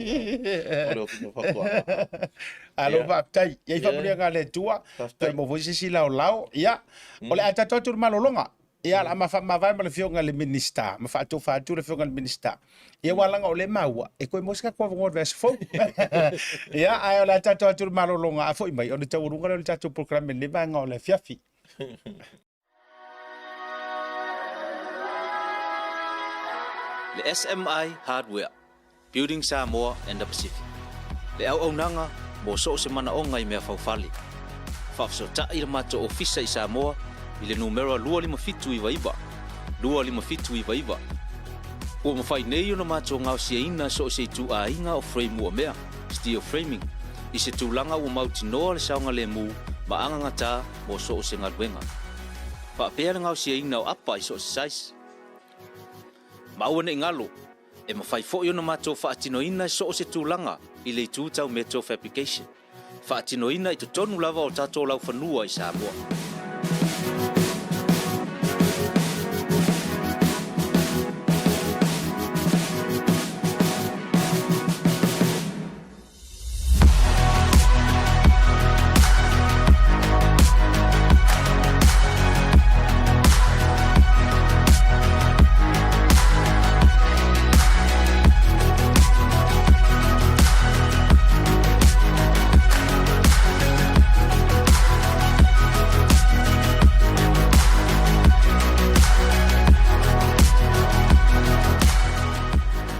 o le Ofisa o Faatoaga. Alo faafetai. Ia i faamanuiaga a le Atua. Toe maua foi se isi laolao. Ia, o le a tatou atu i le malologa. Ia, o le a ma faamavae ma le Afioga i le Minisita, ma faatofa atu le Afioga i le Minisita. Ia, aua leaga o lea e maua, e toe maua se tatou avanoa i le vaiaso fou. Ia, ae o le a tatou atu i le malologa a foi mai, ona taualuga lea o le tatou polokalame i lenei vaega o le afiafi. Le SMI Hardware, Building Samoa and the Pacific. Le auaunaga mo so o se manaoga i mea faufale. Faafesootai le matou ofisa i Samoa i le numera 25799, 25799. Ua mafai nei ona matou gaosiaina so o se ituaiga o frame uamea, steel framing, i se tulaga ua mautinoa le saogalemu ma agagatā mo so o se galuega. Faapea le gaosiaina o apa i so o se size. Ma aua ne i galo, E mafai foi ona matou faatinoina i so o se tulaga i le itu tau metal fabrication. Faatinoina i totonu lava o tatou laufanua i Samoa.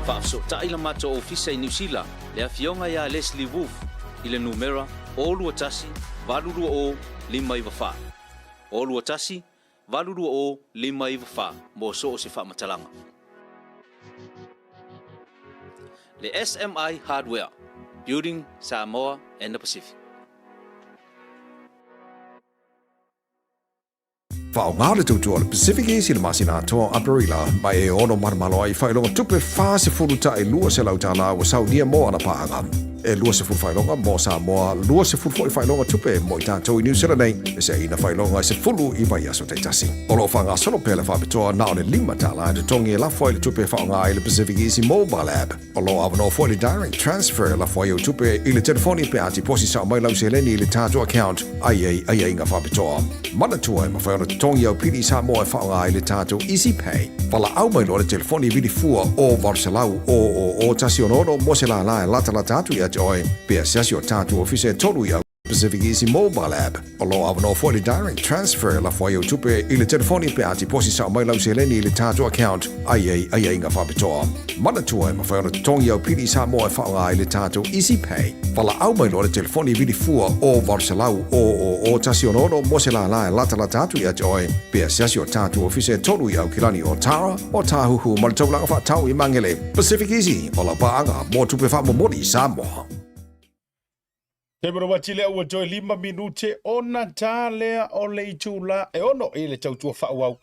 Faafesootai le matou ofisa i Niu Sila, le Afioga ia Leslie Wolfe i le numera 021 820 594. 021 820 594 mo so o se faamatalaga. Le SMI Hardware, Building Samoa and the Pacific. Faaaoga le tautua o le Pacific Easy i le masina atoa o Aperila ma e ono manomano ai faailoga tupe 40 ta'i 200 tālā ua saunia mo ana pāʻanga. E 20 faailoga mo Samoa, 20 foi faailoga tupe mo i tātou i Niu Sila nei, e seaina faailoga e 10 i vaiaso taitasi. O lo o faagasolo pea le faapitoa na o le 5 tālā e totogi e lafo ai le tupe e faaaoga ai le Pacific Easy Mobile App. O lo o avanoa foi le direct transfer e lafo ai au tupe i le telefoni pe a tiposi sao mai lau seleni i le tatou account a i ai aiaiga faapitoa. Manatua e mafai ona totogi au pili i Samoa e faaaoga ai le tatou Easy Pay. Valaau mai loa le telefoni vili fua o 800 000 166 mo se lālā e latalata atu ia te oe pe asiasi o tatou ofisa e tolu i Pacific Easy Mobile App. O lo o avanoa foi le direct transfer e lafo ai au tupe i le telefoni pe a tiposi sao mai lau seleni i le tatou account a i ai aiaiga faapitoa. Manatua e mafai ona totogi au pili i Samoa e faaaoga ai le tatou Easy Pay. Valaau mai loa le telefoni vili fua o 800 000 166 mo se lālā e latalata atu ia te oe pe asiasi o tatou ofisa e tolu i Aukilani o Tara, o Tāhuhu ma le Taulaga Faatau i Magele. Pacific Easy, o lau paaga mo tupe faamomoli i Samoa. Te manawa lea ua toe 5 minute ona tā lea o le itula e 6 i le tautua faaauau.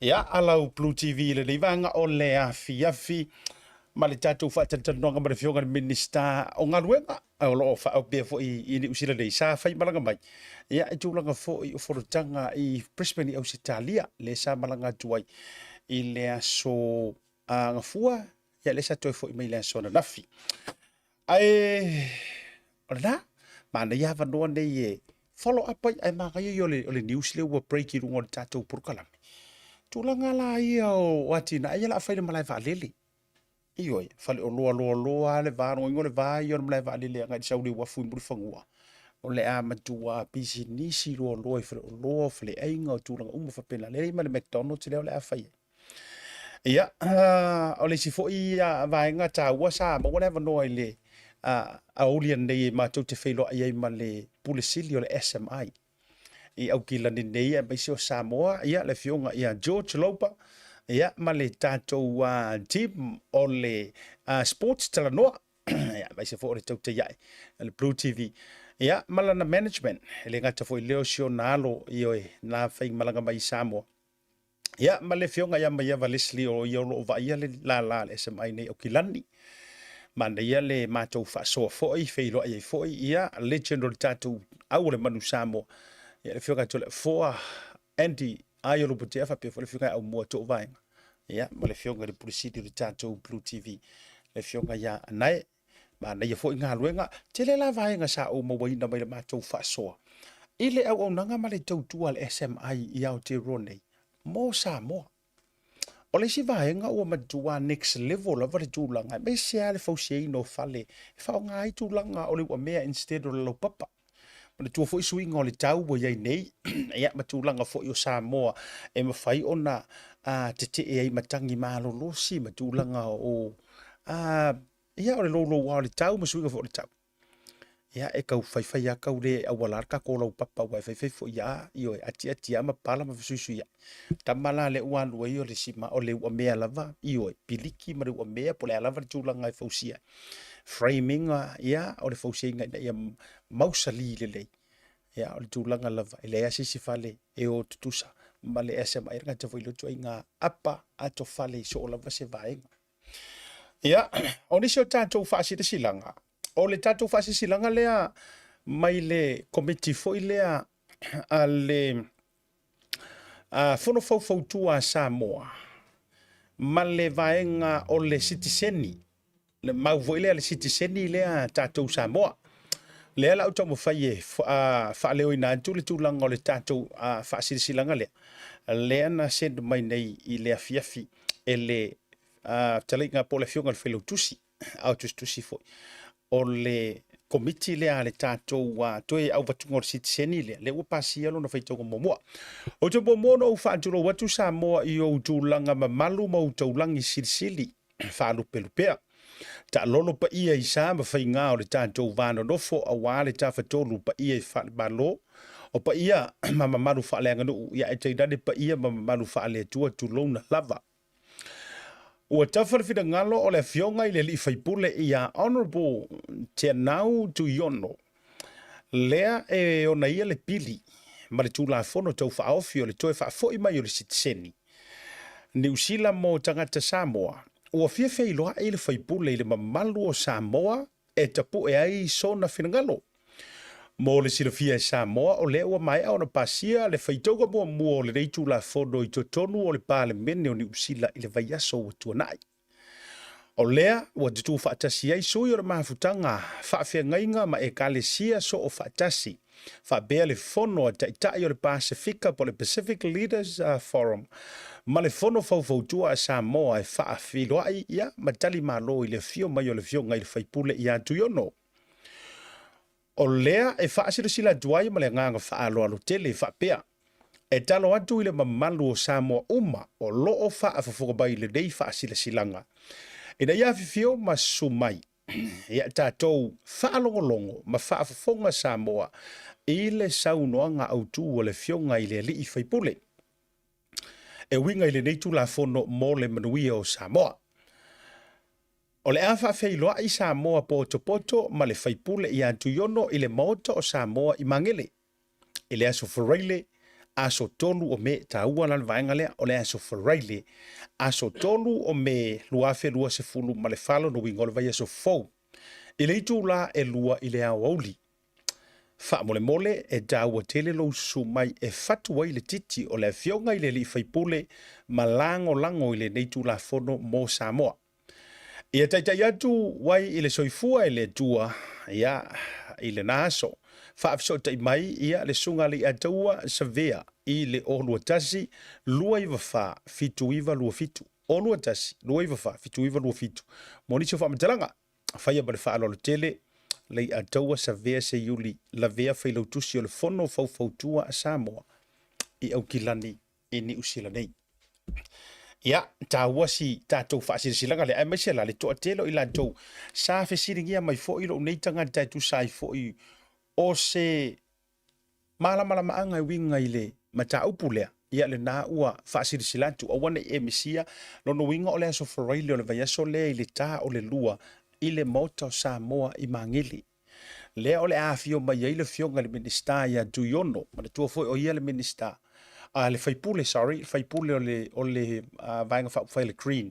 Ia, alau Blue TV i lenei vaega o le afiafi ma le tatou faatalatalanoaga ma le Afioga i le Minisita o Galuega o lo o faaopea foi i Niu Sila nei sa faimalaga mai. Ia, i tulaga foi o fonotaga i Brisbane i Ausetalia, lea sa malaga atu ai i le aso Gafua, ia lea sa toe foi mai i le aso ananafi. Ae o lena, manaia avanoa nei e follow up ai, ae manaia ia o le news lea ua break i luga o le tatou polokalame. Tulaga la ia o atinae ia o le a fai le malae vaalele. Ioe, faleoloa loaloa le va, lona uiga o le va ia o le malae vaalele agai i le sau i le uafu i Mulifanua. O le a matua pisinisi loaloa i faleoloa, o faleaiga, o tulaga uma faapena. Lea e i ai ma le McDonald's lea o le a fai ai. Ia, o le isi foi vaega taua sa maua le avanoa i le aoauli ananei e matou te feiloai ai ma le Pule Sili o le SMI i Aukilani nei aemaise o Samoa, ia le Afioga ia George Lopa, ia ma le tatou team o le Sports Talanoa, ia aemaise foi o le Tautai Ae le Blue TV, ia ma lana management, e le gata foi i lea o si ona alo, ioe, na faimalaga mai i Samoa. Ia, ma le afioga ia Maiava Leslie o ia o lo o vaaia le lālā a le SMI nei Aukilani. Manaia le matou faasoa foi, feiloai ai foi, ia, legend o le tatou au o le manu Samoa. Ia, le afioga ia Toleafoa, Andy Aio Lopotea faapea foi le afioga ia Aumua Toovaega. Ia, ma le afioga i le Pule Sili o le tatou Blue TV, le afioga ia Anae. Manaia foi galuega, tele la vaega sa ou mauaina mai le matou faasoa i le auaunaga ma le tautua a le SMI i Aotearoa nei mo Samoa. O le isi vaega ua matua next level lava le tulaga, aemaise lava le fausiaina o fale e faaaoga ai tulaga o le uamea instead o le laupapa. Manatua foi suiga o le tau ua i ai nei, ia ma tulaga foi o Samoa e mafai ona tetee ai matagi malolosi ma tulaga o ia o le louloua o le tau ma suiga foi o le tau. Ia e tau faifai lava tau le auala le tatou laupapa aua e faifai foi lava, ioe, atiati lava ma pala ma fesuisuiai. Tama la lea ua alu ai o le sima, o le uamea lava, ioe, piliki ma le uamea po o le a lava le tulaga e fausia ai. Framing, ia, o le fausiaina ina ia mausali lelei. Ia, o le tulaga lava, e leai lava se isi fale e o tutusa ma le SMI, e le gata foi i lea ituaiga apa atofale i soo lava se vaega. Ia, o nisi o tatou faasilasilaga, o le tatou faasilasilaga lea mai le komiti foi lea a le Fono Faufautua a Samoa ma le vaega o le sitiseni, le mau foi lea le sitiseni lea a tatou Samoa. Lea la ou taumafai e faaleoina atu le tulaga o le tatou faasilasilaga lea, lea na send mai nei i le afiafi e le fetalaiga po o le afioga i le Failautusi, a o tusitusi foi o le komiti lea a le tatou toe auvatuga o le sitiseni lea, lea ua pasia lona faitauga muamua. Ou te muamua ona ou faatulou atu Samoa i ou tulaga mamalu ma ou taulagi silisili faalupelupea. Taalolo paia i sa ma faiga o le tatou va nonofo aua le tafatolu paia i falemalo, o paia ma mamalu faaleaganuu, ia ae tainane paia ma mamalu faaleatua tulouna lava. Ua tafa le finagalo o le Afioga i le Alii Faipule ia Honourable Teanau Tuiono, lea e ona ia le pili ma le Tulafono Tau Faaofi o le toe faafoi mai o le sitiseni Niu Sila mo tagata Samoa. Ua fia feiloai le faipule i le mamalu o Samoa e tapue ai sona finagalo. Mo le silafia e Samoa, o lea ua maea ona pasia le faitauga muamua o lenei Tulafono i totonu o le Palemene o Niu Sila i le vaiaso ua tuanai. O lea ua tutū faatasi ai sui o le mafutaga, faafeagaiga ma ekalesia soo faatasi, faapea le Fono a Taitai o le Pasefika po o le Pacific Leaders Forum ma le Fono Faufautua a Samoa e faafeiloai ia ma tali malo i le afio mai o le Afioga i le Faipule ia Tuiono. O lea e faasilasila atu ai ma le agaga faaaloalo tele faapea, e talo atu i le mamalu o Samoa uma o lo o faafofoga mai i lenei faasilasilaga, ina ia afifio ma susu mai ia tatou faalogologo ma faafofoga Samoa i le saunoaga autu a le Afioga i le Alii Faipule e uiga i lenei Tulafono mo le manuia o Samoa. O le a faafeiloai Samoa potopoto ma le faipule ia Tuiono i le Maota o Samoa i Magele i le aso Faraile, aso 3 o Me, taua la le vaega lea, o le aso Faraile, aso 3 o Me 2024, lona uiga o le vaiaso fou, i le itulā e 2 i le aoauli. Faamolemole, e taua tele lou susu mai e fatu ai le titi o le Afioga i le Alii Faipule ma lagolago i lenei Tulafono mo Samoa. Ia taitai atu ai i le soifua e le Atua, ia, i lena aso. Faafesootai mai, ia, le Susuga Alaiataua Savea i le 021 294 7927, 021 294 7927 mo nisi o faamatalaga. Faia ma le faaaloalo tele, Leiataua Savea Seiuli Lavea Failautusi o le Fono Faufautua a Samoa i Aukilani i Niu Sila nei. Ia, taua si tatou faasilasilaga lea, aemaise la le toatele o i latou sa fesiligia mai foi lou nei tagata e tusa ai foi o se malamalamaaga e uiga i le mataupu lea. Ia, lena ua faasilasila atu, aua ne i e misia. Lona uiga o le aso Faraile o le vaiaso lea i le ta o le 2 i le Maota o Samoa i Magele. Lea o le a afio mai ai le afioga i le Minisita ia Tuiono, manatua foi o ia le Minisita, a le faipule, sorry, le faipule o le, o le uh, Vaega Faaupufai le Green.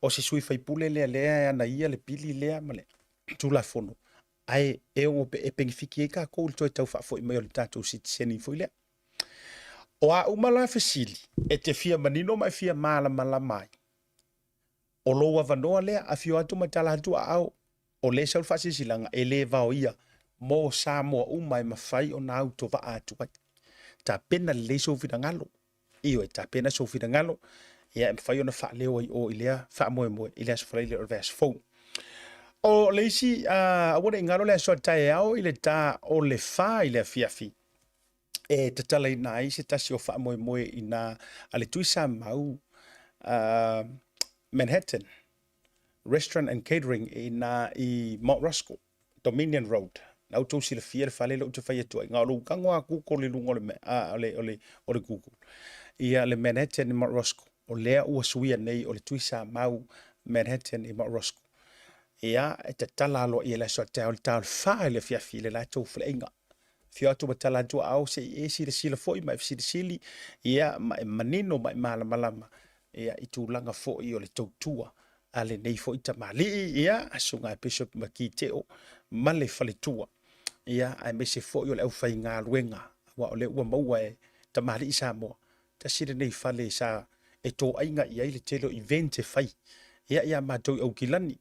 O se sui faipule lea lea e ana ia le pili lea ma le Tulafono, ae e ono e penefiti ai tatou i le toe tau faafoi mai o le tatou sitiseni foi lea. O a uma la fesili e te fia manino ma e fia malamalama ai, o lou avanoa lea, afio atu ma tala atu aao, o lea e sau le faasilasilaga e le vaoia mo Samoa uma e mafai ona autovaa atu ai. Tapena lelei sou finagalo, ioe, tapena sou finagalo, ia e mafai ona faaleo ai o i lea faamoemoe i le aso Faraile o le vaiaso fou. O le isi, uh, aua ne i galo le aso a taeao i le ta o le fa i le afiafi, e tatalaina ai se tasi o faamoemoe i nā a le Tuisamau uh, Manhattan Restaurant and Catering i nā i Mount Roskill, Dominion Road. Na outou silafia le fale lea ou te fai atu ai. Na o lou tago a Google i luga o le, o le, o le, o le Google. Ia le Manhattan i Mount Roskill. O lea ua suia nei o le Tuisamau Manhattan i Mount Roskill. Ia, e tatala aloaia i le aso a taeao i le ta o le fa i le afiafi i le latou faleaiga. Afio atu ma tala atu aao se i e silasila foi ma e fesilisili, ia, ma e manino ma e malamalama, ia, i tulaga foi o le tautua. a lenei foi tamalii, ia, Susuga ia Bishop Maki Teo ma le faletua, ia, aemaise foi o le aufaigaluega, aua o lea ua maua e tamalii Samoa, tasi lenei fale sa e toaiga i ai le tele o event e fai, ia, ia matou i Aukilani,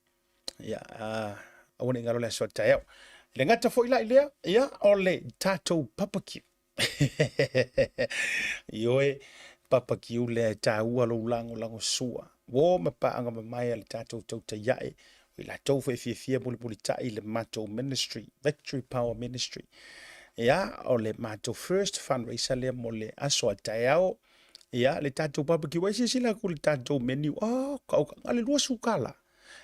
ia, aua ne i galo le aso a taeao. E le gata foi la i lea, ia, o le tatou barbecue. Ioe, barbecue lea e taua lou lagolago sua. Uo ma paaga mamae a le tatou tautai ae, o i latou foi e fiafia mulimulitai i le matou ministry, Victory Power Ministry. Ia, o le matou first fundraiser lea mo le aso a taeao. Ia, le tatou barbecue, ai silasila atu i le tatou menu, oh, kaokaga le $20.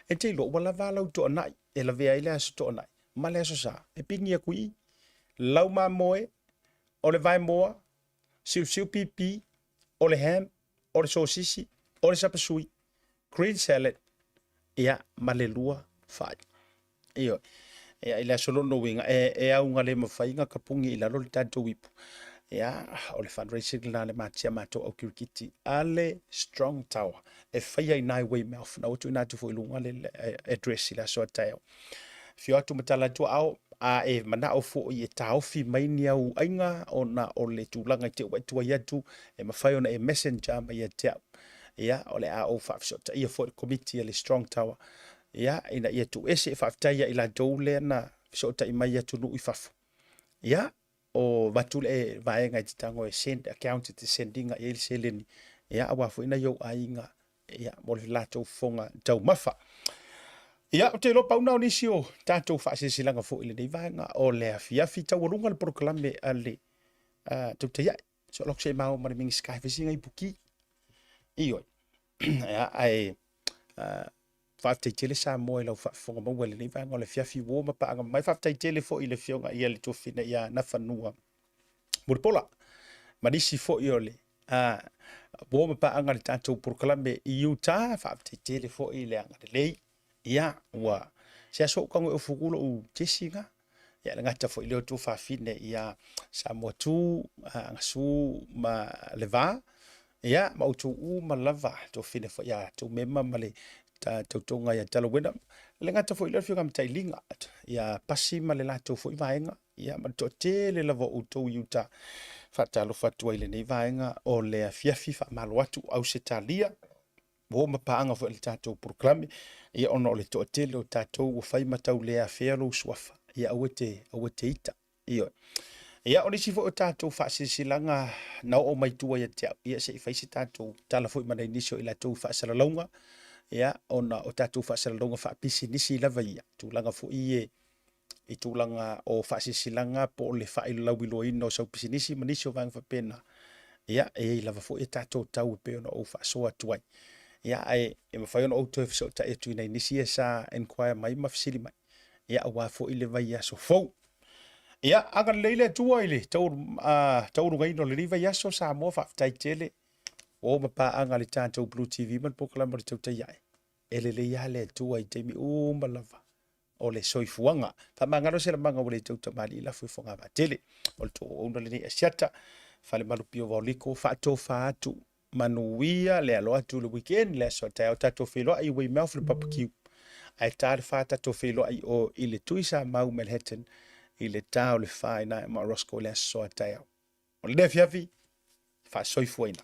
E te iloa, ua lava lau toanai, e lavea ai le aso toanai, ma le aso sa, e pigi aku i i. Lau mamoe, o le vaemoa, siusiu pipi, o le ham, o le sosisi, o le sapasui, green salad, ia, ma le lua fai. Ioe. Ia, i le aso lona uiga, e, e auga le mafai na kapugi i lalo le tatou ipu. Ia, o le fundraising lena le matia matou au kirikiti a le Strong Tower e faia i nai Weymouth. Na ua tuuina atu foi i luga le address i le aso a taeao. Fio atu ma tala atu ao, a e manao foi e taofi mai ni au aiga ona o le tulaga i te ua e tuai atu, e mafai ona e messenger mai ia te au. Ia, o le a ou faafesootaia foi le komiti a le Strong Tower, ia, ina ia tuuese e faafetai ia i latou lea na fesootai mai i atunuu i fafo. Ia, o avatu le vaega e te tago e send account e te send ina i ai le seleni, ia, aua foi nai ou aiga, ia, mo le latou fofoga taumafa. Ia, ou te iloa pau na o nisi o tatou faasilasilaga foi i lenei vaega o le afiafi taualuga le polokalame a le uh, Tautai Ae. So lok se mau ma le Minisita e fai ipuki. Ioe. Ia, ae uh, faafetai tele Samoa i lau faafofoga maua i lenei vaega o le afiafi ua ma paaga mai. Faafetai tele foi i le afioga ia le Tuafina ia Nafanua Mulipola ma nisi foi o le uh, ua ma paaga le tatou polokalame i Utah. Faafetai tele foi i le agalelei. Ia, ua se aso ou tago e ofu lou jesi na. Ia, le gata foi lea o tuafafine ia Samoa Tu, Agasu ma Le Va. Ia, ma outou uma lava, tuafine foi ia Tumema ma le tautoga ia Talawena. Le gata foi lea o le afioga Matailiga, ia Pasi ma le latou foi vaega, ia ma le toatele lava o outou i Utah. Faatalofa atu ai i lenei vaega o le afiafi, faamalo atu Ausetalia. Ua oo ma paaga foi i le tatou polokalame, ia ona o le toatele o tatou ua fai ma tau le afea lou suafa, ia aua te, aua te ita. Ioe. Ia, o nisi foi o tatou faasilasilaga na oo mai tua ia te au, ia se i fai se tatou tala foi ma nai nisi o i latou i faasalalauga, ia, ona o tatou faasalalauga faapisinisi lava ia, tulaga foi ia i tulaga o faasilasilaga po o le faailauiloaina o sau pisinisi ma nisi o vaega faapena, ia, e i ai lava foi a tatou tau e pei ona ou faasoa atu ai. Ia, ae e mafai ona ou toe fesootai atu i nai nisi ia sa enquire mai ma fesili mai, ia, aua foi le vaiaso fou. Ia, agalelei le Atua i le taualugaina o lenei vaiaso, Samoa, faafetai tele. Ua oo ma paaga le tatou Blue TV ma le polokalame o le Tautai Ae. E lelei lava le Atua i taimi uma lava o le soifuaga. Faamagalo se lamaga ua le tau tamalii lafo i fogavaa tele. O le tou auauna lenei Asiata, Falemalupio Vaoliko, faatofa atu manuia le alo atu i le weekend, le aso a taeao tatou feiloai i Weymouth le barbecue. Ae ta le fa tatou feiloai i o i le Tuisamau Manhattan i le ta o le fa i na ma Roscoe i le aso a taeao. O lenei afiafi, faasoifuaina.